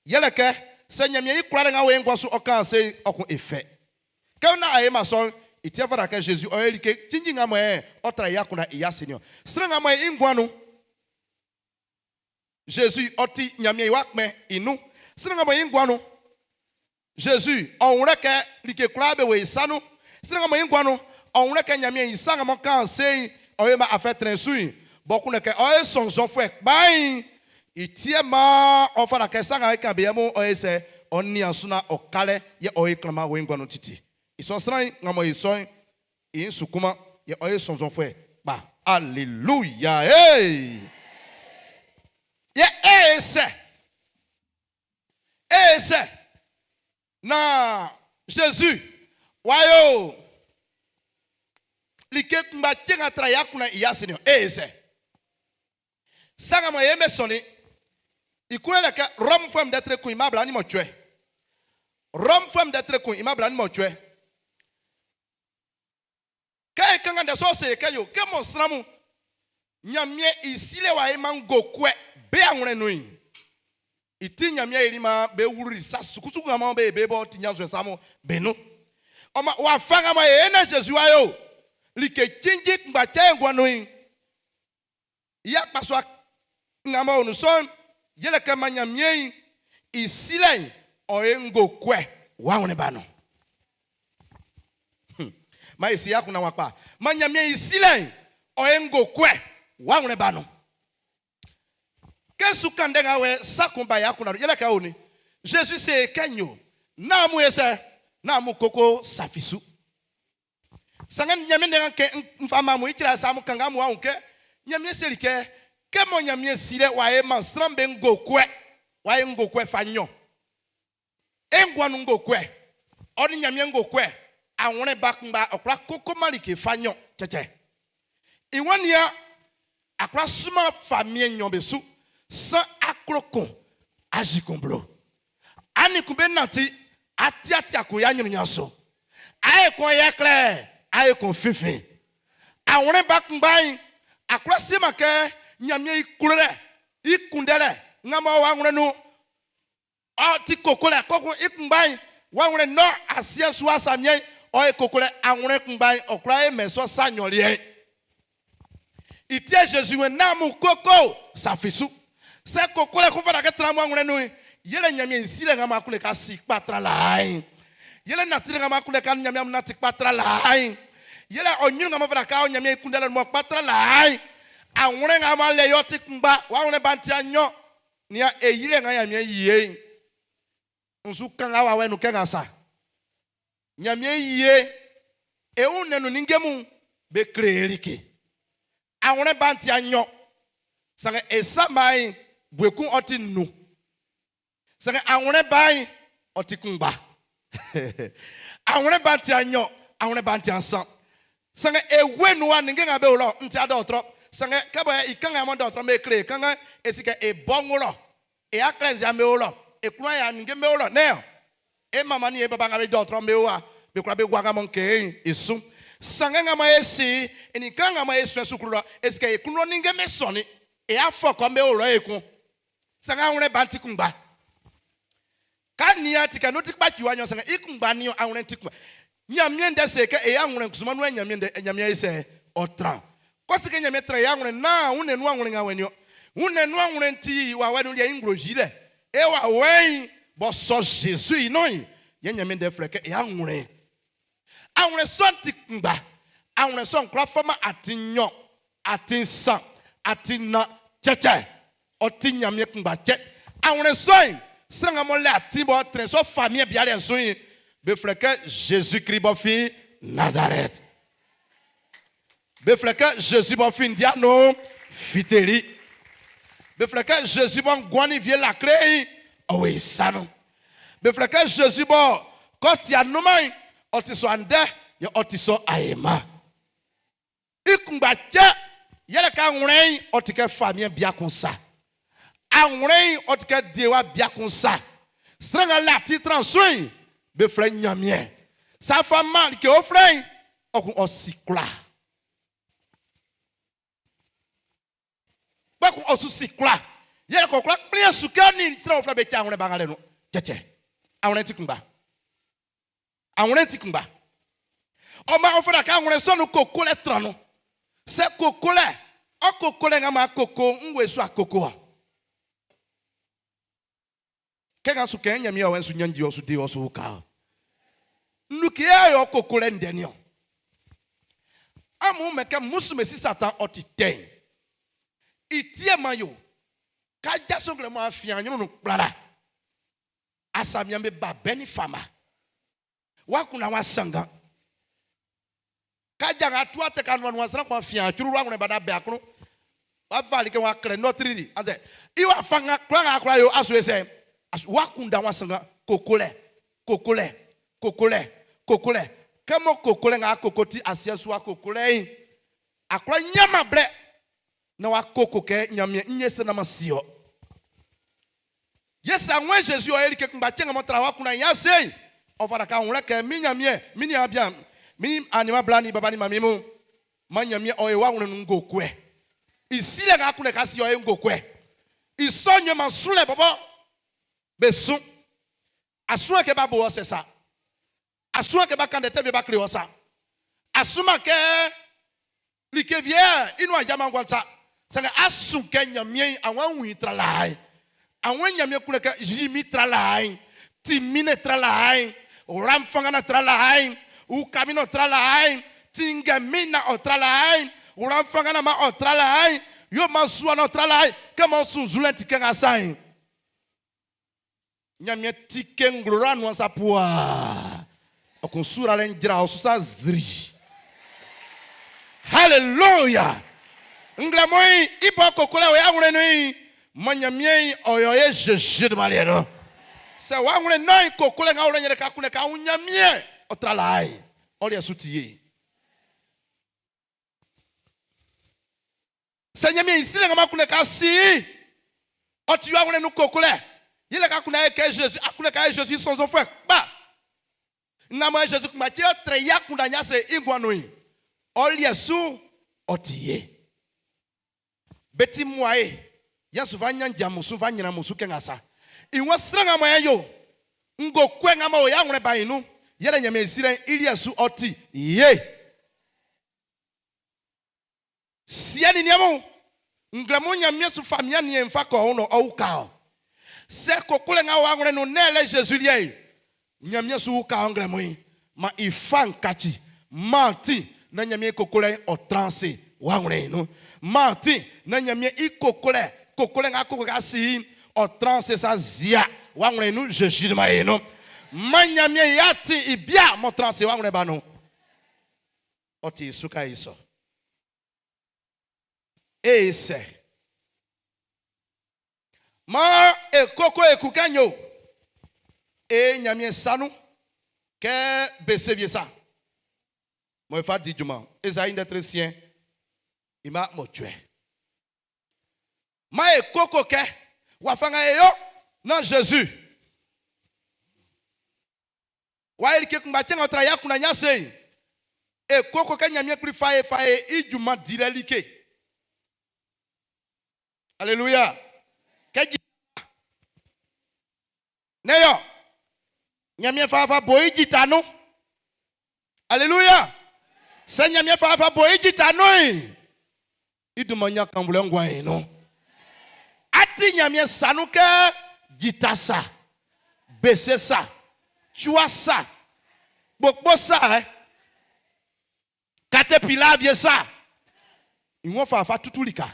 yɛlɛ kɛ sɛ nyamiɛ yi kura ɖe ŋa wo ŋgɔ su ɔkan se ɔkun efɛ kɛ na aye ma sɔn itia fa kɛ Jésus ɔyɛ like cincin ŋa mɔ ɔtra ya kunna iya senior srɛ ŋa mɔ ŋguanu Jésus ɔti nyamiɛ iwa kpɛ inu srɛ ŋa mɔ ŋguanu Jésus ɔwlɛ kɛ like kura be wo isanu srɛ ŋa mɔ ŋguanu ɔwlɛ kɛ nyamiɛ isa ŋa mɔ kan se ɔyɛ ma afɛ trɛ su yi bɔkun kɛ ɔyɛ sɔnsɔn fɛ kpain itie ma ɔfa la kɛ sanga kan be mu ɔyɛ sɛ ɔni asuna ɔkalɛ yɛ ɔyɛ klama wo ŋguanu titi isɔsran ŋa mɔ isɔn yin sukuma yɛ ɔyɛ sɔnsɔn fɛ kpa alléluia hey yɛ eye sɛ na Jésus wayo like kungba tse ŋa tra ya kunna iya sini eye sɛ sanga mɔ ye me sɔnni ikun yɛlɛ kɛ Rome fɛn dɛ tere kun i ma bila ni mɔ tsɔɛ Rome fɛn dɛ tere kun i ma bila ni mɔ tsɔɛ kɛ ye kankan dɛ sɔ se kɛ yo kɛ mɔ siramu nyamiɛ isile wa ye ma ŋgo kɔɛ be aŋlɛ nu yi iti nyamiɛ yiri ma be wuri sa sukusuku ŋa be be bɔ ti nyazɔɛ sa mo benu ɔma wa fa ŋa ma ye ena Jésus wa yo like tsinji ŋgba tse ŋgɔ nu yi ya kpasua ŋa ma onu sɔn yɛlɛ kɛ ma nyamiɛ yi isile yi ɔye ŋgo kɔɛ wa ŋlɛ ba nɔ ma esi ya kuna wa kpa ma nyamiɛ isile yi ɔye ŋgo kɔɛ wa ŋlɛ ba nɔ kesu kan dɛ ŋa wɛ sakunba ya kuna yɛlɛ kɛ o ni Jésus se kɛ nyo n'amu ye sɛ n'amu koko safisu sanga nyamie de ŋa kɛ nfa ma mu itsira samu kanga mu ahun kɛ nyamie seli kɛ kɛ mɔ nyamie si lɛ wa ye ma sran be ŋgo kɔɛ wa ye ŋgo kɔɛ fa nyɔ e ŋguanu ŋgo kɔɛ ɔni nyamie ŋgo kɔɛ awɔnɛ ba kungba ɔkura koko malike fa nyɔ tsɛtsɛ ìwɔnia akura suma fa mie nyɔ be su san aklokon azikumblo ani kun be nati atiatia kun ya nyinu so aye kun yɛ klɛ aye kun fifin awɔnɛ ba kungba yi akura sema kɛ nyamie ikuro lɛ ikundɛ lɛ ŋamɔ wa ŋlɛ nu ɔ ti koko lɛ kɔkun ikungba yi wa ŋlɛ nɔ asiɛ su asamie ɔ ye koko lɛ awɔnɛ kungba yi ɔkura ye mɛsɔ sa nyɔliɛ itie Jésus wɛ namu koko safisu sɛ koko lɛ kó fana kɛ tra mu aŋlɛ nu yi yɛlɛ nyamie isi lɛ ŋama kun lɛ ka si kpatra la yi yɛlɛ nati lɛ ŋama kun lɛ ka nyamie nati kpatra la yi yɛlɛ ɔnyinu ŋama fana ka nyamie kundɛ lɛ mɔ kpatra la yi aŋlɛ ŋama lɛ yɔ ti kungba wa aŋlɛ ba ti anyɔ nia eyi lɛ ŋa nyamie yie nsu kan awa wɛ nu kɛ ŋa sa nyamie yie ewu nenu ningemu be kle erike aŋlɛ ba ti anyɔ sanga esa maa yi buekun ɔti nu sanga aŋlɛ ba yi ɔti kungba aŋlɛ ba ti anyɔ aŋlɛ ba ti asan sanga ewe nu wa ninge ŋa be wòlɔ ŋuti adɔ trɔ sanga kɛbɔ ikanga mɔ dɔ trɔ mɛ kle kanga esi kɛ ebɔ ŋu eya kle nzia mɛ wòlɔ ekura ya ninge mɛ wòlɔ nɛ e mama ni e baba ŋa be dɔ trɔ mɛ wa be kura be gua ŋa mɔ ke esu. Sanngɛ nga man e si i nin kan nga man e suɛn suklu lɔ, e si kɛ e klun lɔ ninnge'm be sɔnnin, e afɔkɔ'm be o lɔ ekun. Sanngɛ anwlɛn ba'n ti kunngba. Ka nian ti kɛ no ti kpaci wa nɲɔn sanngɛ i kunngba niɔn anwlɛn ti kunngba. Ɲanmiɛn ndɛ se kɛ e anwlɛn kusuman nun Ɲanmiɛn ndɛ Ɲanmiɛn i sɛ ɔ tran. Kɔ se kɛ Ɲanmiɛn trɛ i anwlɛn naan wunnɛn nun anwlɛn nga wɛ niɔn. Wunnɛn nun anwlɛn ti wawɛ nun liɛ i nglo yilɛ. E wawɛ'n b'ɔ sɔ Zezi i nun'n yɛ Ɲanmiɛn ndɛ flɛ kɛ e anwlɛn. Anwlɛn sɔ'n ti kunngba. Anwlɛn sɔ'n kwlá faman atin nɲɔn, atin nsan, atin nnan, cɛcɛ. Ɔ ti Ɲanmiɛn kunngba cɛ. Anwlɛn sɔ'n, sran nga m'ɔ le atin b'ɔ trɛn sɔ famiɛn bia liɛ'n su'n, be flɛ kɛ Zezi Krist b'ɔ fin Nazarɛt. Be flɛ kɛ Zezi b'ɔ fin ndia nun fiteli. Be flɛ kɛ Zezi b'ɔ nguan nin vie lakle'n ɔ wo i sa nun. Be flɛ kɛ Zezi b'ɔ kɔ ti anunman'n, ɔ ti sɔ andɛ yɛ ɔ ti sɔ ainman. I kunngba cɛ yɛlɛ kɛ anwlɛn'n ɔ ti kɛ famiɛn bia kun sa. Anwlɛn'n ɔ ti kɛ diewa bia kun sa. Sran nga le atin tran su'n, be flɛ Ɲanmiɛn. Sa fa man like uflɛ'n, ɔ kun ɔ si kwla. Kpɛkun ɔ su si kwla. Yɛlɛ kɛ ɔ kwla kplin su kɛ ɔ nin sran uflɛ be cɛ anwlɛn ba ngalɛ nun. Cɛcɛ. Anwlɛn ti kunngba. Anwlɛn ti kunngba. Ɔ maan ɔ fata kɛ anwlɛn sɔ'n nun kokolɛ tran nun. Sɛ kokolɛ, ɔ kokolɛ nga maan koko, ngue su akoko ɔ? Kɛ nga su kɛ Ɲanmiɛn ɔwɛn su ɲanji ɔ su de ɔ su uka ɔ. Nduki yɛ ɔ kokolɛ ndɛ niɔn. Amun mɛn kɛ musu mesi Satan ɔ ti tɛ'n. I tiɛ man yo. Ka jaso nglɛ mɔ afian ɲrun nun kplala. Asamian be ba bɛ ni fama. Wa kunna wa sangan. Ka janga tua te ka nuan nuan sran kwa fian churu wa ngune bada be akunu. Wa fa like wa kle notri di. Anse i wa fanga kwa nga kwa yo asu ese. Asu wa kunda wa sangan kokole. Kokole. Kokole. Kokole. Kemo kokole nga kokoti asie su wa kokole yi. Akwa nyama ble na wa koko ke nyamie nye se na masio. Yesa ŋwɛ Jésus ɔ erike kungba tse ŋa tra wa kuna ya se. Ɔ fara ka ŋwlɛ kɛ mi nyamie mi ni abia mi anima bla ni baba ni mami mu. Ma nyamie ɔ ewa ŋwlɛ nu ŋgo kue. Isi le ka kuna ka si ɔ e ŋgo kue. Isɔ nye ma su le bɔbɔ. Be sun. Asun ke ba bo ɔ sɛ sa. Asun ke ba kan de tɛ ba kle ɔ sa. Asuma ke like vie inu ajama ngwan sa. Sanga asun ke nyamie awan wi tra lai. Awan nyamie kule ke jimi tra lai. Timine tra lai. Ramfangana tra lai. Ukamino tra lai. Tingamina o tra lai. Ramfangana ma o tra lai. Yo ma suana o tra lai. Kama sunzulen tikenga sai. Nyamie tike nglora nuansa pua. Okun sura len jra osusa zri. Hallelujah. Nglamoi ibo kokole o ya nwre nu ma nyamie oyo ye jeje de malie no. Se wa nwre no kokole nga wole nyere ka kune ka unyamie otra lai. Ori suti Se nyamie isile nga makune ka si. Oti wa nwre nu kokole. Yele ka kuna ke Jésus, akune ka Jésus son son frère. Ba. Nga ma Jésus kuma ti otre ya kunda nya se ingwanu yi. Ori su otiye. Beti muae. Yesu va nyanja musu va nyina musu ke ngasa. Iwọn sran ma yo. Ngo kwe nga ma o ya nwre ba inu. Yele nyame isire iri esu oti ye. Sie ni niamu. Nglemu nyame su famia ni emfa ko no o ka o. Se kokole nga wa nwre no nele Jésus lie. Nyame su ka nglemu yi. Ma ifa nkachi. Manti na nyame kokole o transe wa nwre no. Manti na nyame i kokole kokole nga koko ka si o transe sa zia wa nwre no Jésus ma ye no. Ma nyame ya ti ibia mo transe wa nwre ba no. Oti suka iso. Ese. Ma ekoko ekukanyo. E nyame sanu ke bese vie sa. Mo fa di juma. Esaïe ndêtre sien. Ima mo tue. Ma ekoko ke wafanga eyo na Jésus. Wa erike kumba tsenga tra ya kuna nyase. E koko kɛ Ɲanmiɛn Kpli fa e fa e i junman dilɛ like. Aleluya. Kɛ jita ne yɔ. Ɲanmiɛn fa fa bo i jita nun. Aleluya. Sɛ Ɲanmiɛn fa fa bo i jita nun'n, i dunman ɲan kannvulɛ nguan'n i nun. A ti Ɲanmiɛn sa nun kɛ jita sa, bese sa, cua sa, kpokpo sa, katapila vie sa. I ng'ɔ fa fa tutu lika.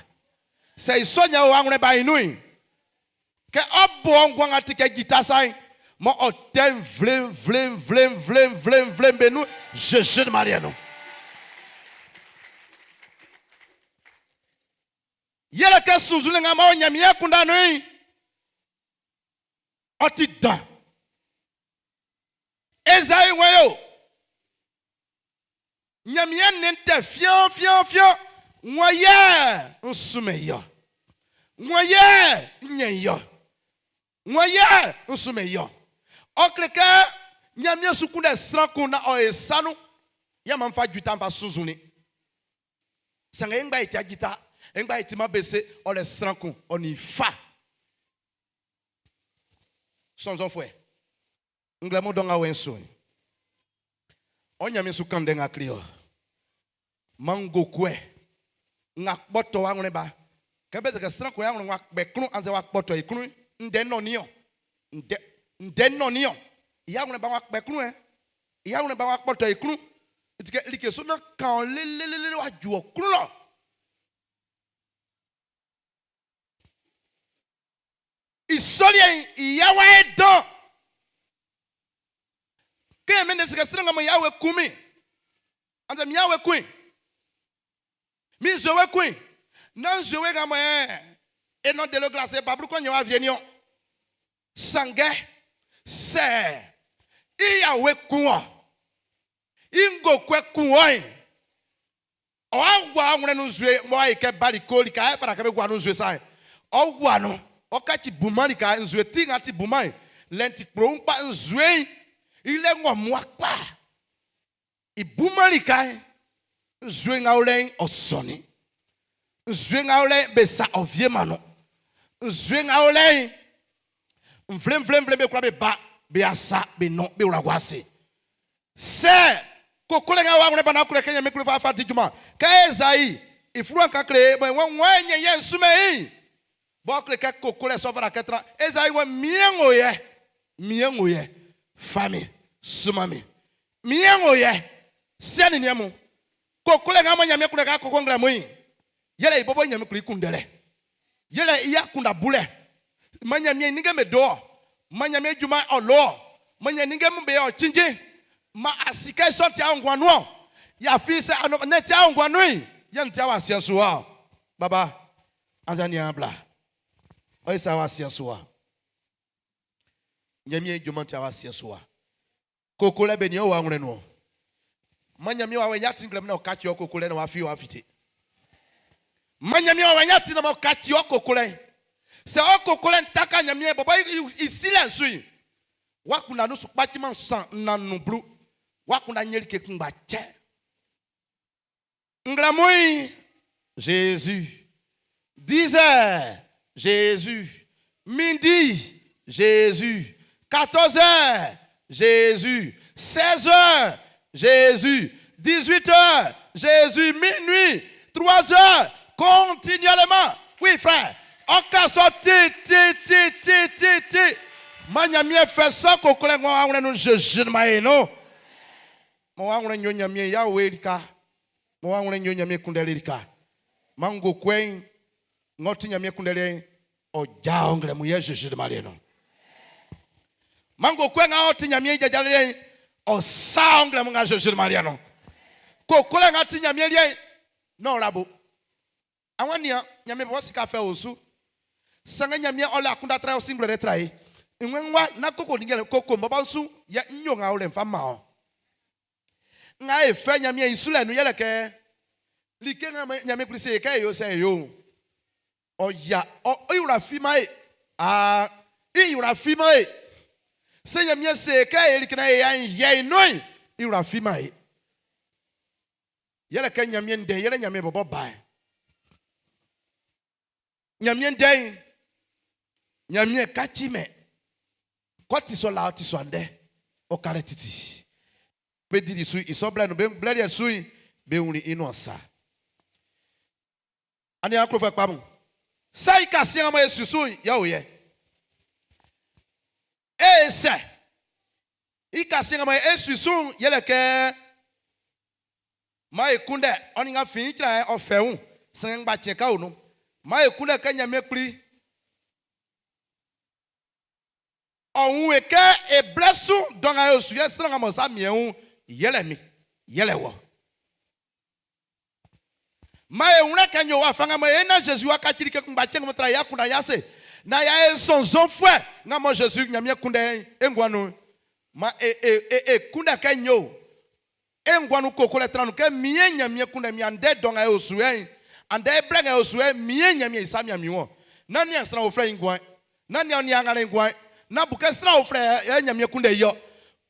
Sɛ i sɔ ɲan o awlɛn ba'n i nun'n, kɛ ɔ bo ɔ nguan nga ti kɛ jita sa'n, mɔ ɔ tɛ nvle nvle nvle nvle nvle nvle'm be nun Zezi maliɛ nun. Yɛle kɛ sunnzunlɛ nga m'ɔ Ɲanmiɛn akunndan nun'n, ɔ ti dan. Ezai wɛn yo. Ɲanmiɛn nin tɛ fian fian fian. Wan yɛ n sumɛn i ɔ? Wan yɛ n ɲɛn i ɔ? Wan yɛ n sumɛn i ɔ? Ɔ kle kɛ Ɲanmiɛn su kunndɛ sran kun naan ɔ e sa nun. Yɛ maan n fa jita n fa sunnzunnin. Sanngɛ e ngba e ti jita, e ngba e timan bese, ɔ lɛ sran kun, ɔ nin i fa. Sɔnnzɔnfuɛ, nglɛmun dɔ nga wɛn su'n, ɔ Ɲanmiɛn su kan ndɛ nga kle ɔ. Mangokuɛ nga kpɔtɔ wa ŋlɛ ba. Kɛ be se kɛ sran kun i awlɛn w'a kpɛ klun annzɛ w'a kpɔtɔ i klun'n, ndɛ nɔnnin ɔ. Ndɛ ndɛ nɔnnin ɔ. I awlɛn ba w'a kpɛ klun ɛ. I awlɛn ba w'a kpɔtɔ i klun. I ti kɛ like so na kan ɔ lelelele w'a ju ɔ klun lɔ. I sɔ liɛ'n i ya w'a ye dan. Kɛ min de se kɛ sran nga mo ya we kun min. Annzɛ min ya we kun i. Min nzue we kun i. Na nzue we nga mo ɛ e nɔ delo glase bablu kɔ nyɛ wa vie niɔ. Sanngɛ sɛ i ya we kun ɔ, i ngokɔɛ kun ɔ ɔ gua awlɛn nun nzue mɔ ayi kɛ baliko lika ɛ fara kɛ be gua nun nzue sa'n, ɔ gua nun, ɔ kaci bunman lika nzue ti nga ti bunman'n, lɛ'n ti kploun kpa nzue'n i lɛ ngɔ mua kpa. I bunman lika'n, nzue nga o lɛ'n ɔ sɔnnin. Nzue nga o lɛ'n be sa ɔ vieman nun. Nzue nga o lɛ'n, nvlenvlenvle be kwla be ba, be asa, be nɔn, be wla gua ase. Sɛ kokolɛ nga w'a wlɛ ba naan kwlɛ kɛ Ɲanmiɛn Kpli fa fa di junman kɛ Ezai i fluwa'n kan kle e, mɔ i waan wan yɛ yɛ n sunmɛn i'n, b'ɔ kle kɛ kokolɛ sɔ fata kɛ tran Ezai waan miɛn o yɛ, miɛn o yɛ, fa min, sunman min. Miɛn o yɛ, siɛ nin niɛn mun, kokolɛ nga mɔ Ɲanmiɛn kunndɛ kɛ a koko nglɛmun'n, yɛlɛ i bɔbɔ Ɲanmiɛn Kpli i kunndɛlɛ. Yɛlɛ i akunndan bulɛ. Man Ɲanmiɛn i ninnge'm be do ɔ. Man Ɲanmiɛn i junman'n ɔ lo ɔ. Man Ɲanmiɛn ninnge'm be ɔ cinnjin. Man a si kɛ i sɔ'n ti a nguan nun ɔ. Yɛ afin sɛ a nɛn ti a nguan nun'n, yɛ n ti a wɔ asiɛ'n su wa ɔ. Baba, annzɛ aniaan bla, ɔ yi sa wɔ asiɛ'n su wa. Ɲanmiɛn i junman'n ti a wɔ asiɛ'n su wa. Kokolɛ be nin ɔ wɔ awlɛn nun ɔ. Man Ɲanmiɛn wawɛ'n i atin nglɛmun na ɔ kaci ɔ kokolɛ'n naan w'a fi w'a fite. Man Ɲanmiɛn wawɛ'n i atin naan ɔ kaci ɔ kokolɛ'n. Sɛ ɔ kokolɛ'n taka Ɲanmiɛn bɔbɔ i silɛ'n su'n, w'akunndan nun su kpaciman san nnan nun blu. W'akunndan ɲɛn like kunngba cɛ. Nglɛmun'n, Jésus. 10 heures, Jésus. Midi, Jésus. 14 heures, Jésus. 16 heures, Jésus. 18 heures, Jésus. Minuit, 3 heures, continuellement. Oui, frère. Ɔ ka sɔ ti, ti, ti, ti, ti, ti. Ma Ɲanmiɛn fɛ sɔ kokolɛ ng'ɔ awlɛn nun Jésus ma e no. Mɔ w'a wlɛ nyo Ɲanmiɛn Yahweh lika. Mɔ w'a wlɛ nyo Ɲanmiɛn kunndɛli lika. Mango kuɛ'n ng'ɔ ti Ɲanmiɛn kunndɛliɛ'n ɔ ja ɔ nglɛmun yɛ Zezi de maliɛ no. Mango kuɛ nga ɔ ti Ɲanmiɛn jajaliɛ'n ɔ sa ɔ nglɛmun nga Zezi de maliɛ no. Kokolɛ nga ti Ɲanmiɛn liɛ'n na ɔ la bo. Awa nian, Ɲanmiɛn bɔbɔ sika fɛ o su. Sanngɛ Ɲanmiɛn ɔ le akunndan tra e, ɔ si ngwlɛlɛ tra e. Ngue ngwa na koko ninnge koko bɔbɔ su yɛ n yo nga o lɛ n fa man ɔ. Nga e fɛ Ɲanmiɛn i sulɛ nun yɛlɛ kɛ like nga Ɲanmiɛn Kpli se e kɛ e yo sɛ e yo'n, ɔ ya ɔ i wla fiman e. Aa, i wla fiman e. Sɛ Ɲanmiɛn se e kɛ e like na e ya yɛ i nun'n, i wla fiman e. Yɛlɛ kɛ Ɲanmiɛn ndɛ'n yɛlɛ Ɲanmiɛn bɔbɔ ba'n. Ɲanmiɛn ndɛ'n, Ɲanmiɛn kacimɛn. Kɔ ti sɔ laa, ɔ ti sɔ andɛ, ɔ ka lɛ titi. Be dili su i sɔ blɛ nun, be blɛ liɛ su'n, be wunnin i nuan sa. Aniaan klofuɛ kpa mun, sɛ i kasiɛn mɔ e su su'n yɛ o yɛ. E sɛ i kasiɛn mɔ e su su'n yɛlɛ kɛ maan e kunndɛ ɔ nin nga fin icra'n ɔ fɛ wun, sanngɛ ngbaciɛ ka o nun. Maan e kunndɛ kɛ Ɲanmiɛn Kpli ɔ wun e kɛ e blɛ su dɔ nga e o su yɛ sran nga mɔ sa miɛn wun yɛlɛ min, yɛlɛ wɔ. Maan e wlɛ kɛ nyo wafa nga mɔ e na Zezi wa kaci like kunngba cɛ ng'ɔ tra e akunndan yɛ ase naan y'a e sɔnnzɔnfuɛ nga mɔ Zezi Ɲanmiɛn kunndɛ'n e nguan nun'n. Maan e e e e kunndɛ kɛ nyo e nguan nun kokolɛ tran nun kɛ min yɛ Ɲanmiɛn kunndɛ min andɛ dɔ nga e o su yɛ'n, andɛ e blɛ nga e o su yɛ'n, min yɛ Ɲanmiɛn i sa mian min wun-ɔn. Nán nian sran uflɛ i nguan'n, nán nian ɔ niaan nga i nguan'n, nán bu kɛ sran uflɛ yɛ Ɲanmiɛn kunndɛ i-ɔ.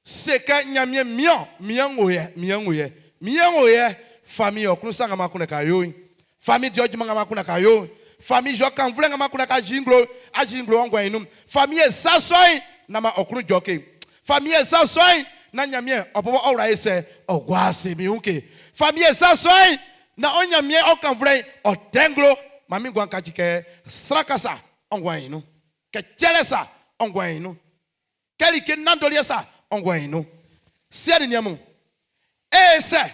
Se kɛ, Ɲanmiɛn, min-ɔn, min yɛ n wo yɛ, min yɛ n wo yɛ, min yɛ n wo yɛ, fa min ɔ klun sa nga m'an kunndɛ kɛ á yó'n, fa min di ɔ junman nga m'an kunndɛ kɛ á yó'n, fa min yo kannvulɛ nga m'an kunndɛ kɛ á yí nglo, á yí nglo ɔ nguan'n i nun, fa min e sa sɔ'n naan man ɔ klun jɔ ke. Fa min e sa sɔ'n naan Ɲanmiɛn ɔ bɔbɔ ɔ wla e sɛ ɔ gua ase min wun ke. Fa min e sa sɔ'n naan ɔ Ɲanmiɛn ɔ kannvulɛ'n ɔ tɛ nglo, man min nguan'n kaci kɛ sraka sa ɔ nguan'n i nun, kɛ cɛlɛ sa ɔ nguan'n i nun. Kɛ like nanndoliɛ sa ɔ nguan'n i nun. Siɛ nin niɛn mun, ee sɛ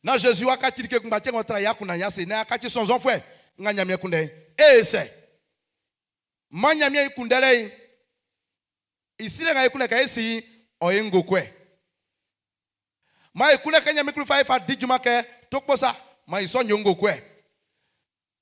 na Zezi w'a kaci like kunngba cɛ ng'ɔ tra e akunndan'n i ase naan y'a kaci sɔnnzɔnfuɛ nga Ɲanmiɛn kunndɛ'n, ee sɛ man Ɲanmiɛn i kunndɛlɛ'n i silɛ nga e kunndɛ kɛ é sí i'n, ɔ ye ngokɔɛ. Man e kunndɛ kɛ Ɲanmiɛn klun fa e fa di junman kɛ tokpo sa, man i sɔ'n yo ngokɔɛ.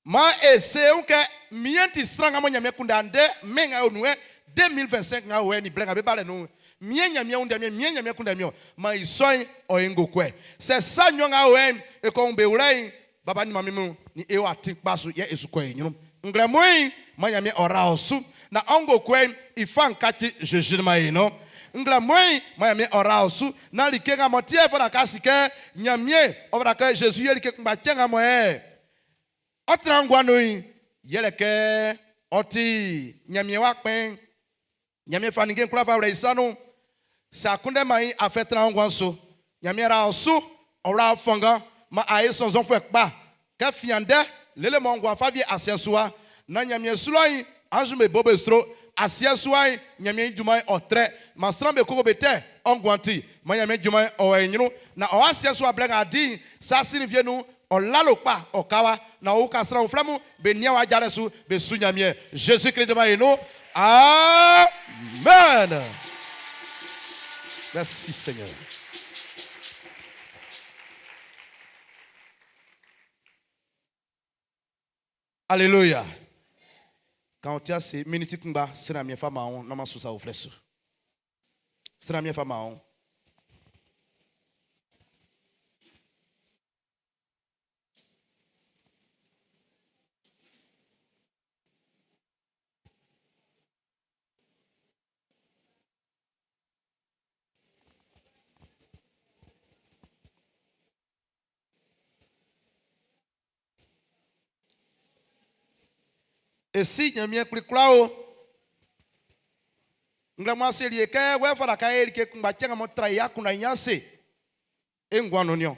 Maan e se e wun kɛ, ʼMin yɛ n ti sran nga mɔ Ɲanmiɛn kunndɛ andɛ mɛn nga e o nun'n, 2025 nga o yɛ nin blɛ nga bé bá lɛ nun'n, min yɛ Ɲanmiɛn wun min, min yɛ Ɲanmiɛn kunndɛ min-ɔn. Maan i sɔ'n ɔ ye ngokɔɛ. Sɛ sa nɲɔn nga o yɛ'n, e kɔ wun be wlɛ'n, baba nin manmin mun nin e o atin kpa su yɛ e su kɔ e ɲrun. Nglɛmun'n, maan Ɲanmiɛn ɔ ra ɔ su naan ɔ ngokɔɛ'n i fa'n kaci Zezi man e nun. Nglɛmun'n, maan Ɲanmiɛn ɔ ra ɔ su naan like nga m'ɔ ti ɛ fata kɛ a si kɛ Ɲanmiɛn ɔ fata kɛ Zezi yɛ like kunngba cɛ nga mɔ ɛ Ɔ tran nguan nun'n, yɛlɛ kɛ ɔ ti Nyanmiɛn wa kpɛn. Nyanmiɛn fa ninnge'n kwlaa fa wlɛ i sa nun. Sɛ a kunndɛ-man i afɛ tran ɔ nguan'n su, Nyanmiɛn ra ɔ su, ɔ wla ɔ fanngan, man a ye sɔnnzɔnfuɛ kpa. Kɛ fin andɛ lele mɔ nguan fa wie asiɛ'n su wa, nan Nyanmiɛn su lɔ'n, anz'm be bo be sro. Asiɛ'n su wa'n, Nyanmiɛn i junman'n ɔ trɛ. Man sran'm be koko be tɛ ɔ nguan'n ti. Man Nyanmiɛn junman'n ɔ wɔ i nyrun, nan ɔ asiɛ'n su wa blɛ nga a di'n, sɛ a sinnin vie nun'n, ɔ lalo kpa, ɔ ka wa, naan ɔ uka sran uflɛ mun be nian wɔ ajalɛ su be su Ɲanmiɛn. Zezi Klist dunman i nun. Amen. Merci Seigneur. Alléluia. Kan ɔ ti ase miniti kunngba sran miɛn fa man ɔn, na man su sa uflɛ su. Sran miɛn fa man ɔn. E Si Ɲanmiɛn Kpli kwla o. Nglɛmun ase li e kɛ wɛ fata ka e like kunngba cɛ nga m'ɔ tra e akunndan i ase e nguan nun'n niɔn.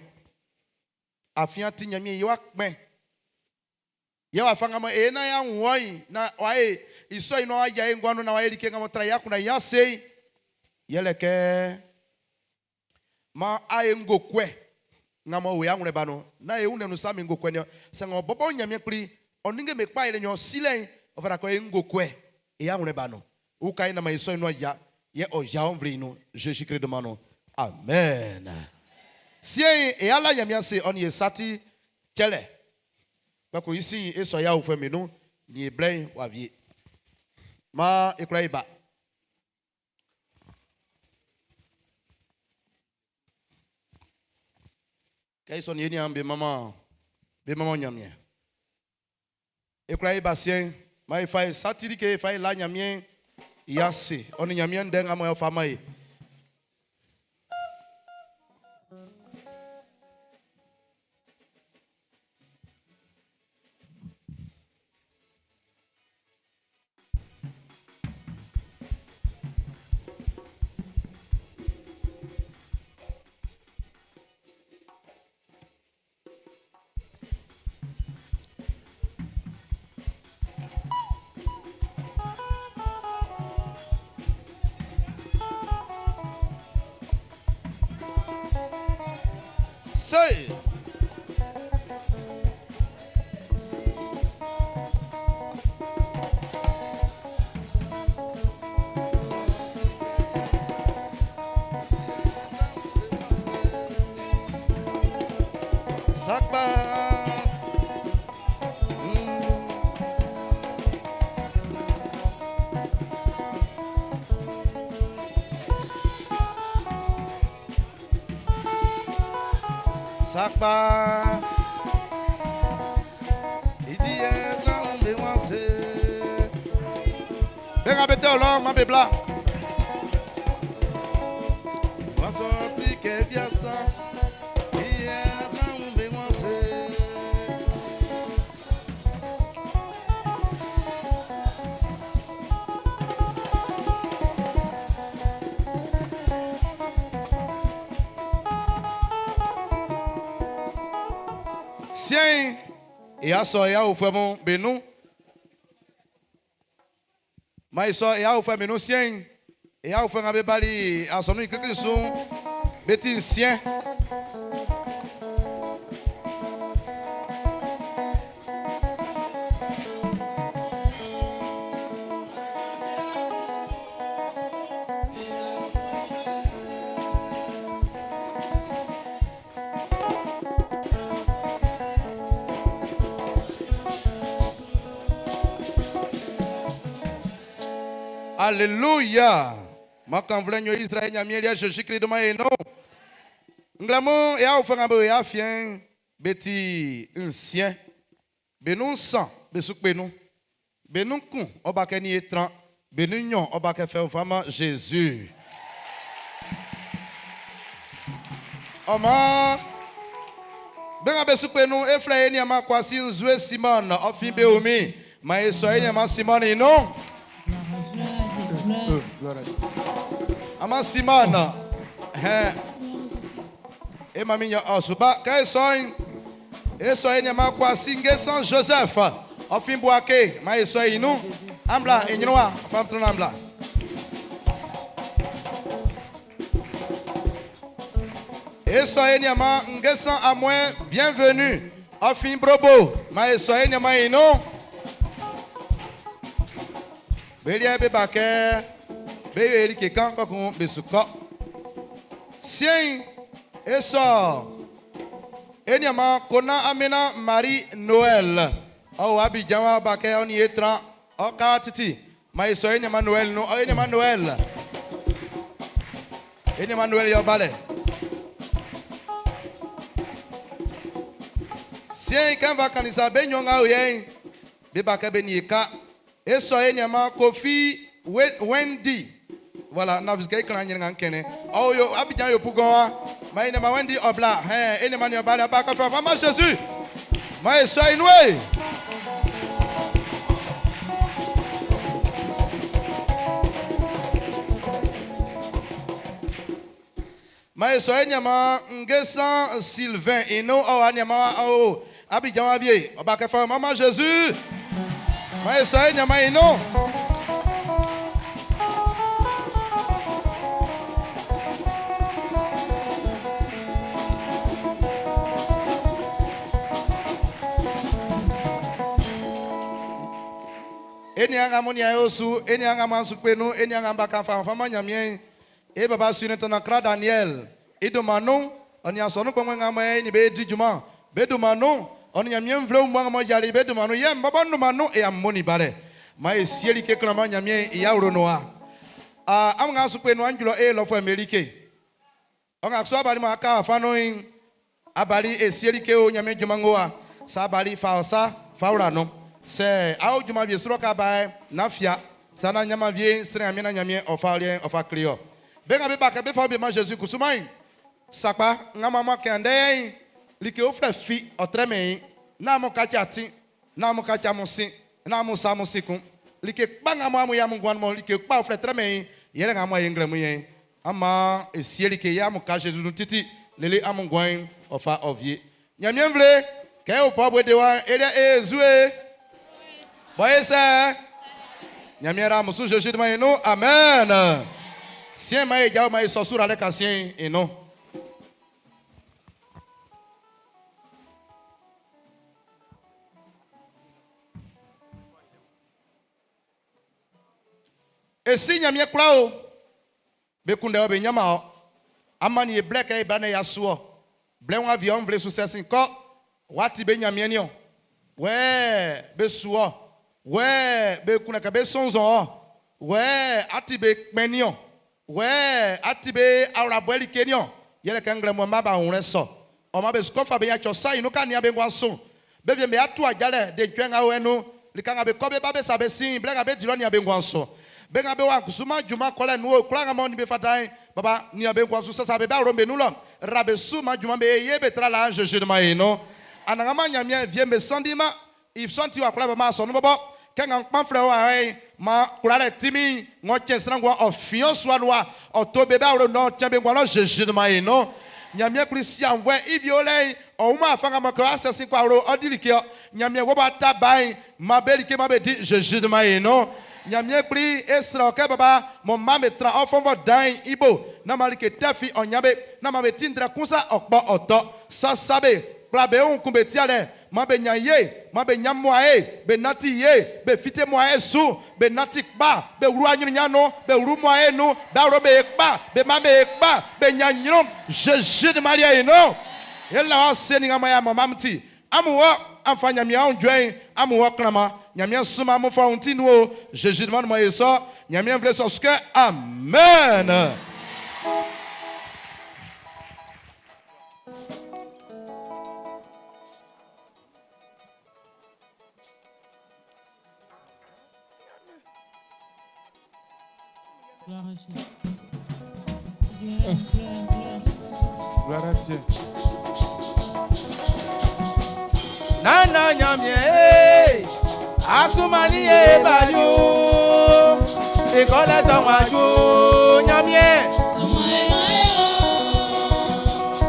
Afin a ti Ɲanmiɛn i wa kpɛn. Yɛ wafa nga mɔ e naan y'a wun wɔ'n, naan w'a e i sɔ i naan w'a ya e nguan nun naan w'a e like nga m'ɔ tra e akunndan i ase'n, yɛlɛ kɛ maan a e ngokɔɛ nga m'ɔ o e anwlɛn ba nun'n, nán e wunnɛn nun sa min ngokɔɛ niɔn. Sanngɛ ɔ bɔbɔ Ɲanmiɛn Kpli, ɔ ninnge'm be kpa yɛlɛ nɲɔn silɛ'n, ɔ fata kɛ e ngokɔɛ e anwlɛn ba nun. Uka e naan maan i sɔ'n nuan ya, yɛ ɔ ya ɔ nvle'n nun. Zezi Klist dunman nun. Amen. Siɛn'n, e ala Ɲanmiɛn ase ɔ nin e sa ti cɛlɛ. Kpɛkun i sin'n, e sɔ e aofuɛ'm be nun, nin e blɛ'n w'a wie. Maan e kwla e ba. Kɛ i sɔ nin e niaan'm be manman be manman Ɲanmiɛn. E kwla e ba siɛn'n, maan e fa e sa ti like e fa e la Ɲanmiɛn i ase ɔ nin Ɲanmiɛn ndɛ nga mɔ ɔ fa man e. Se. Sakpa. Sakpa. Iti ye na umbe wanse. Benga bete olo ma bebla. Wanso ti ke biasa. Iye na umbe wanse. Sien e aso e a ofwe mon benu. Ma iso e a ofwe menu sien e a ofwe ngabe bali asonu ikekli sun beti sien. Alléluia. Ma kan vle nyo Israël nyamie lia Jésus Christ de ma eno. Nglamo e a ofwe ngabe e a fien beti nsien. Benu nsan besu penu. Benu kun oba ke ni etran. Benu nyon oba ke fe ofama Jésus. Oma Benga besu penu e fle ni ama kwasi nzwe Simon ofin be omi. Ma e so ni ama Simon ino. Ama Simon. Hein. E mami nya osuba ka e so e so ni ama kwasi ngesan Joseph. Ofin boake ma e so inu. Ambla enyinwa fam tron ambla. E so ni ama ngesan amwe bienvenue. Ofin brobo ma e so ni ama inu. Belia be bake be eri ke kan kokun be suko. Sien e so eni ama kona amena Marie Noël. O Abidjan wa bake oni etran o ka titi. Ma e so eni ama Noël no o eni ama Noël. Eni ama Noël yo bale. Sien kan va kanisa be nyonga oyen be bake be ni ka. E so eni ama Kofi Wendy. Voilà, na visike klan nyin ngan kene. Oh yo Abidjan yo pugon wa. Ma eni ama Wendy obla. Hein, eni ama ni obala ba ka fa ma Jésus. Ma e so inwe. Ma e so eni ama Ngesan Sylvain ino o ani ama o Abidjan wa vie. Oba ka fa mama Jésus. Ma e so eni ama ino. Eni anga mo ni ayosu, eni anga man sukpenu, eni anga baka fa fa ma nyamie. E baba sune tona kra Daniel. E do manu, oni asonu kpongwe nga mo ni be di juma. Be do manu, oni nyamie mvle mo nga mo jali be do manu. Ye mbaba no manu e amoni bare. Ma e sieli ke klama nyamie e ya ro no a. Ah am nga sukpenu anjulo e lo fo Amerike. On so abali ma ka fa no in. Abali e sieli ke o nyamie juma ngoa. Sa abali fa sa fa ura no. Se awo juma vie suro ka ba na fia sa na nyama vie sere amina nyamie ofa lien ofa klio. Be nga be ba ka be fa be ma Jésus kusumai. Sakpa nga mama ke ande like o fle fi otre me na mo ka cha ti na mo ka cha mo sin na mo sa mo sikun. Like pa nga mo amu ya mo gwan mo like pa o fle tre me yele nga mo yengle mu yen. Ama e sie like ya mo ka Jésus nu titi lele amu gwan ofa ovie. Nyamie mvle ke o po bwe de wa ele e zue. Voyez ça? Nyamiera musu Jésus de eno. Amen. Sien ma e ma e sosura le kasien eno. E si Ɲanmiɛn kwla o. Be kunndɛ ɔ be ɲanman ɔ. Amani ye blɛ kɛ e ba ne ya su ɔ. Blɛ wa vi ɔ nvle su sɛsin kɔ. Wati be Ɲanmiɛn ni ɔ. Wɛ be su ɔ. Wɛ be kunndɛ kɛ be sɔnzɔn ɔ. Wɛ ati be kpɛn ni ɔ. Wɛ ati be awlabɔɛ like ni ɔ. Yɛlɛ kɛ nglɛmɔ ma ba wlɛ sɔ. Ɔ ma be sukɔfa be yatsɔ sa inu ka nia be ngua so. Be vie be atu adzalɛ de tsɔe ŋa wo nu. Lika ŋa be kɔ be ba be sa be si blɛ ŋa be di lɔ nia be ngua so. Be ŋa be wa kusuma juma kɔlɛ nu kura ŋa mɔ ni be fata ye. Baba nia be ngua so sasa be ba ro be nu lɔ. Ra be su ma juma be ye be tra la Jésus de ma ye no. Anagama Ɲanmiɛn vie be sandi ma. I sɔn ti wa kura ba ma sɔnu bɔbɔ. Kɛ ŋa kpan filɛ wa ye ma kura lɛ timi ŋɔ tsɛ sran ŋua ɔ fiɔ sua nua ɔ to be ba ro nɔ tsɛ be ŋua lɔ Jésus de ma ye no. Ɲanmiɛn kpli si anvɔɛ ivio lɛ ɔwuma afanga ma kɛ asɛsi kɔ alo ɔdi like yɔ Ɲanmiɛn wɔ ba ta ba yi ma be like ma be di Jésus de ma ye no. Ɲanmiɛn kpli esrɛ kɛ baba mɔ ma me tra ɔfɔnfɔ dan yi ibo na ma like tɛfi ɔnyabe na ma be ti ndrɛ kusa ɔkpɔ ɔtɔ sasa be kpla be ŋu kun be tia lɛ ma be nya ye ma be nya mɔa ye be nati ye be fite mɔa ye su be nati kpa be wlu anyunya nu be wlu mɔa ye nu be alo be kpa be ma be kpa be nya nyrom Jésus de Maria yi no yela wa se ni ŋa ya mɔ mam ti amu wɔ afa Ɲanmiɛn anw jɔn amu wɔ klama Ɲanmiɛn suma amu fɔ anw ti nu o Jésus de ma numa ye sɔ Ɲanmiɛn filɛ sɔ sukɛ amen. Gloire à Jésus. Gloire, gloire, gloire à Jésus. Gloire à Dieu. Nana Ɲanmiɛn asumani ye bali o ekɔlɛ tɔn wa jo Ɲanmiɛn.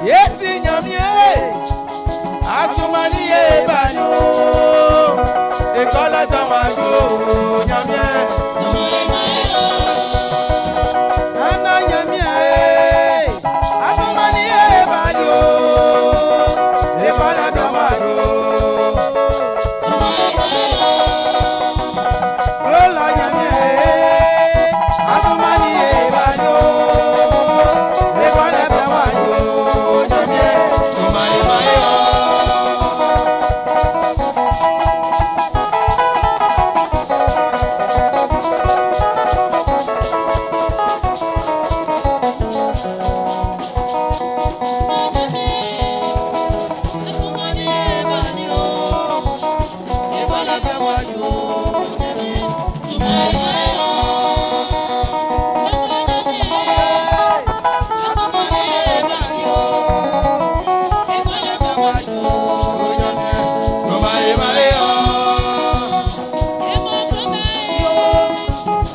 Yesi Ɲanmiɛn asumani ye bali o ekɔlɛ tɔn wa jo Ɲanmiɛn. Nana Ɲanmiɛn asumani ye bali o ekɔlɛ tɔn wa jo. Lola Ɲanmiɛn asumani ye bali o ekɔlɛ tɔn wa jo Ɲanmiɛn.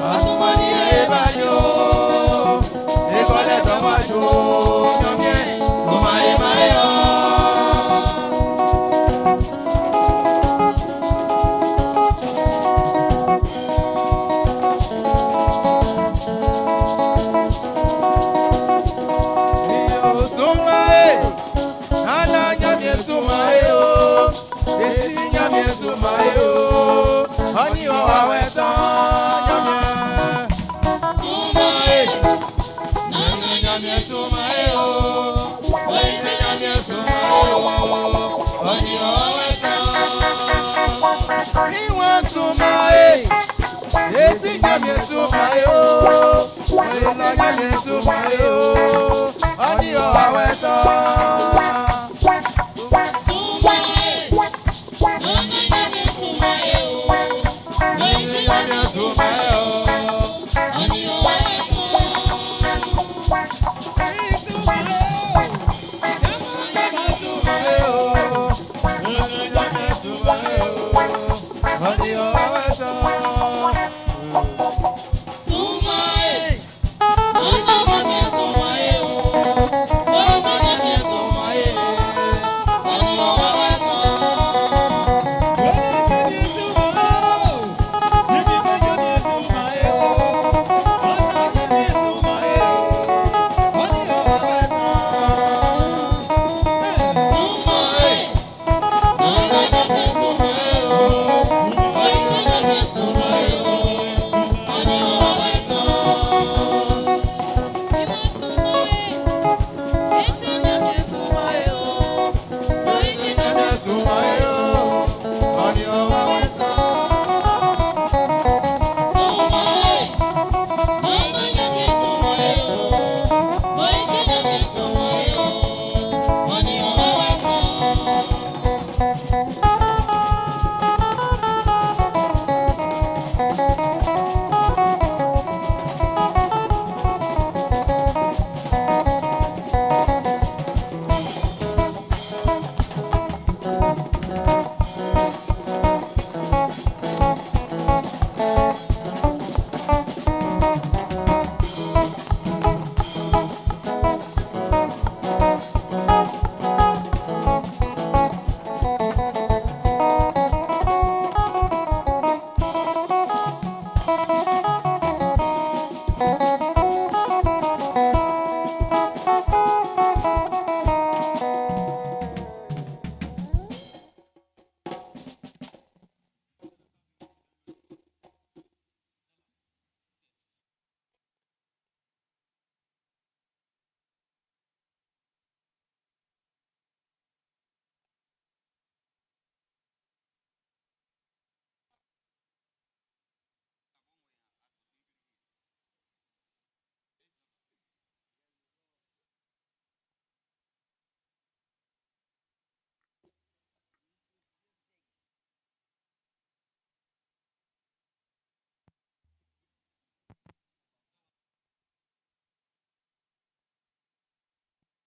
Asumani ye bali o ekɔlɛ tɔn wa jo Ɲanmiɛn. Sumaye maye o. Iyo sumaye, nana Ɲanmiɛn sumaye o, esi Ɲanmiɛn sumaye o, ɔni ɔ awɛ sɔn Ɲanmiɛn. Sumaye, nana Ɲanmiɛn sumaye o, esi Ɲanmiɛn sumaye o, ɔni ɔ awɛ sɔn. Iwọn sumaye, esi Ɲanmiɛn sumaye o, oyinla Ɲanmiɛn sumaye o, ɔni ɔ awɛ sɔn. Esi Ɲanmiɛn sumaye o. Ɲanmiɛn sumaye o, esi Ɲanmiɛn sumaye o, ɔni ɔ awɛ sɔn.